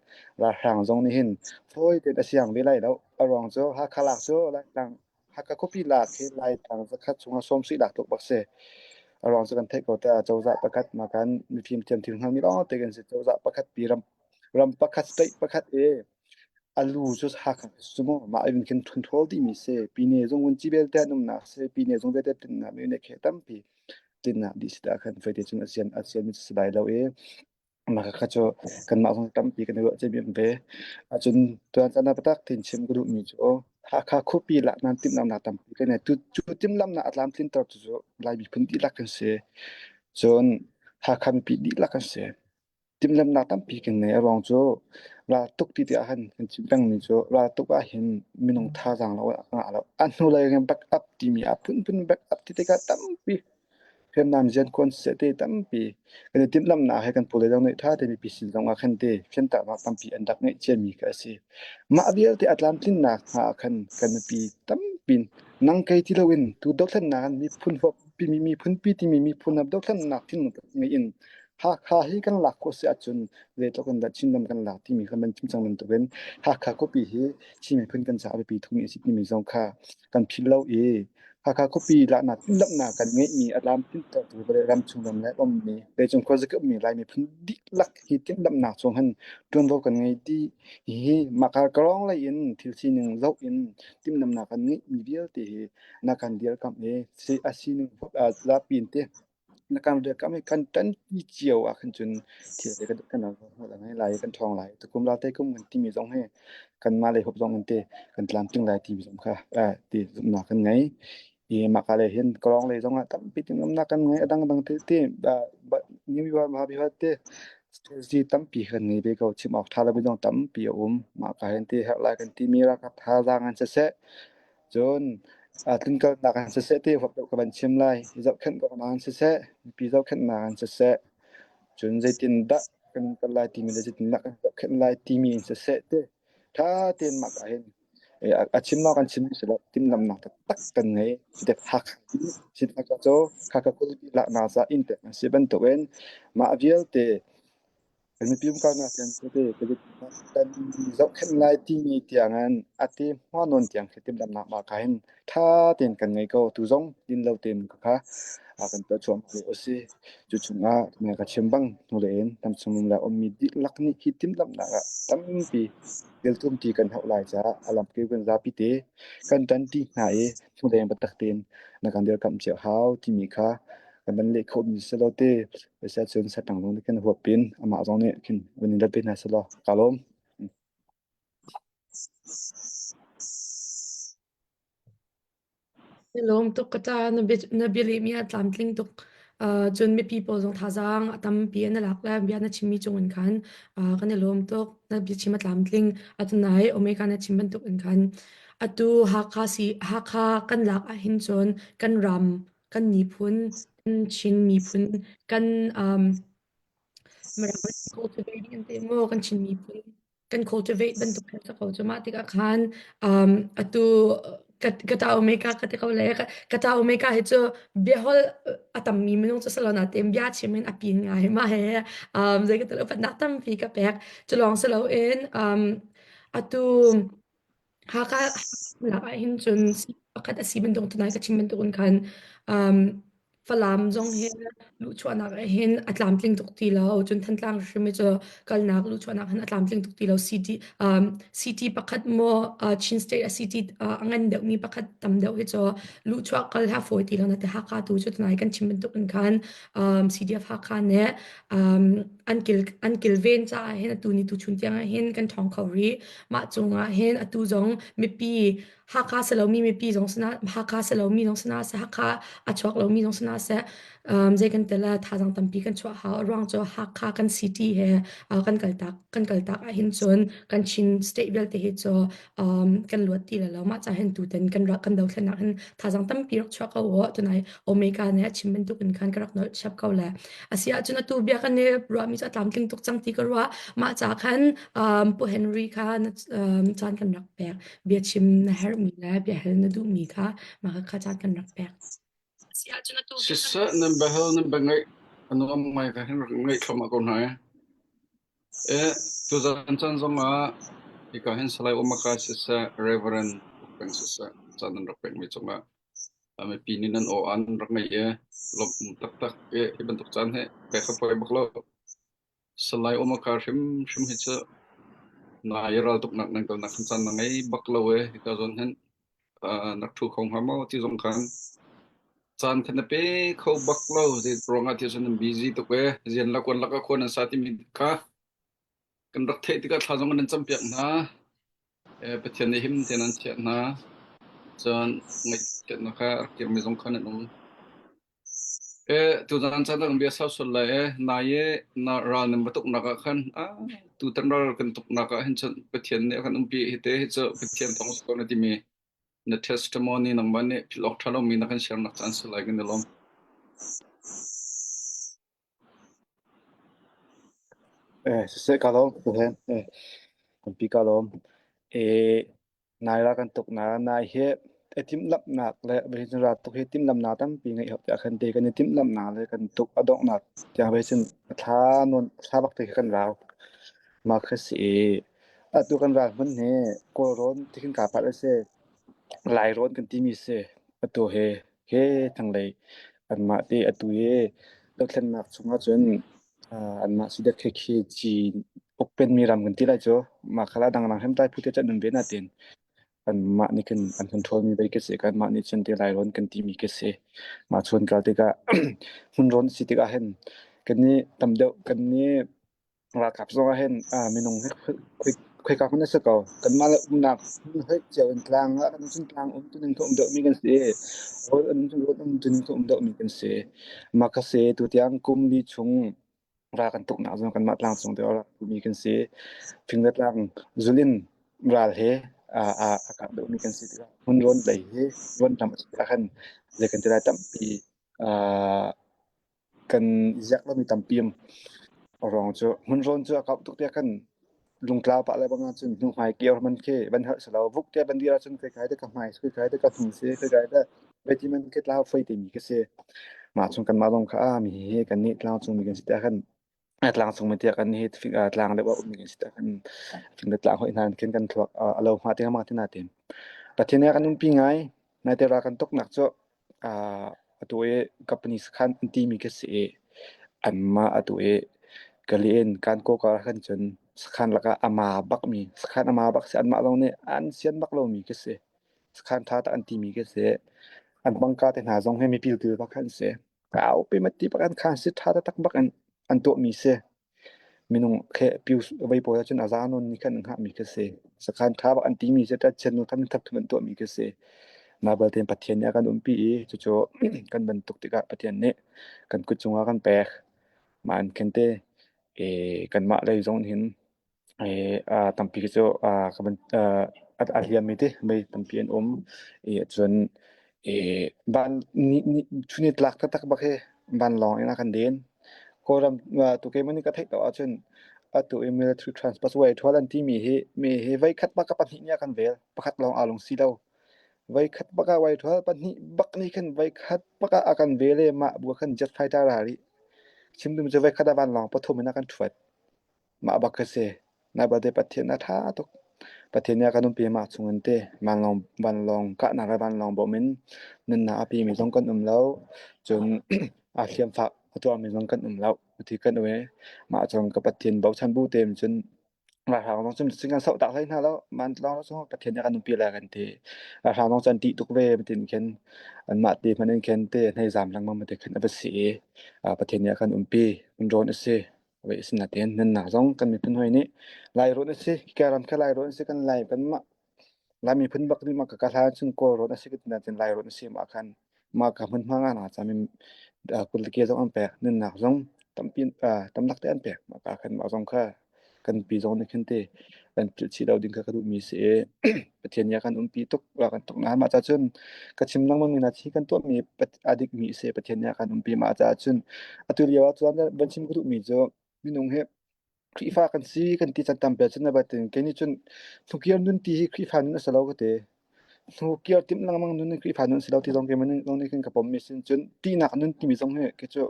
ralhrang zong nih hin fawi tein a siang ve lai lo. A ruang cu Hakha lak cu Laitlang Hakha khuapi lak hi Laitlang zakhat chungah sawmsih lak tluk bak si. A ruang cu kan theih ko ta cozah pakhat ma kan mifim thiam thil hngalmi lawng te kan si. Cozah pakhat pi ram ram pakhat state pakhat i A lu cu Hakha cu maw mah in khin ṭhunṭhawl timi si. Pine zong vun ci belte an umnak si. Pine zung vialte tinnak mi nih khi tampi tinnak dih si ah khan feite cun a sian a sian mi si lai lo i mah kha cu kanmah zong tampi kan i ruah cem ve. Ahcun tuan caan ah biatak tein chim ka duhmi cu Hakha khuapi lak nan timhlamhnak tampi kan ngei. Cu timhlamhnak a tlamtlinter tu cu Lai miphun dihlak kan si. Cun Hakha mipi dihlak kan si. Timhlamhnak tampi kan ngei. A ruang cu raltuk ti tikah khan kan chim pengmi cu raltuk ahhin minung thazaang lo a ngah lo. A hnulei in back up timi a phunphun back up ti tikah tampi hriamnam ziankuan siseh te tampi kan i timhlamhnak he kan pule zong nih ṭha tein mipi sin zong ah khan te fianternak tampi an rak ngeih ciami kha a si. Mah vialte a tlamtlinnak hnga ah khan kan mipi tampi nang kei ti loin tu dothlennak in miphun huap miphunpi timi miphun dothlennak thinlung ngei in Hakha hi kan lak khawh si ahcun zeitluk in dah Chinram kan lak timi kha nan chim cang bantukin Hakha khuapi hi Chin miphun kan caah a biapi tukmi a si timi zong kha kan philh lo i Hakha khuapi laknak timhlamhnak kan ngeihmi a tlamtlintertu vawlei ramchung ram le ummi leicung khuazakip ummi Lai miphun dihlak hi timhlamhnak chung hin ṭuanvo kan ngei dih. Hihi mah karong lei in thil sining zoh in timhlamhnak kan ngeihmi vialte hi na kan dirkamh i a sining zapi in te Na kan riakam i kan ṭanpi cio ah khan cun thil te kan kan kan lai i kan ṭhawng lai. Tukum la te kum kan timi zong hi kanmah lei huap zong in te kan tlamtling lai timi zong kha ti zumhnak kan ngei. I mah ka lei hin kalawng lei zong ah tampi timhlamhnak kan ngei. A dangdang te te te strategy tampi kan ngei ve ko. Chim awk ṭha lomi zong tampi a um. Mah ka hin ti herh lai kan timi ralkap thazaang an siseh Cun tlunkalnak in siseh ti huap deuh ka van chim lai. Zohkhenh kongnak in siseh, mipi zohkhenhnak in siseh, cun zeitindah kan kal lai timi le zeitindah kan zohkhenh lai timi in siseh ti ṭha tein mah ka hin a chim lawng kan chim si lo timhlamhnak taktak kan ngei. Cutik Hakha Hakha cu Hakha khualipi laknak ca inn pek an si bantukin mah vialte Kan mipi umkalnak tiang tete kan zohkhenh lai timi tiangin a te hma nawn tiang khi timhlamhnak mah ka hin ṭha tein kan ngei ko. Tu zong din lo tein ka kha kan tuah cuahmah lio a si. Cu chungah na ka chim bang hnulei in lamchung le ummi dihlak nih hi timhlamhnak ah tampi teltumṭi kan hauh lai caah a lamkip kan zapi te kan ṭanṭi hna i hnulei in biatak tein na kan dirkamh cio hau timi kha kan van leh khawhmi si lo te Asiahcun satang zong nih khin huap in amah zong nih khin van in let ve hna selaw kaa lawm. Na lawm tuk ka ta na bia na bia lehmi a tlamtling tuk. Uh, cun mipi pawl zong thazaang a tampi an lak le bia na chimmi cung in khan uh, kan i lawm tuk. Na bia chim a tlamtling. Atunai Omega na chim bantuk in khan atu Hakha si Hakha kan lak ahhin cun kan ram kan miphun kan Chin miphun kan um, Mirang cultivating an ti maw kan Chin miphun kan cultivate bantuk khan sa ko cu mah tikah khan um, atu ka ka ta omega ka ti ko le ka ta omega hi cu biahol a tammi minung cu salon ah tem bia chim in a pin ngai ma he um zei ka tel upatnak tampi ka pek cu lawng si loin um atu Hakha lak ah hin cun pakhat a si bantuk tunai ka chim bantuk in khan um, Falam zong hi luhchuahnak ah hin a tlamtling tuk ti lo. Cun Thantlang hrim hi cu kalnak luhchuahnak hin a tlamtling tuk ti lo. City um, city pakhat maw uh, Chin State a city uh, a ngan deuhmi pakhat tam deuh hi cu luhchuah kal ha fawi ti lo. Na te Hakha tu cu tunai kan chim bantuk in khan um, CDF Hakha nih um, an kil an kilven caah hin atu ni tu chun tiang ah hin kan ṭhawng kho rih. Mah cungah hin atu zong mipi Hakha si lomi mipi zong sina Hakha si lomi zong sina seh Hakha a chuak lomi zong sina seh um, zei kan tel ah thazaang tampi kan chuah hau. A ruang cu Hakha kan city he uh, kan kaltak kan kaltak ah hin cun kan Chin state vialte hi cu um, kan luat ti lo. Mah ca hin tuten kan rak kan dothlennak hin thazaang tampi rak chuah ko u. Tunai Omega nih a chim bantuk in khan ka rak nolh chap ko le. Asi ahcun atu bia kan i ruahmi cu a tlamtling tuk cang ti ka ruah. Mah ca khan um, Pu Henry kha na, um, caan kan rak pek. Bia chim na herhmi le bia hal na duhmi kha mah kha caan kan rak pek. Asi ahcun atu bia kan Siseh nan biahal nan bia ngaih a nuam ngai ka hin rak ngaih thluahmah ko hna ee. Eh, tuzan caan zong ah hika hin Salai Umaka siseh, Reverend Uk Peng siseh, caan nan rak pekmi cungah mipi nih nan aw an rak ngaih i lawmh um taktak i hi bantuk caan hi pek a fawi bak lo. Salai Umaka hrimhrim hi cu nai raltuknak nan kalnak khan caan na ngei bak lo e hika zawn hin na rak ṭhu kho hnga maw ti zong khan caan kha na pe kho bak lo zei ruangah ti cun nan busy tuk e rian la kuan lak ah khua nan sa timi kha kan rak theih tikah thla zong nan campiak hna Pathian nih him tein an chiah hna cun ngaihchiatnak kha rak kirmi zong kha nan um Tuzaan caan ah kan bia sau sual lai ee. Nai i na ral nan va tuknak ah khan ah tutan ral kan tuknak ah hin cun Pathian nih a kan umpi hi te hi cu Pathian thawng si ko na timi na testimony nangmah nih philh awk ṭha lomi na kan share nak caan si lai kan i lawm. Eh, siseh ka lawm. Eh, tampi ka lawm. Eh, Nai ral kan tuk na nai hi i timhlamhnak le vei ral tuk hi timhlamhnak tampi ngeih hau tiah khan te kan i timhlamhnak le kan tuk a donghnak tiang vei cun a thla nawn thla bak te khi kan rau. Mah kha si i atu kan ral hmun hi Kawlrawn ti khin kaa palh a si. Lairawn kan timi si. Atu he he thanglei anmah te atu hi dothlennak chungah cun anmah si dek khi khi ukpenmi ram kan ti lai cu mah kha la dangdang hriamtlai phu te chan um ve natin anmah nih khin an control mi bei ka si kanmah nih cun te lai rawn kan timi ka si mah chuan kal tikah hmun rawn si tikah hin kan nih tam deuh kan nih ralkap zong ah hin minung hi khoika hmun a si ko kanmah le umnak hmun hoi cio in tlang ah kan cun tlang um tuning ka um deuh mi kan si rawl um cun rawl um tuning ka um deuh mi kan si mah ka si tu tiang kum li chung ral kan tuknak zong kanmah tlangcung te rak mi kan si. Fing le tlang zulin ral he a a a kap deuhmi kan si tikah hmun rawn lei hi rawn ram a si tikah khan zei kan ti lai tampi kan i ziak lomi tampi um. A ruang cu hmun rawn cu a kauh tuk tiah khan lungtlau pah le bang ahcun hnuhmai kir man khi van herh si lo vuk tiah van dir ahcun khoi kai te ka hmai khoi kai te ka hnung si khoi kai te veiti man khi tlau foi timi khi si mah chung kanmah zong kha a mi hi kan nih tlang chung mi kan si tiah khan tlang chung mi tiah kan hi tlang deuh a um mi kan si tiah kan fing le tlang hoi hna khin kan thluak a lo hma te ma te na te Pathian kan umpi ngai nai te ra kan tok nak cu atu i company sakhan an timi ka si i anmah atu i Kaliin kan kawkar khan cun sakhan lakah ama bakmi sakhan ama bak si anmah zong nih an sian bak lomi ka si. Sakhan ṭha tak an timi ka si. An bangka te hna zong hi mipil til bak an si. Kau pi mati bak an khan si ṭha taktak bak in an tuahmi si. Minung khe piu vei pawl ahcun a za nawn nih khan an hngahmi khi si. Sakhan ṭha bak an timi cu ṭat chiat nu tham thap thum an tuahmi khi si. Mah belte Pathian nih a kan umpi i cucu kan bantuk tikah Pathian nih kan kut cungah kan pek. Mah an khin te kanmah lei zong hin tampi khi cu a hliammi te mei tampi an um. I cun van chun i tlak taktak bak hi vanlawng in a kan den. Kawlram tu keimah nih ka theih tawk ahcun atu i military transport thual an timi hi mi hi voikhat bak ka pahnih nih a kan vel. Pakhat lawng aa lung si lo. Voikhat bak ah wai thual pahnih bak nih khin voikhat bak ah a kan vel i mah bu ah khan jet fighter ra rih. Chim dum cu voikhat ah vanlawng pathum in a kan ṭhuat. Mah bak ka si. Nai balte Pathian a ṭha tuk. Pathian nih a kan umpi mah chung in te vanlawng vanlawng kahnak le vanlawng bawm in nunnak a pimi zong kan um lo. Cun aa hliamfak a tuarmi zong kan um lo. Ti kan um i mah cung ka Pathian bochan bu tein cun ralhrang zong cun cun kan soh tak hlei hna lo. Man lawng cu Pathian nih a kan umpi lai kan ti. Ralhrang zong cu an ṭih tuk ve tin khin anmah te hmanh in khin te hnei zam lengmang te khin a va si i Pathian nih a kan umpi. Kan rawn a si. Asinain nunnak zong kan miphun hawi nih Lairawn a si, hika ram kha Lairawn a si, kan Lai kanmah Lai miphun bak nih mah ka hlan cun Kawlrawn a si ka ti nain Lairawn a si mah khan mah ka hmunhma nga na cami kutke zong an pek nunnak zong tampi tamlak te an pek mah ka khan mah zong kha kan pi zong nih khin te kan philh chih lo ding kha ka duhmi si i Pathian nih a kan umpi tuk a kan tuk na mah ca cun ka chim lengmang mi hna khi kan tuahmi a dikmi si Pathian nih a kan umpi mah caah cun atu lio ah cun van chim ka duhmi cu minung hi Khrihfa kan si kan ti can tampi ahcun na batin kei nih cun hnukir nun ti hi Khrihfa nun a si lo ka ti. Hnukir timh lengmang nun hi Khrihfa nun a si lo ti zong keimah zong nih khin ka pommi sin cun tihnak nun timi zong hi kei cu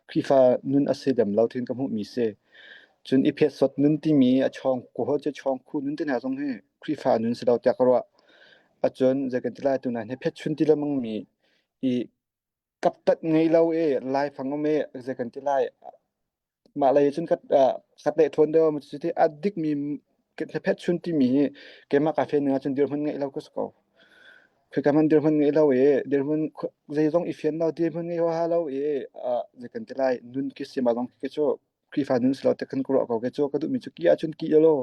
Khrihfa nun a si lem lo tiin ka hmuhmi si. Cun i phetsawt nun timi a chawng kawl cu chawng khu nun te hna zong hi Khrihfa nun si lo tiah ka ruah. Acun zei kan ti lai tu hna hi phetchun ti lengmang mi i kaptat ngei lo i laifang um i zei kan ti lai mah lei cun kat khat leh ṭhawn deuh cu ti a dikmi phetchun timi hi keimah ka fian ning ahcun dirhmun ngeih lo ka si ko. Khika hmanh dirhmun ngeih lo i dirhmun zeizong i fian lo dirhmun ngei huaha lo i zei kan ti lai nun ki si ma zong khi cu Khrihfa nun si lo te kan ka ruah ko ke cu ka duhmi cu ki ahcun ki law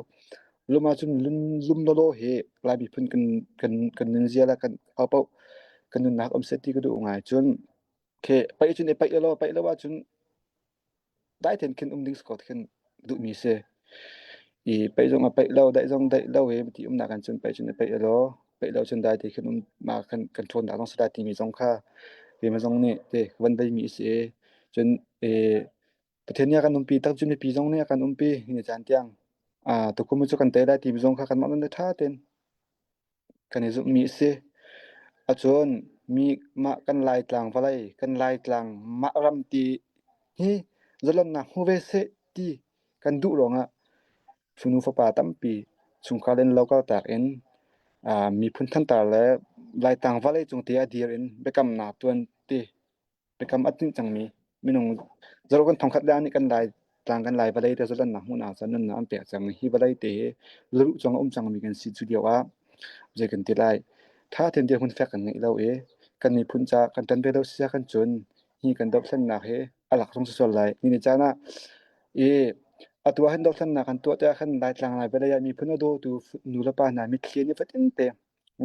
lum ahcun lum lum law hi Lai miphun kan kan kan nunzia le kan ho paoh kan nunnak um seh ti ka duh ngai cun khi paih cun i paih law paih lo ahcun dai tein khin um ding si ko ti khin duhmi si. I paih zong a paih lo, daih zong daih lo i ti umnak in cun paih cun i paih law, paih lo cun dai te khin um ma kan kan ṭhawnnak zong si lai timi zong kha keimah zong nih te van veimi a si i cun i Pathian nih a kan umpi tak cun mipi zong nih a kan umpi ni caan tiang. Ah tukum cu kan tei lai timi zong kha kanmah nan ṭha tein kan i zumhmi a si. Acun mi mah kan Laitlang vawlei, kan Laitlang mah ram ti hi zalonnak hmu ve seh ti kan duh ruangah fanu fapa tampi chungkhar in lo kaltak in miphun thantar le Laitlang vawlei cung te a dir in biakamnak tuan ti biakam a tinh cangmi minung zaruk kan thongkhat le nih kan lai tlang kan lai vawlei te zalannak hmuhnak ca nunnak an pek cang hi vawlei te hi luruh cang a um cangmi kan si cu lio ah zei kan ti lai tha ten dir hun fek kan ngeih lo i kan miphun ca kan tan ve lo sia kan cun hi kan dohthlennak hi a lak zong si sual lai ni ni caan ah i atu ah hin dohthlennak kan tuah te ah khan laitlang lai vawlei ah miphun a dawtu nu le pa hna mitthli ni fatin te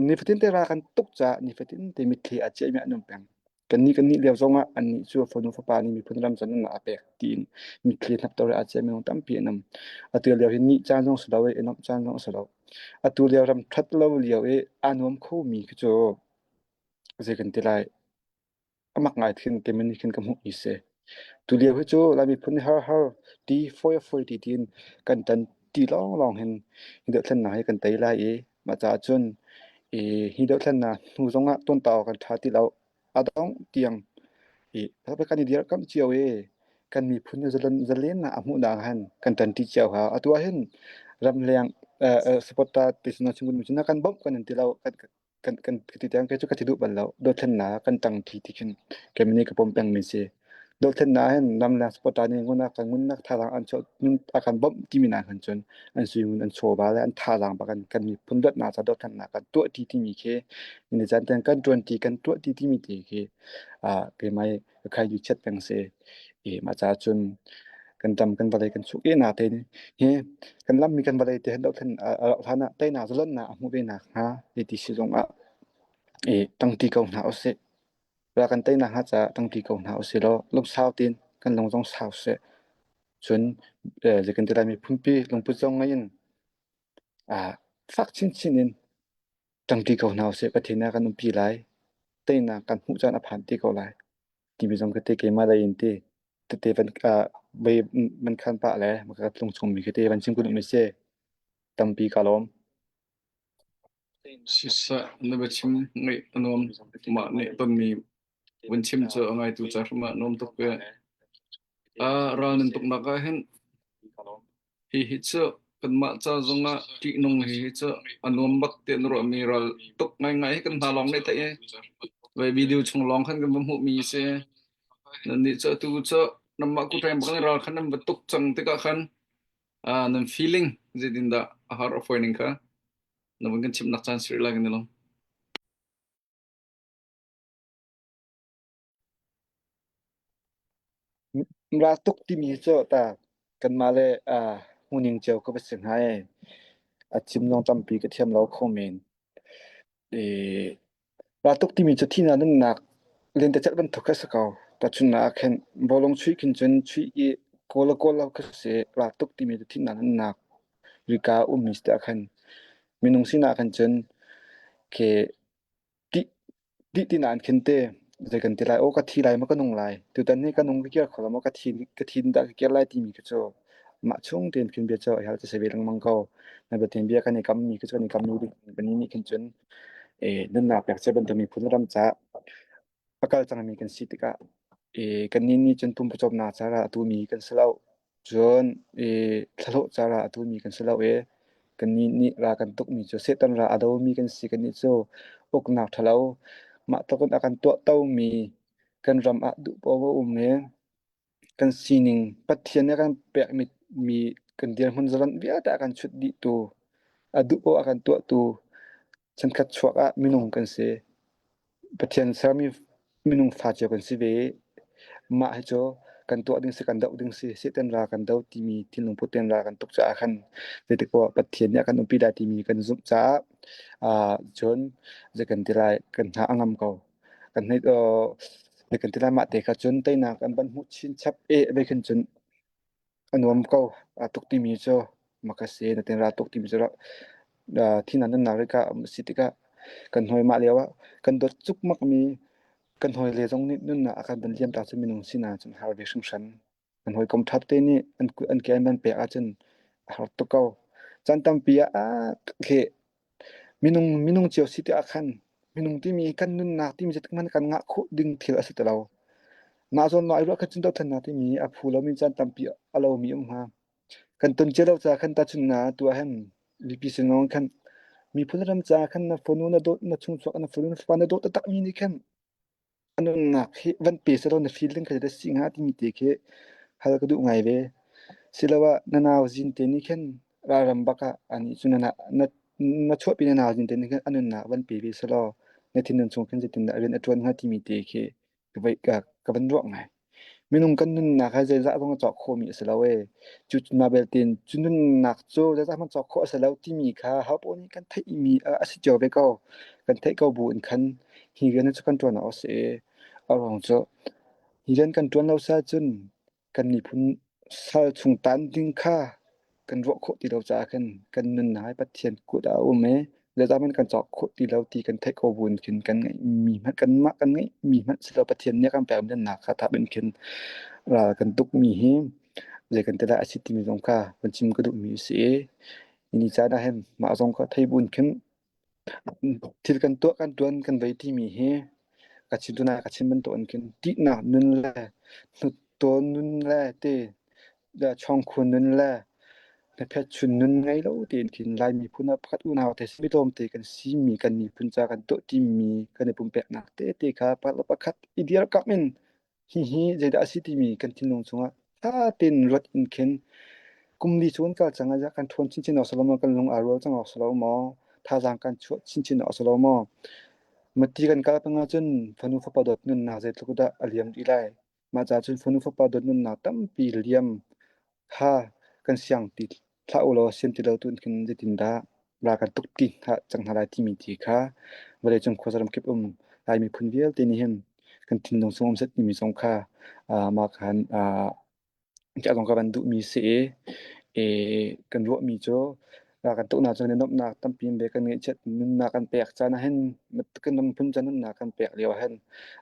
nifatin te ra kan tuk caah nifatin te mitthli a ciahmi an um peng Kannih kan nih lio zongah annih cu fanu fapa nih miphun ram can a pek tiin mitthli hnaptor a cia minung tampi an um. Atu lio hi nih caan zong si lo i nuamh caan zong a si lo. Atu lio ram ṭhat lo lio i aa nuam khomi khi cu zei kan ti lai a mak ngai khin keimah nih khin ka hmuhmi si. Tu lio hi cu Lai miphun nih har har ti fawi a fawi ti tiin kan tan ti lawnglawng hin hi dothlennak hi kan tei lai i mah caah cun i hi dothlennak hnu zongah tuantau kan ṭha ti lo. A dongh tiang i kan i dirkamh cio i kan miphun zalennak a hmuhnak han kan ṭanṭi cio hau. Atu ah hin ramleng supporter ti sin cun na kan bawmh kan in ti lo. Kan kan kan ti tiang kei cu ka ti duh bal lo. Dothlennak kan ṭang ṭi ti khin keimah nih ka pom pengmi si. Dothlennak hin ramleng supporter nih ngunak kan ngunnak thazaang an chuah a kan bawmh timi nak hin cun an suingun an chawva le an thazaang bak in kan miphun dawtnak ca dothlennak kan tuah ṭi timi khi ni caan tiang kan ṭuan ṭi kan tuah ṭi timi ti khi keimah ka khai du chiat peng si. I mah caah cun kan ram kan vawlei kan suk na te hi kan lammi kan vawlei te han dohthlen a rauh hlan ah teinak zalonnak a hmuh ve nak hnga ti si zong ah. I ṭangṭi ko hna usih. Ral kan teinak hnga caah ṭangṭi ko hna usih law lungsau tein kan lung zong sau seh. Cun zei kan ti lai miphunpi lungput zong ngei in fak chinchin in ṭangṭi ko hna usih. Pathian nih a kan umpi lai. Teinak kan hmuh caan a phan te ko lai. Timi zong ka te keimah lei in ti tete van van khan pah le ka tlung chungmi khi te van chim kun um si. Tampi ka lawm. Siseh na biachim ngaih a nuam. Mah nih tonmi vun chim cu a ngaitu ca hrim ah nuam tuk ve. Ral nan tuknak ah hin hihi cu kanmah ca zongah ṭihnung hihi cu a nuam bak tiah na ruahmi ral tuk ngaingai hi kan hna lawng nih theih i vai video chung lawng khan kan va hmuhmi si. Nannih cu atu cu nanmah kuṭeng bak in ral khan nan va tuk cang tikah khan nan feeling zeitindah a har a fawi ning kha na vun kan chimnak caan si rih lai kan i lawm. Ral tuk timi cu ta kanmah le hmuhning cio ka va si hnga ee. A chim zong tampi ka thiam lo kho men. Raltuk timi cu thihnak nunnak lentecelh bantuk kha a si ko. Tahchunhnak ah khin bawlung chuih khin cun chuih i kawl le kawl lo kha si. Raltuk timi cu thihnak nunnak rika a ummi si tiah khan minung sinak khan cun khi tih ti nain khin te zei kan ti lai aw ka thi lai maw ka nung lai tutan hi ka nung ka kir kho lo maw ka thi ka thi dah ka kir lai timi khi cu mah chung tein khin bia cu a hal si ve lengmang ko. Na biatin bia kan i kammi khi cu kan i kammi kan nih khin cun nunnak pek cia bantuk miphun ram caah a kal cangmi kan si tikah kannih nih cun pumpak caah a tumi kan si lo. Cun thlahlawh caah a tumi kan si lo i kannih nih ra kan tukmi cu Satan ra a domi kan si. Kannih cu uknak ṭhalo mah tluk in a kan tuahtomi kan ram ah duh paoh a um i kan sining Pathian nih a kan pekmi mi kan dirhmun zalon vialte a kan chut dihtu, a duh paoh a kan tuahtu chankhat chuak ah minung kan si. Pathian sermi minung fa cio kan si ve i mah hi cu kan tuah ding si kan doh ding si Satan ral kan do timi thinlung put tein ral kan tuk caah khan zeitik poah Pathian nih a kan umpi lai timi kan zumh caah ah cun zei kan ti lai kan hna a ngam ko. Kan hei zei kan ti lai mah te kha cun teinak kan van hmuh chinchap eh vei khin cun a nuam ko. Aa tuk timi cu makasi na tin ra tuk timi cu thinan nunnak rika um si tikah kan hawi mah lio ah kan dawt cukmak mi kan hawi le zong nih nunnak a kan van liam ta cu minung sinak cun har ve hringhran. Kan hawikom ṭhat te nih an an ke an van pek ahcun a har tuk ko. Caan tampi ah khi minung minung cio si tikah khan minung timi kan nunnak timi zeitik hmanh kan ngah khawh ding thil a si ti lo. Mah zawn mah i ruah kha cun dohthlennak timi a phu lomi caan tampi a lomi um hnga. Kan ton cia lo caah khan tahchun na tuah hin mipi sin lawng khan miphun ram caah khan na fanu na dawt na chungchuak na fanu na fapa na dawt taktakmi nih khan A nunnak hi van pe selaw na feeling kha zeidah si hnga timi te khi hal ka duh ngai ve. Siloah na nau zin te nih khin ralram bak ah anih cu na na na chuahpi na nau zin te nih khin a nunnak van pe ve selaw na thinlung chung khin zeitindah rian a ṭuan hnga timi te khi ka vai ka, ka van ruah ngai. Minung kan nunnak hi zeizah zong a cawk khawhmi a si lo ee. Cu mah belte cu nunnak cu zeizah hmanh cawk khawh a si lo timi kha hopaoh nih kan theihmi a si cio ve ko. Kan theih ko bu in khan hi rian cu kan ṭuan awk a si i a ruang cu hi rian kan ṭuan lo si ahcun kan miphun sal chung tan ding kha kan ruah khawh ti lo caah khan kan nunnak hi Pathian kut ah a um i zeizah hmanh kan cawk khawh ti lo ti kan theih ko buin khin kan ngeihmi hmanh kanmah kan ngeihmi hmanh si lo Pathian nih a kan pekmi nunnak kha thap in khin ral kan tukmi hi zei kan ti lai a si timi zong kha van chim ka duhmi a si i ni caan ah hin mah zong kha thei buin khin thil kan tuah kan tuan kan vei timi hi ka chim tunai ka chim bantukin khin tihnak nun le hnuttawn nun le te chawngkhun nun le hnaphetchun nun ngei lo tein khin Lai miphun ah pakhat unau te mi tlawmte kan simi kan miphun ca kan tuah timi kan i pumpeknak tete kha pakhat le pakhat i dirkamh in hihi zeidah a si timi kan thinlung chungah ṭha tein ruat in khin kum li cu kan kal cang ah kan ṭhawn chinchin awk si lo maw kan lung aa rual cang awk si lo maw thazaang kan chuah chinchin awk si lo maw mati kan kal peng ahcun fanu fapa dawt nunnak zeitluk dah a liam dih lai Mah caah cun fanu fapa dawt nunnak tampi liam kha kan siang ti hlah u law sian ti lo tu in khin zeitindah ra kan tuk ti hna cang hna lai timi ti kha. Vawleicung khuaza ramkip um Lai miphun vialte nih hin kan thinlung chung um set timi zong kha mah khan Ka zong ka van duhmi si i, i kan ruahmi cu kan tuknak cu nuamhnak tampi in ve kan ngeihchiat nunnak kan pek caan ahhin kan nunphun caan nunnak kan pek lio ahhin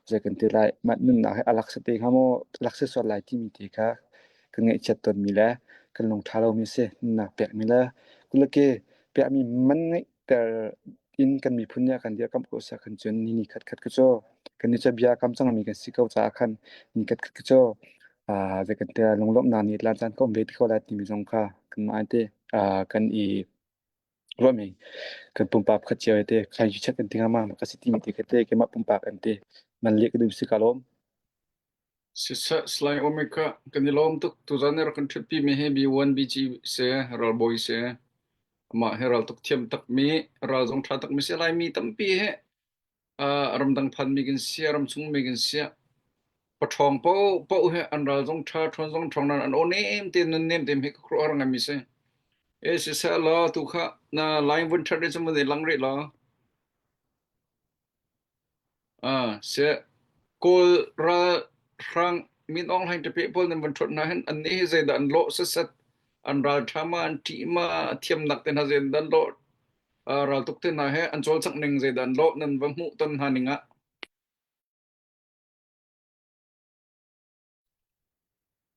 zei kan ti lai mah nunnak hi a laksa te hnga maw laksa sual lai timi te kha kan ngeihchiat tawnmi le kan lung ṭha lomi si nunnak pekmi le kulake pekmi man ngeih ter in kan miphun nih a kan dirkamh ko seh khan cun ni ni khat khat ku cu kan ni cu bia kam cangmi kan si ko caah khan ni khat khat ku cu ah zei kan ti lunglawmhnak nih lan caan ka um ve ti ko lai timi zong kha kan mah te kan i ruahmi kan pumpak khat cio te khai chat kan ti ngama ka si timi te kha te keimah pumpak an te man le ka dum si ka lawm Siseh Salai Omika kan i lawm tuk. Tuzan i rak kan ṭhutpi mi hi B1 BG si, ralbawi si. Amah hi raltuk thiam takmi, ral zong ṭha takmi si. Laimi tampi hi uh, ramdang phanmi kan si, ramchung mi kan si. Paṭhawng paoh paoh hi an ral zong ṭha, ṭhawn zong ṭhawng nain an aw nem te nun nem te hi ka khuaruah har ngaimi si. E siseh law tu kha na line vun ṭhat rih cu mun i lang rih law. Seh, Kawl ralhrang Min Aung Hlaing ṭapeh pawl nan van ṭhawt hna hin annih hi zeidah an lawh setsat, an ralṭha ma, an ṭih ma, a thiamnak te hna zeidah an lawh, raltuk te hna he an cawlcangh ning zeidah an lawh nan va hmuh ton hna ning ah.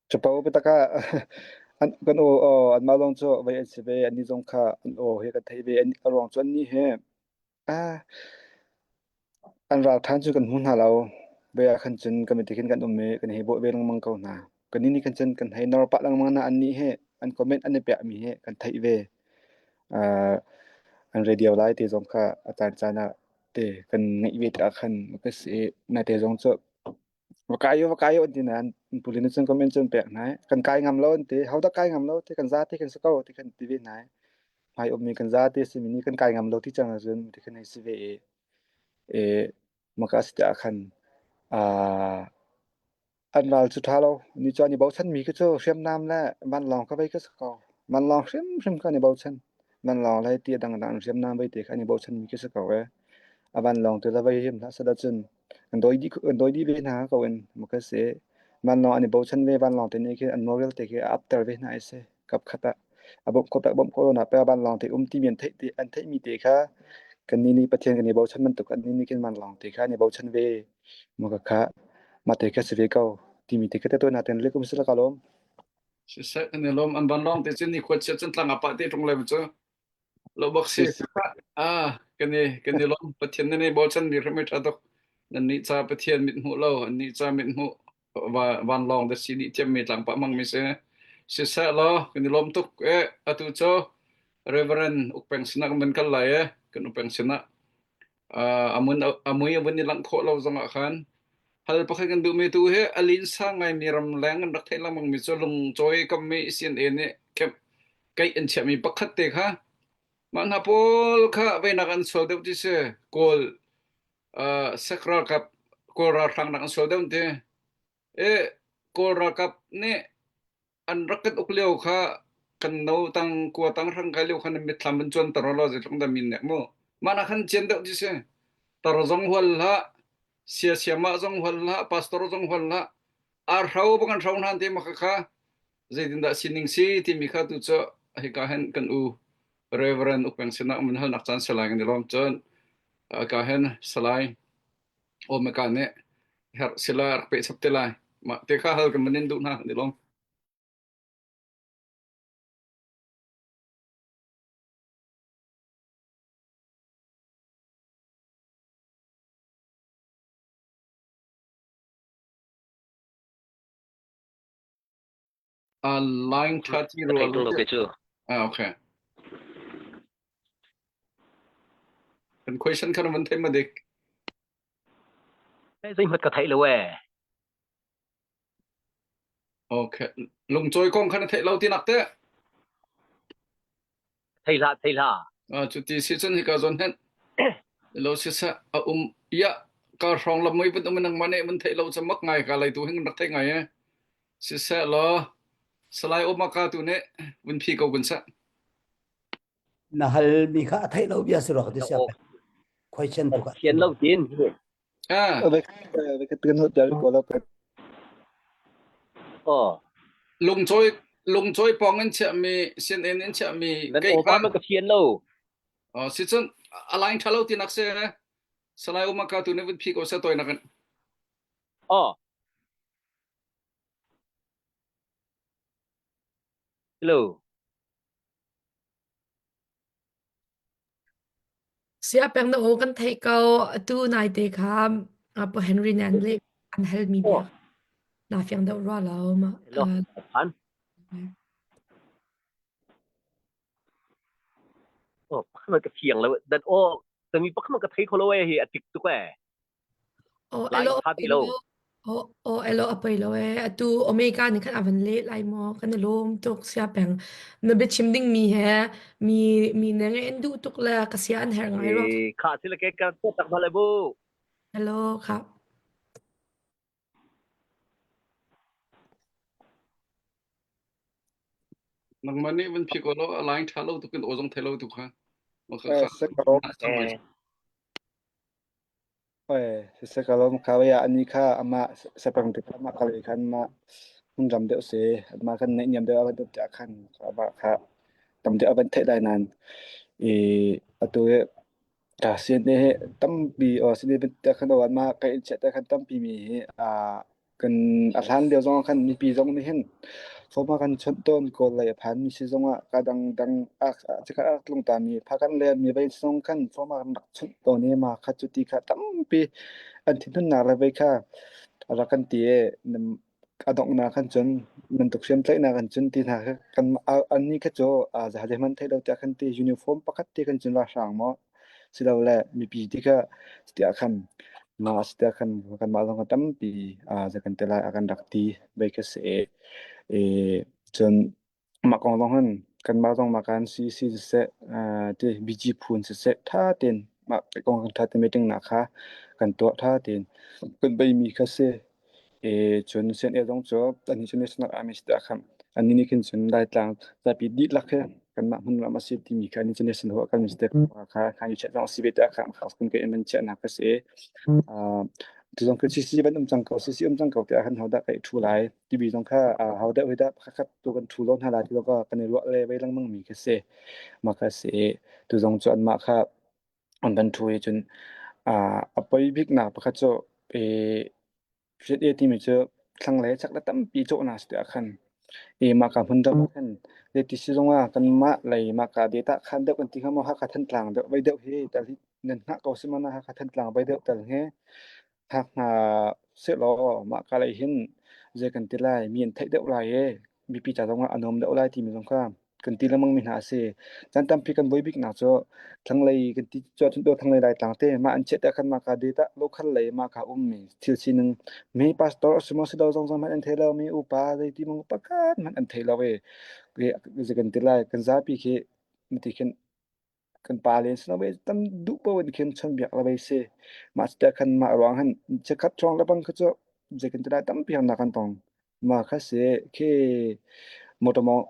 Capo biatak ah an kan aw aw anmah lawng cu vei an si ve annih zong kha an aw hi kan theih ve an a ruang cu annih hi ah an ral ṭhan cu kan hmu hna lo vei ah khan cun kan ti khin kan um i kan hei bawh ve lengmang ko hna kannih nih khan cun kan hei nor pah lengmang hna annih hi an comment an i piahmi hi kan theih ve uh, an radio lai te zong kha a caan caan ah te kan ngeih ve tikah khan ka si na te zong cu Va kai u, va kai u an ti nain puli nih cun comment cu an pek hna i kan kai ngam lo an ti. Hodah kai ngam lo ti kan zate kan si ko ti kan ti ve hna i hmai ummi kan zate simi nih kan kai ngam lo ti cang ahcun ti khan hei si ve i i maka si tikah khan aa an ral cu ṭha lo. Ni cu an i bochanmi khi cu hriamnam le vanlawng kha vei kha si ko. Vanlawng hrimhrim kha an i bochan. Vanlawng le ti a dangdang hriamnam vei te kha an i bochanmi khi si ko ee. A vanlawng tu le vei him hlah seh cun An dawi dih an dawi dih ve hna ko in maw ka si. Vanlawng an i bochan ve vanlawng te nih khin an moral te khi a up ter ve hna i si. Kap khat ah a bawmh khawh bawmh khawh lo pe vanlawng te um timi an theih ti an theihmi te kha kan nih nih Pathian kan i bochan bantuk an nih nih khin vanlawng te kha an i bochan ve. Maw ka kha mah te kha si ve ko timi te kha te tuan natin likum si la ka lawm. Siseh kan i lawm an vanlawng te cun ni khuat chiat cun tlang ah pah te ṭung le cu Lo bak si. Ah, kan i kan i lawm. Pathian nan i bochan mi hrim i ṭha tuk. Nan nih ca Pathian mit hmuh lo, an nih ca mit hmuh va vanlawng da si dih thiam mi tlangpah mang mi si. Siseh law kan i lawm tuk e atu cu Reverend Ukpeng sinah kan van kal lai e kan Ukpeng sinah uh, amun amui avun i langh khawh lo zongah khan hal pakhat kan duhmi tu hi a linsa ngaimi ramleng kan rak theih lengmang mi cu lungcawi kammi CNA nih camp keih an chiahmi pakhat te kha mah hna pawl kha veinak an sual deuh ti si kawl uh, sek ralkap kawl ralhrang nak an sual deuh ti e kawl ralkap nih an rak kan uk lio kha kan no tang kua tang hrang kai lio khan mitthlam ban chuan tar lo zeitluk dah min nek mu mah na khan chian deuh ti si tar zong hual hlah sia siama zong hual hlah pastor zong hual hlah ar hro bang an hro hnan te ma kha kha zeitindah sining si timi kha tu cu hika hen kan u Reverend Ukpeng sinah mun halnak caan salai kan i lawm cun ka hen salai Omeka nih herh sila rak pe chap te lai mah te kha hal kan manin duh hna kan i lawm Uh, line 30 Ka theih tung lo kei cu. Ah, okay. Kan question kha na van theih ma dik? Zeihmat ka theih lo ee. Okay. Lungcawi kong kha na theih lo ti nak te? Thei hlah, thei hlah. Ah, cu ti si cun hika zawn hen. Lo si sa a um ya ka hrawng lam mui vun um nang ma ne mun theih lo cha mak ngai ka lai tu hing rak thei ngai e. Siseh law Salai Omaka tu nih vun phi ko kun seh. Na hal mi kha a theih lo bia si rawk ti sia. Question pakhat. Sian lo tin. Ah. Oh. Lungcawi lungcawi pawng in chiahmi CNN in chiahmi Nan aw pa ka fian lo. Oh, si cun a line tha lo ti nak se Salai Umaka tu ne vun phi ko se toy nak in. Oh. Hello. Sia peng na aw kan theih ko. Atu naite kha Pu Henry nih an leh an halmi bia naa fiang deuh rua lo ma. Hello. Phan. Oh, pakhat ka fiang lo. Dan aw, tami pakhat ka thei kho lo e hi a tik tuk e. Aw Lai elo tha ti lo. Aw aw elo a poi lo e. Atu Omega nih khan a van leh lai maw? Kan i lawm tuk sia peng. Na biachim ding mi he mi mi ne ngai in duh tuk le ka sia an herh ngai rua. E kha sila ke ka tak bale bu. Hello kha. Nangmah nih van phi ko law a line tha lo tuk in aw zong thei lo tuk ha. Eh, Siseh ka lawm kha wei ah ani kha amah sapang te kha amah kal i khan mah hmunram deuh si amah kan naihniam deuh a van um tiah khan amah kha tam deuh a van theih lai nain i atu hi ka CNA hi tampi aw CNA tiah khan aw anmah ka in chiah tiah khan tampi mi hi aa Kan a hlan lio zong ah khan mipi zong nih hin form a kan chawnh tawn. Kawl lei a phanmi si zongah ka dangdang a cikhat a rak tlung tami Phakanh lei mi vei zong khan form a kan rak chawnh tawn i mah kha cuti kha tampi an thinhunnak le vei kha a rak kan ti i a donghnak khan cun bantuk hriamtlaihnak an cun ti hna kha kan annih kha cu zeihmanh theih lo tiah khan ti uniform pakhat te kan cun ralhrang maw silole mipi ti kha tiah khan mah a si tiah khan kanmah zong kan tampi zei kan ti lai a kan rak ti bei kha si i cun mah kong zong hin kanmah zong mah kan CC siseh ti BG phu in siseh ṭha tein mah kong kan ṭha tein meeting nak kha kan tuah ṭha tein kan beimi kha si. I cun CNA zong cu annih cu National Army si tiah khan annih nih khin cun Laitlang zapi dihlak hi kanmah hmunram a si timi kha annih cu national ho kan mistake kha khan i chiah zong a si ve tiah khan kan ke in chiahnak ka si. Tu zong khi CC ban um cang ko CC um cang ko tiah khan hodah ka i thu lai timi zong kha hodah hodah pakhat tu kan thu lo hna lai ti lo kan i ruah le vei lengmang mi kha si. Mah kha si tu zong cu anmah kha an van thu i cun a poi biknak pakhat cu ZA timi cu thlanglei chaklei tampi cawhnak si tiah khan i mahka hmun deuh ah khan zeiti si zongah kanmah lei mahka data khan deuh kan ti hnga maw Hakha Thantlang deuh vei deuh hi tal hi nan hngah ko si maw na Hakha Thantlang vei deuh tal hi hngak hna sehlaw mahka lei hin zei kan ti lai mi an theih deuh lai i mipi ca zongah a nuam deuh lai timi zong kha kan ti lengmang mi hna a si. Caan tampi kan buai biknak cu thlanglei kan ti cu ahcun thlanglei Laitlang te mah an chiah te khan mah ka data local lei mah ka ummi thil sining mi pastor a si maw si lo zong zong hmanh an thei lo mi upa zei ti mong pakhat hmanh an thei lo i zei kan ti lai kan zapi khi mati khin kan pa len si lo tam duh paoh in khin chawnhbiak le vei si. Mah cu tiah khan mah ruang hin chikkhat hrawng le bang kha cu zei kan ti lai tampi harnak kan tong. Mah kha si khi motor mawng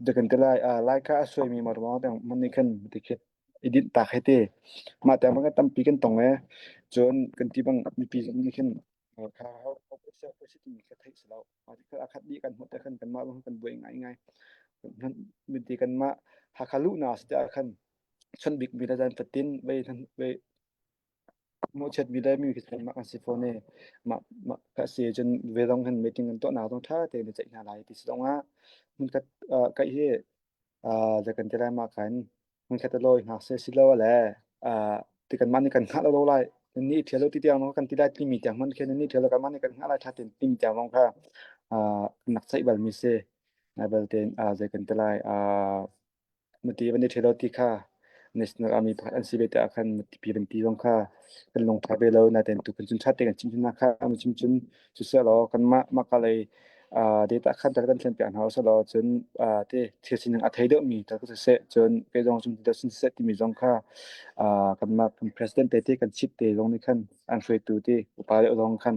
zei kan ti lai lai kha a suaimi motor mawng tiang hmanh nih khan ti khi i dinh tak hei ti. Mah tiang bang tampi kan tong ee. Cun kan ti bang mipi zong nih khin kha ho timi kha theih si lo. A khat dih kan hmuh te khan kanmah zong kan buai ngaingai. Miti kanmah Hakha luhnak si tiah khan chawnh bikmi le zan fatin vei vei mawhchiat mi le mi khi kanmah kan si fawn i mah mah ka si cun ve zong hin meeting kan tuahnak zong ṭha tein ceih hna lai ti si zong ah hmunkhat kaih hi zei kan ti lai mah khan hmunkhat a lawi hna seh silole ti kanmah nih kan hngah lo lai nan nih ṭhial lo ti tiang kan ti lai timi tiang hmanh khin nan nih ṭhial lo kanmah nih kan hngah lai ṭha tein timi tiang zong kha kan rak ceih balmi si. Nai belte zei kan ti lai Mati van i ṭhelo ti kha National Army pakhat an si ve tiah khan matipi van ti zong kha kan lungṭha ve lo natein tu kan cun ṭha te kan chim hna kha an chim cun siseh law kanmah mah lei data khan tal kan thlen piak hna usih law cun te thil sining a thei deuhmi tal ka siseh cun kei zong cum ti sin siseh timi zong kha kanmah kan president te te kan chip te zong nih khan an hruaitu te upa deuh zong khan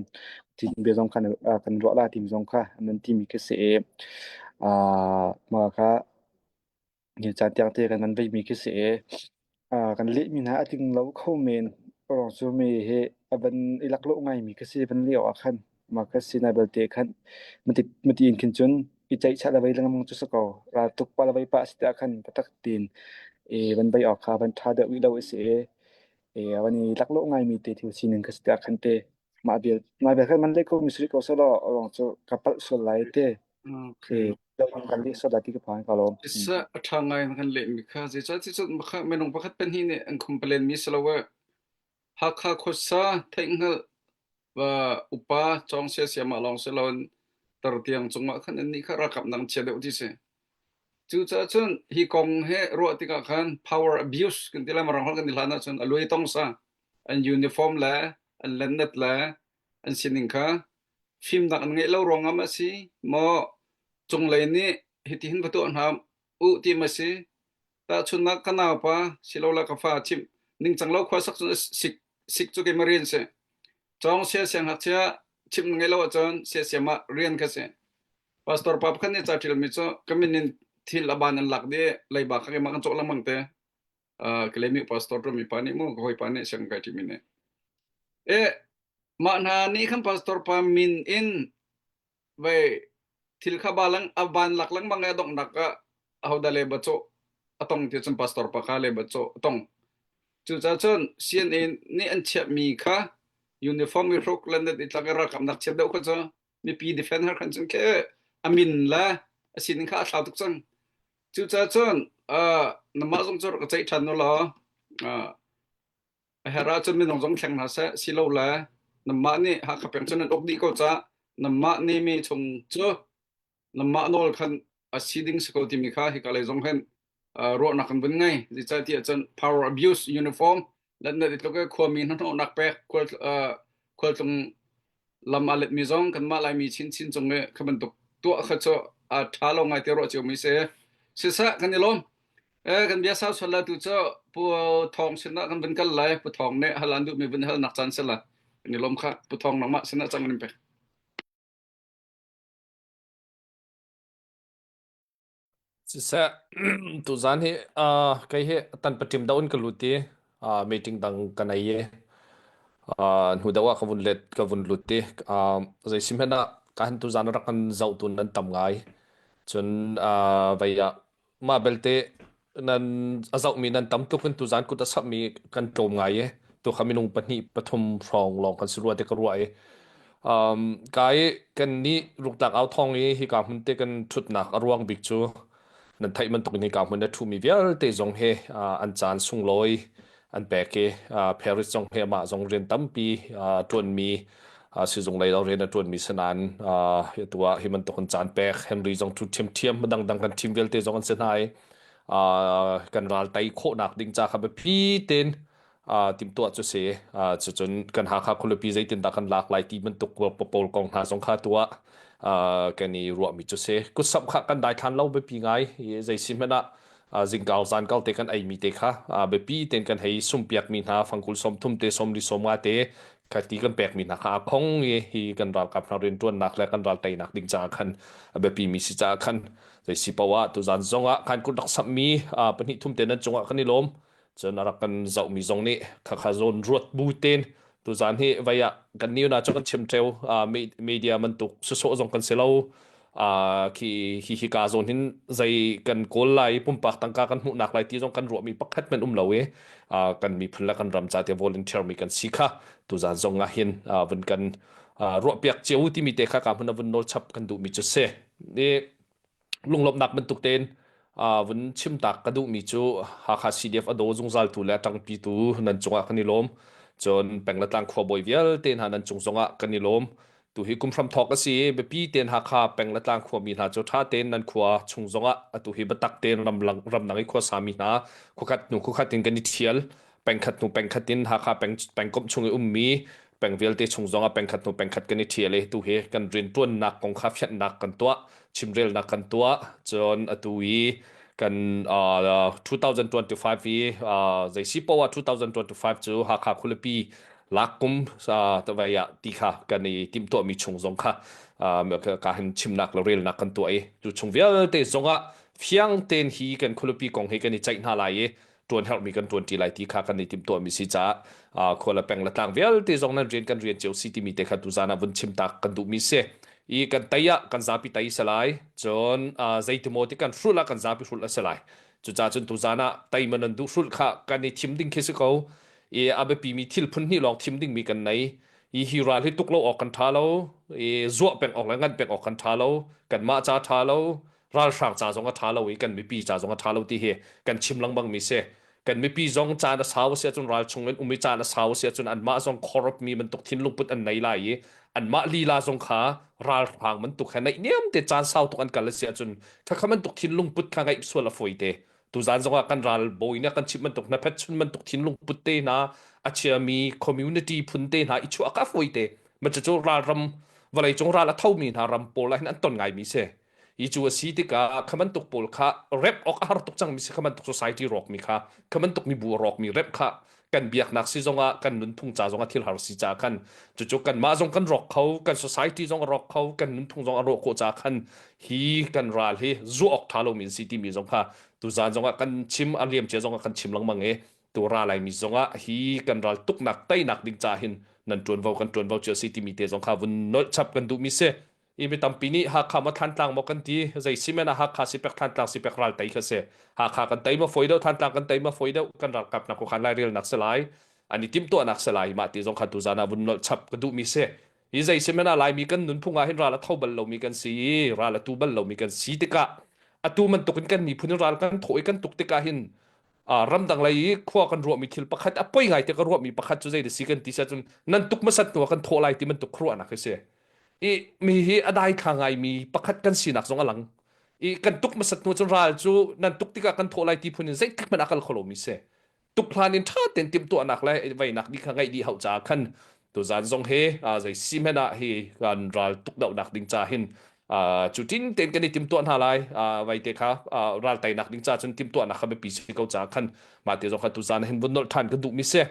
tin bia zong khan kan ruah la timi zong kha an timi khi si i mah kha Ni caan tiang te kan van veimi khi si i kan lehmi hna a tling lo kho men. Ruang cu mi hi a van i laklawh ngaimi ka si van lio ah khan mah ka si nai belte khan mati mati in khin cun i ceihchah le vei lengmang cu si ko raltuk pa le vei pa si tiah khan biatak tiin i van bei awk kha van ṭha deuh rih lo i si i i a van i laklawh ngaimi te thil sining ka si tiah khan te mah bel mah bel khan man leh ko mi si rih ko selaw ruang cu ka palh sual lai te Okay. i kan leh sual lai ti ka phan ka lawm. Siseh a ṭha ngai na kan lehmi kha zeicah ti cun minung pakhat pahnih nih an complain mi si lo eh. Hakha khuasa theihhngalh va upa cawng siasiam ah lawng si loin tartiang cungah khan annih kha ralkap nang chia deuh ti si. Cucaah cun hi kong he ruah tikah khan power abuse kan ti lai Mirang holh kan ti hlan ahcun a luai tong sa an uniform le an lennet le an sining kha fimnak an ngeih lo ruangah ma si maw cunglei nih hitihin va tuah hna u ti ma si tahchunnak ka naupa silole ka fa chimh ningcang lo khua sak cun sik sik cu keimah rian si cawng sia siangngakchia chimh na ngeih lo ahcun siasiam ah rian kha si pastor pa pakhat nih ca ṭialmi cu ka min in thil a ban an lak dih leiba kha keimah kan cawh lengmang te Kalemi pastor mi pa nih mu ka hawipa nih siang kai ṭimi nih e mah hna nih khan pastor pa min in vei thil kha balang a ban lak lengmang i a donghnak ah ahodah le ba cawh a tong ti cun pastor pa kha le ba cawh a tong cucaah cun CNA nih an chiahmi kha uniform i hruk le net i tlak i ralkap nak chiat deuh kha cu mipi defend har khan cun khe a min le a sining kha a thlau tuk cang cucaah cun namah zong cu rak ka ceih ṭhan u law A herh ahcun minung zong thleng hna seh, silole nanmah nih Hakha peng cu nan uk dih ko caah nanmah nih mi chung cu nanmah nawl khan a si ding si ko timi kha hika lei zong hin ruahnak kan vun ngei. Zeicahtiah cun power abuse uniform let i tluk i khuami hnahnawhnak pek khualtlung lam aa letmi zong kanmah Laimi chinchin cung i kha bantuk tuah kha cu a ṭha lo ngai te ruah ciomi si. Siseh kan i lawm. Eh, kan bia sau sual la tu cu Pu Thawng sinah kan vun kal lai. Pu Thawng nih hal an duhmi vun hal nak caan si la. Kan i lawm kha. Pu Thawng nangmah sinah cang kan in pek. Siseh, tuzaan hi uh, kei hi tan paṭim deuh in ka lut i uh, meeting dang ka nei i uh, hnu deuh ah ka vun let ka vun lut i uh, zei si hmanh ah ka han tuzaan rak kan zoh tu nan tam ngai. Cun uh, vei ah mah belte nan a zohmi nan tam tuk in tuzaan kut a samhmi kan tlawm ngai i tu kha minung pahnih pathum hrawng lawng kan si rua te ka ruah i um, kai kan nih ruktlak au thong i hika hmun te kan ṭhutnak a ruang bik cu nan theih bantuk in hika hmun a ṭhumi vialte zong hi uh, an caan sunglawi an pek i uh, Paris zong hi amah zong rian tampi uh, ṭuanmi uh, sizung lei lo rian a ṭuanmi sinain uh, tu ah hi bantuk in caan pek Henry zong ṭhu ṭhiamṭhiam dangdang kan team vialte zong an si hna i uh, kan ral tei khawhnak ding ca kha biapi tein uh, timhtuah cu si uh, cucun kan Hakha khualipi zeitindah kan lak lai ti bantuk pawl kong hna zong kha tuah uh, kan i ruahmi cu si kutsamh kha kan daithlan lo biapi ngai zei si hmanh ah zingkau zaankau te kan eimi te kha biapi tein kan hei sumpiakmi hna fangkul 30 te 40 sawmnga te khati kan pekmi hna kha a khong i hi kan ralkap hna rianṭuannak le kan ral teinak ding caah khan a biapi mi si caah khan zei si poah ah tuzan zong ah khan kut rak samhmi pahnih thum te nan cungah kan i lawm cun a rak kan zohmi zong nih khakha zawn ruat bu tein tuzan hi vei ah kan ni na cu kan chim ṭheu media bantuk sawsawh zong kan si lo khi hi hi ka zawn hin zei kan kawl lai pumpak tangka kan hmuhnak lai ti zong kan ruahmi pakhat men um lo i kan miphun le kan ram ca te volunteer mi kan si kha tuzan zong ah hin vun kan ruahpiak cio timi te kha ka hmun a vun nawl chap kan duhmi cu si i lunglawmhnak bantuk tein vun chimtak ka duhmi cu Hakha CDF a daw zungzaltu le a ṭangpitu nan cungah kan i lawm. Cun peng le tlang khuabawi vialte hna nan cung zongah kan i lawm. Tu hi kum hramthawk a si i biapi tein Hakha peng le tlang khuami hna cu ṭha tein nan khua chung zongah atu hi biatak tein ramlang ramdang i khuasami hna khuakhat hnu khuakhat in kan i ṭhial. Pengkhat hnu pengkhat in Hakha peng pengkomh chung i ummi peng vialte chung zongah pengkhat hnu pengkhat kan i ṭhial i tu hi kan rianṭuannak kong kha fianhnak kan tuah chimrelnak kan tuah cun atu i kan uh, 2025 i uh, zei si poah 2025 cu Hakha khualipi lak kum uh, tawai ah ti kha kan i timhtuahmi chung zong kha uh, ka hin chimnak le relnak kan tuah i tu chung vialte zongah fiang tein hi kan khualipi kong hi kan i ceih hna lai i. Ṭuan herhmi kan ṭuan ṭi lai ti kha kan i timhtuahmi si caah khua le peng le tlang vialte zong nan rian kan rian cio si timi te kha tuzaan ah vun chim tak kan duhmi si. I kan tei ah kan zapi tei si lai. Cun zeitimaw ti kan hrulh ah kan zapi hrulh a si lai. Cucaah cun tuzaan ah tei man nan duh hrulh kha kan i thim ding khi si ko. I a biapimi thil phun hnih lawng thim dingmi kan nei. I hi ral hi tuk lo awk kan ṭha lo. I zuah peng awk le ngan peng awk kan ṭha lo. Kanmah ca ṭha lo. Ralhrang ca zong a ṭha lo i kan mipi ca zong a ṭha lo ti hi kan chim lengmang mi si. Kan mipi zong caan a sau a si ahcun ral chung in um i caan a sau a si ahcun anmah zong corrupt mi bantuk thinlung put an nei lai i anmah lila zong kha ralhrang bantuk he naihniam te caan sau tuk an kal a si ahcun khakha bantuk thinlung put kha ngaih sual a fawi te. Tuzaan zong ah kan ral bawi nih a kan chimh bantuk hnaphet chun bantuk thinlung put te hna a chiami community phun te hna i chuah ka fawi te. Ma cucu ralram vawleicung ral a thomi hna ram pawl ah hin an ton ngaimi si. Hi cu a si tikah kha bantuk pawl kha remh awk a har tuk cangmi si kha bantuk society rawkmi kha kha bantuk mibu a rawkmi remh kha kan biaknak si zongah kan nunphung ca zongah thil har si ca khan cucu kanmah zong kan rawk kho kan society zong a rawk kho kan nunphung zong a rawh khawh ca khan hi kan ral hi zuah awk ṭha lomi an si timi zong kha tuzaan zongah kan chim a liamcia zongah kan chim lengmang i tu ra laimi zongah hi kan ral tuknak teinak ding ca hin nan ṭuanvo kan ṭuanvo cio si timi te zong kha vun nolh chap kan duhmi si. I mi tampi nih Hakha maw Thantlang maw kan ti zei si men ah Hakha si pek Thantlang si pek ral tei kha si Hakha kan tei ma fawi deuh Thantlang kan tei ma fawi deuh kan ralkap nak khan lairelnak si lai an i timhtuahnak si lai mah ti zong kha tuzaan ah vun nolh chap ka duhmi si hi zei si men ah Laimi kan nunphung ah hin ral a tho bal lomi kan si i ral a tu bal lomi kan si tikah atu bantuk in kan miphun in ral kan thawh i kan tuk tikah hin ramdang lei i khua kan ruahmi thil pakhat a poi ngai te ka ruahmi pakhat cu zei da si kan ti si ahcun nan tuk hmasat hnu ah kan thawh lai ti bantuk khuaruahnak hi si i mi hi a daithla ngaimi pakhat kan sinak zong a lang i kan tuk hmasat hnu cun ral cu nan tuk tikah kan thawh lai ti phun in zeitik hmanh a kal kho lomi si tuk hlan in ṭha tein timhtuahnak le veinak dih kha ngeih dih hau caah khan tuzaan zong he zei si hmanh ah hi kan ral tuk dohnak ding ca hin cu tin tein kan i timhtuah hna lai vai te kha ral teinak ding ca cun timhtuahnak kha biapi si ko caah khan mah te zong kha tuzaan hin vun nolh ṭhan ka duhmi si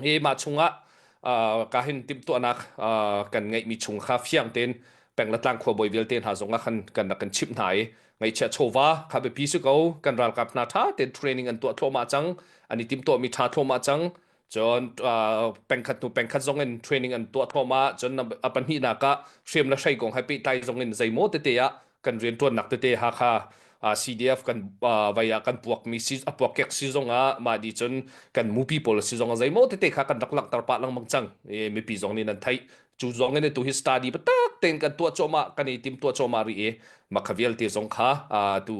Hi mah chungah ka hin timhtuahnak kan ngeihmi chung kha fiang tein peng le tlang khuabawi vialte hna zong ah khan kan rak kan chimh hna i ngaihchiah chawva kha biapi si ko kan ralkap hna ṭha tein training an tuah thluahmah cang an i timhtuahmi ṭha thluahmah cang cun pengkhat hnu pengkhat zong in training an tuah thluahmah cun a pahnihnak ah hriam le hrei kong he pehtlai zong in zeimaw tete ah kan rianṭuannak tete Hakha CDF kan vai ah kan puakmi si a puakkek si zongah mah di cun kan mupi pawl si zongah zeimaw tete kha kan rak langhter pah lengmang cang i mipi zong nih nan theih cu zong in tu hi study biatak tein kan tuah cuahmah kan i tim tuah cuahmah rih i makha vialte zong kha tu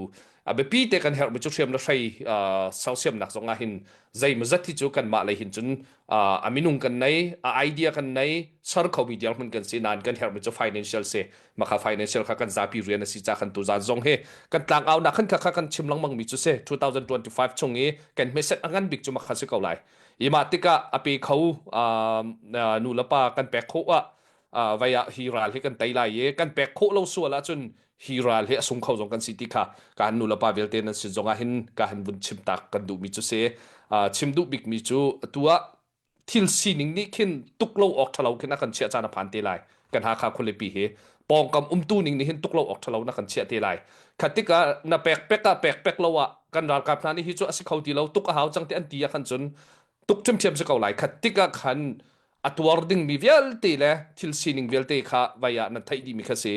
a biapi te kan herhmi cu hriam le hrei sersiamnak zong ah hin zeimawzat hi cu kanmah lei hin cun a minung kan nei a idea kan nei ser khomi dirhmun kan si nain kan herhmi cu financial si makha financial kha kan zapi rian a si ca kan tuzan zong hi kan tlangaunak khan kha kan chim lengmang mi cu si 2025 chung i kan hmeset a ngan bik cu makha si ko lai i mah tikah a pe kho nu le pa kan pek khawh ah vai ah hi ral hi kan tei lai i kan pek khawh lo sual ahcun hi ral hi a sung kho zong kan si ti kha ka han nu le pa vialte nan sin zong ah hin ka han vun chim tak kan duh mi cu si chim duh bik mi cu atu ah thil sining nih khin tuk lo awk ṭhalo khin a kan chiah caan a phan te lai kan Hakha khualipi hi pawngkam umtu ning nih hin tuk lo awk ṭhalo na kan chiah te lai khat tikah na pek pek ah pek pek lo ah kan ralkap hna nih hi cu a si kho ti lo tuk a hau cang ti an ti ah khan cun tuk ṭhiamṭhiam si ko lai khat tikah khan a tuar dingmi vialte le thil sining vialte kha vai ah nan theih dihmi kha si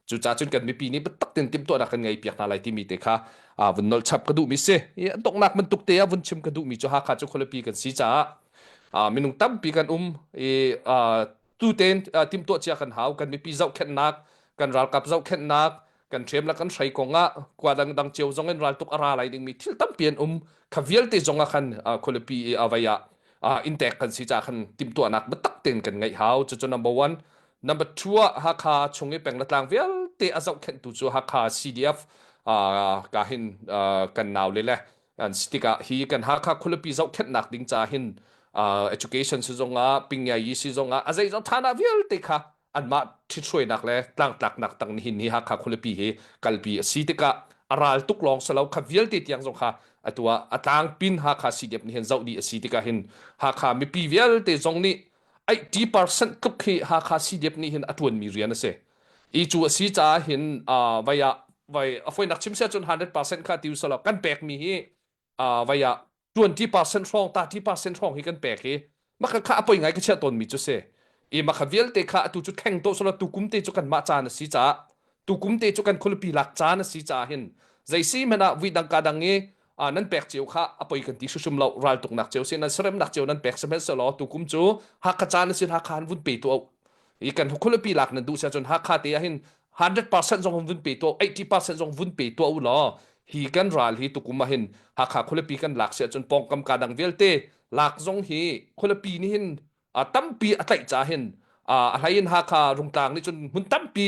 cucaah cun kan mipi nih biatak tein timhtuahnak kan ngei piak hna lai timi te kha vun nolh chap ka duhmi si i donghnak bantuk te ah vun chim ka duhmi cu Hakha cu khualipi kan si caah minung tampi kan um i tu tein timhtuah cia kan hau kan mipi zohkhenhnak kan ralkap zohkhenhnak kan ṭhiam le kan hrei kong ah kua dangdang cio zong in raltuk a ra lai dingmi thil tampi an um kha vialte zong ah khan khualipi i a vei ah inntek kan si caah khan timhtuahnak biatak tein kan ngeih hau cucu number one number two ah Hakha chung i peng le tlang vialte a zohkhenhtu cu Hakha CDF ka hin kan nau le le an si tikah hi kan Hakha khualipi zohkhenhnak ding ca hin education si zong ah pingyai si zong ah a zeizong thana vialte kha anmah ṭhithruainak le tlangtlaknak tang nihin hi Hakha khualipi hi kalpi a si tikah a ral tuk lawng si lo kha vialte tiang zong kha atu ah a tlangpin Hakha CDF nih hin zoh dih a si tikah hin Hakha mipi vialte zong nih 80% tluk hi Hakha CDF nih hin a ṭuanmi rian a si. I cu a si caah hin vai ah vai a foinak chim sia cun 100% kha ti usalaw kan pekmi hi vai ah. 20% hrawng 30% hrawng hi kan pek i maka kha a poi ngai ka chiah tawn mi cu si i maka vialte kha atu cu thleng to solo tukum te cu kan mah caan a si caah tukum te cu kan khualipi lak caan a si caah hin zei si hmanh ah vui dang ka dang i nan pek cio kha a poi kan ti hrimhrim lo raltuknak cio si nan seremnak cio nan pek sihmanhsehlaw tukum cu Hakha caan a si Hakha han vun pe tu i kan khualipi lak nan duh si ahcun Hakha te ah hin 100% zong vun pe tuah 80% zong vun pe tuah u law hi kan ral hi tukum ah hin Hakha khualipi kan lak si ahcun pawngkam ka dang vialte lak zong hi khualipi nih hin tampi a tlaih ca hin a hlei in Hakha Rungtlang nih cun hmun tampi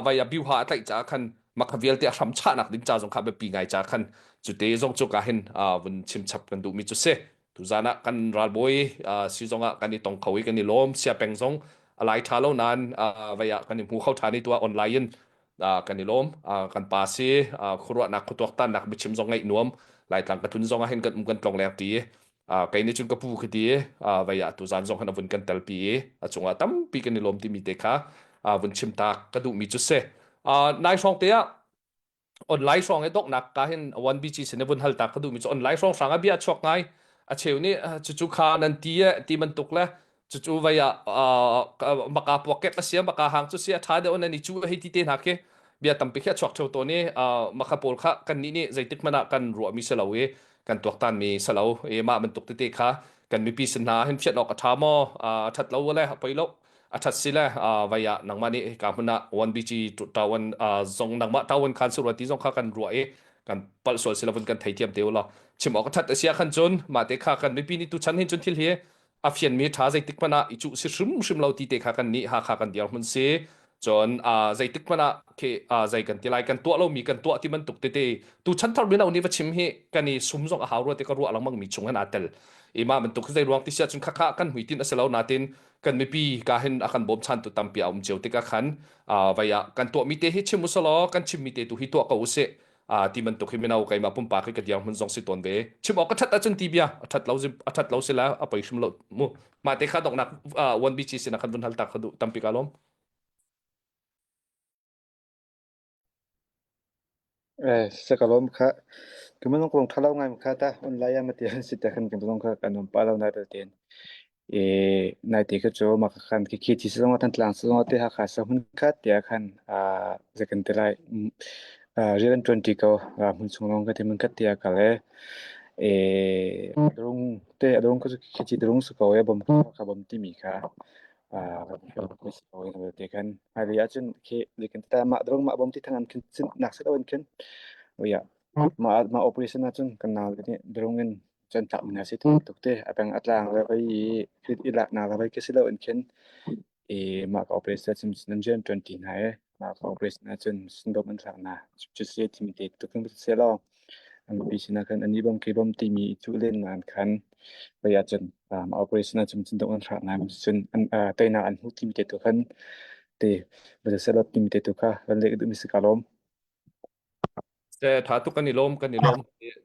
vai a biuha a tlaih caah khan makha vialte a hram chahnak ding ca zong kha biapi ngai ca khan cute zong cu ka hin vun chim chap kan duhmi cu si tuzan ah kan ralbawi si zong ah kan i tong kho i kan i lawm sia peng zong a lai tha lo nain vai ah kan i hmu kho than i tuah online in kan i lawm kan pa si khuaruahnak khuatuaktannak biachim zong ngaih nuam laitlang ka tlun zong ah hin kan um kan tlong leng ti kei nih cun ka pu khi ti vei ah tuzan zong han a vun kan telpi i a cungah tampi kan i lawm timi te kha vun chim tak ka duhmi cu si nai hrawng te ah online hrawng i donghnak ka hin 1BG sin i vun hal tak ka duhmi cu online hrawng hrang a bia chuak ngai a cheu nih cucu kha nan ti e ti bantuk le cucu vei ah maka puak kek a sia maka hang cu si a tha deuh nan i cu hei ti te hna khi bia tampi khi a chuak theo tawn i maka pawl kha kan nih nih zeitik hmanh ah kan ruahmi si lo i kan tuaktan mi si lo i mah bantuk tete kha kan mipi sin hna hin fiat awk a ṭha maw a ṭhat lo le a poi lo a ṭhat si le vai ah nangmah nih ka hmun ah 1BG tawan zong nangmah tawan khan si rua ti zong kha kan ruah i kan palh sual si lo kan theithiam te u law chim awk a ṭhat a sia khan cun mah te kha kan mipi nih tu chan hin cun thil hi a fianmi ṭha zeitik hmanh ah i cuh si hrimhrim lo ti te kha kan nih Hakha kan dirhmun si cun zeitik hmanh ah khi zei kan ti lai kan tuah lomi kan tuah ti bantuk tete tu chanthar mino nih va chim hi kan i sum zong a hau rua ti ka ruah lengmang mi chung hin aa tel i mah bantuk zei ruang ti sia cun khakha kan hmuitinh a si lo natin kan mipi ka hin a kan bawmchantu tampi a um cio tikah khan vai ah kan tuahmi te hi chim usalaw kan chimmi te tu hi tuah ko usih ti bantuk hi mino keimah pumpak hi ka dirhmun zong si tawn ve chim awk ka that ahcun ti bia a that lo a that lo sila a poi hrim lo mu mah te kha donghnak 1BC sin khan vun hal tak kha duh tampi ka lawm Eh, se ka lawm kha. Kumanong kong thalo ngai kha ta online ma ti han si ta khan kan tong kha kan um pa lo na ten. E nai te kha chu ma khan ki khi thi song than tlang song te ha kha sa hun khat tia khan a zekan te lai rian 20 ko ra mun chung long ka te mun khat tia ka le e drung te adong ko khi chi drung su ko e bom kha bom ti mi kha a te khan hai le acun khi lekin ta ma drung ma bom ti thang an khin chin nak se lo khin ya ma ma operation acun kan na le drung in cun tlak mi hna si tuk te a peng a tlang le vai i i lak nak le vai khi si lo in khin i mah ka operation cun nan rian ṭuan ti hna i mah ka operation ahcun sundawm an thlak hna cu si timi te tuk in si lo an mipi sinah khan ani bom ke bom timi i cuh len nain khan vai ahcun mah operation ahcun sundawm an thlak hna cun an teinak an hmuh timi te tu khan te va se lo timi te tu kha van leh duh mi si ka lawm. Se tha tuk kan i lawm kan i lawm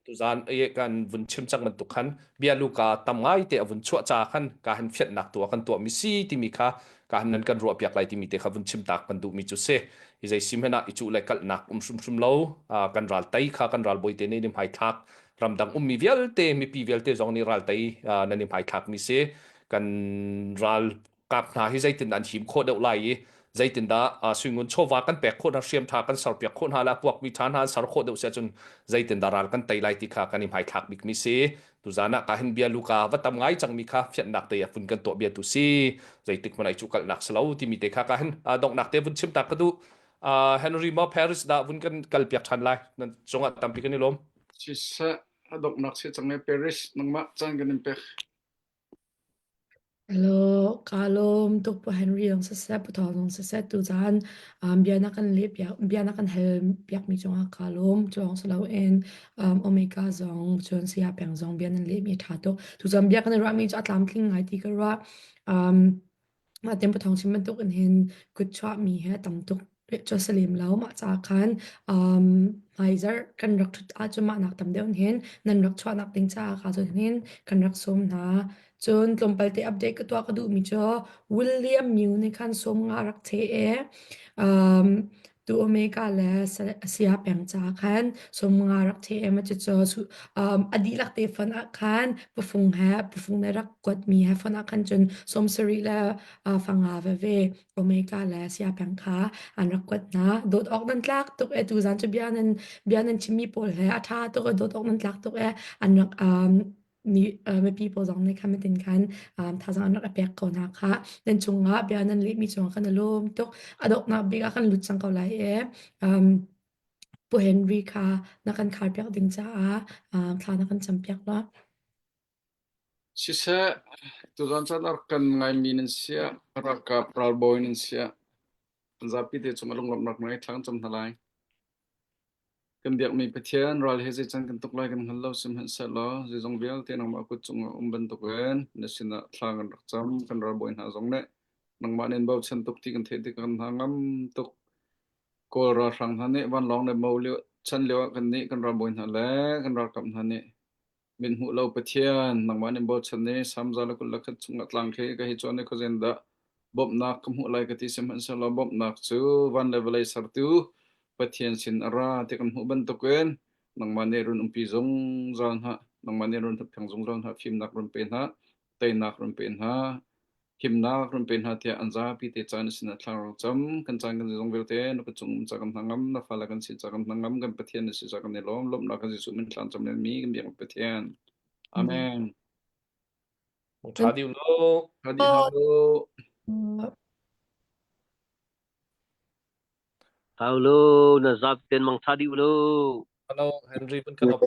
tuzan e kan vun chim cang bantuk khan bia luka tam ngai te a vun chuah cha khan ka han fianhnak tu kan tuah mi si timi kha ka han nan kan ruah piak lai timi te kha vun chim tak kan duh mi cu si hi zei sim hena i chu le kalnak um hrim hrim lo kan ral tei kha kan ral boi te ne nim hai thlak ramdang ummi vialte mipi vialte zong nih ral tei nan i hmai thlak mi si kan ral kap hna hi zeitin an him khawh deuh lai i zeitindah suingun chawva kan pek khawh hna hriam tha kan serpiak khawh hna la puakmi tha hna an ser khawh deuh si ahcun zeitindah ral kan tei lai ti kha kan i hmaithlak bikmi si tuzan ah ka hin bia luka va tam ngai cangmi kha fianhnak te a fun kan tuah bia tu si zeitik hmanh ai cu kalnak si lo timi te kha ka hin donghnak te vun chim ta ka duh Henry mo Paris dah vun kan kal piak than lai nan cungah tampi kan i lawm Siseh a donghnak si cang e Paris nangmah caan kan in pek. Hello, kaa lawm tuk Pu Henry zong siseh, Pu Thawng zong siseh tuzaan um, bia na kan leh piak, bia na kan hal piakmi cungah kaa lawm. Cu lawng si loin um, Omega zong, cun Saya Peng zong bia nan lehmi a ṭha tuk. Tuzaan bia kan i ruahmi cu a tlamtling ngai ti ka ruah. Um, Mah tem pathawng chim bantuk in hin kut chuahmi he tam tuk cu a si lem lo. Mah ca khan um, hmaizarh kan rak ṭhut ahcun mah nak tam deuh in hin nan rak chuahnak ding caah ka cun hin kan rak sawm hna. Cun tlawmpal te update ka tuah ka duhmi cu William Mew nih khan sawm nga a rak cheh i um, Tu Omega le Sia peng ca khan sawmnga rak the em cucu um, a dihlak te fon ah khan pufung he pufung ne rak kuatmi he fon ah khan cun 70 le uh, fanga veve Omega le Sia peng kha an rak kuat hna. Dawt awk nan tlak tuk e tu zan cu bia nan bia nan chimmi pawl he a ṭha tuk e dawt awk nan tlak tuk e an rak um, mi mipi pawl zong nih khan mitin khan thazaang an rak i pek ko hna kha nan cungah bia nan lehmi cungah kan i lawm tuk a donghnak bik ah kan lut cang ko lai i um, Pu Henry kha na kan kharpiak ding caah thla na kan campiak la. Siseh, tuzan caan a rak kan ngaimi nan si ah, ralkap ralbawi nan si ah, kan zapi te cung a lunglawmhnak ngai thla kan cam hna lai. Kan biakmi Pathian ral he zeican kan tuk lai kan hngal lo sihmanhsehlaw zeizong vialte nangmah kut cungah um bantukin na sinah thla kan rak cam. Kan ralbawi hna zong nih nangmah nin bochan tuk ti kan theih tikah kan hna ngam tuk. Kawl ralhrang hna nih vanlawng le mo lio chan lio ah kannih kan ralbawi hna le kan ralkap hna nih Mithmuh lo Pathian, nangmah nih bochan i Salm 121 chungah tlang khi ka hi cawn i khuazei dah bawmhnak ka hmuh lai ka ti sihmanhsehlaw bawmhnak cu van le vawlei sertu Pathian sin a ra ti kan hmuh bantukin nangmah nih run umpi zungzal hna, nangmah nih run huppheng zungzal hna, fimnak run pe hna, teinak run pe hna, himnak run pe hna tiah an zapi te caan sinah thla rak cam kan caan kan zong vialte na ka cung ca kan hnangam na fale kan si ca kan hnangam kan Pathian na si ca kan i lawm lawmhnak kan Jesuh min thlan cam mi kan biak Pathian amen Tha dih lo. Tha dih hna lo. Paulo na zap ten mang tha dih lo. Hello Henry pun kan op.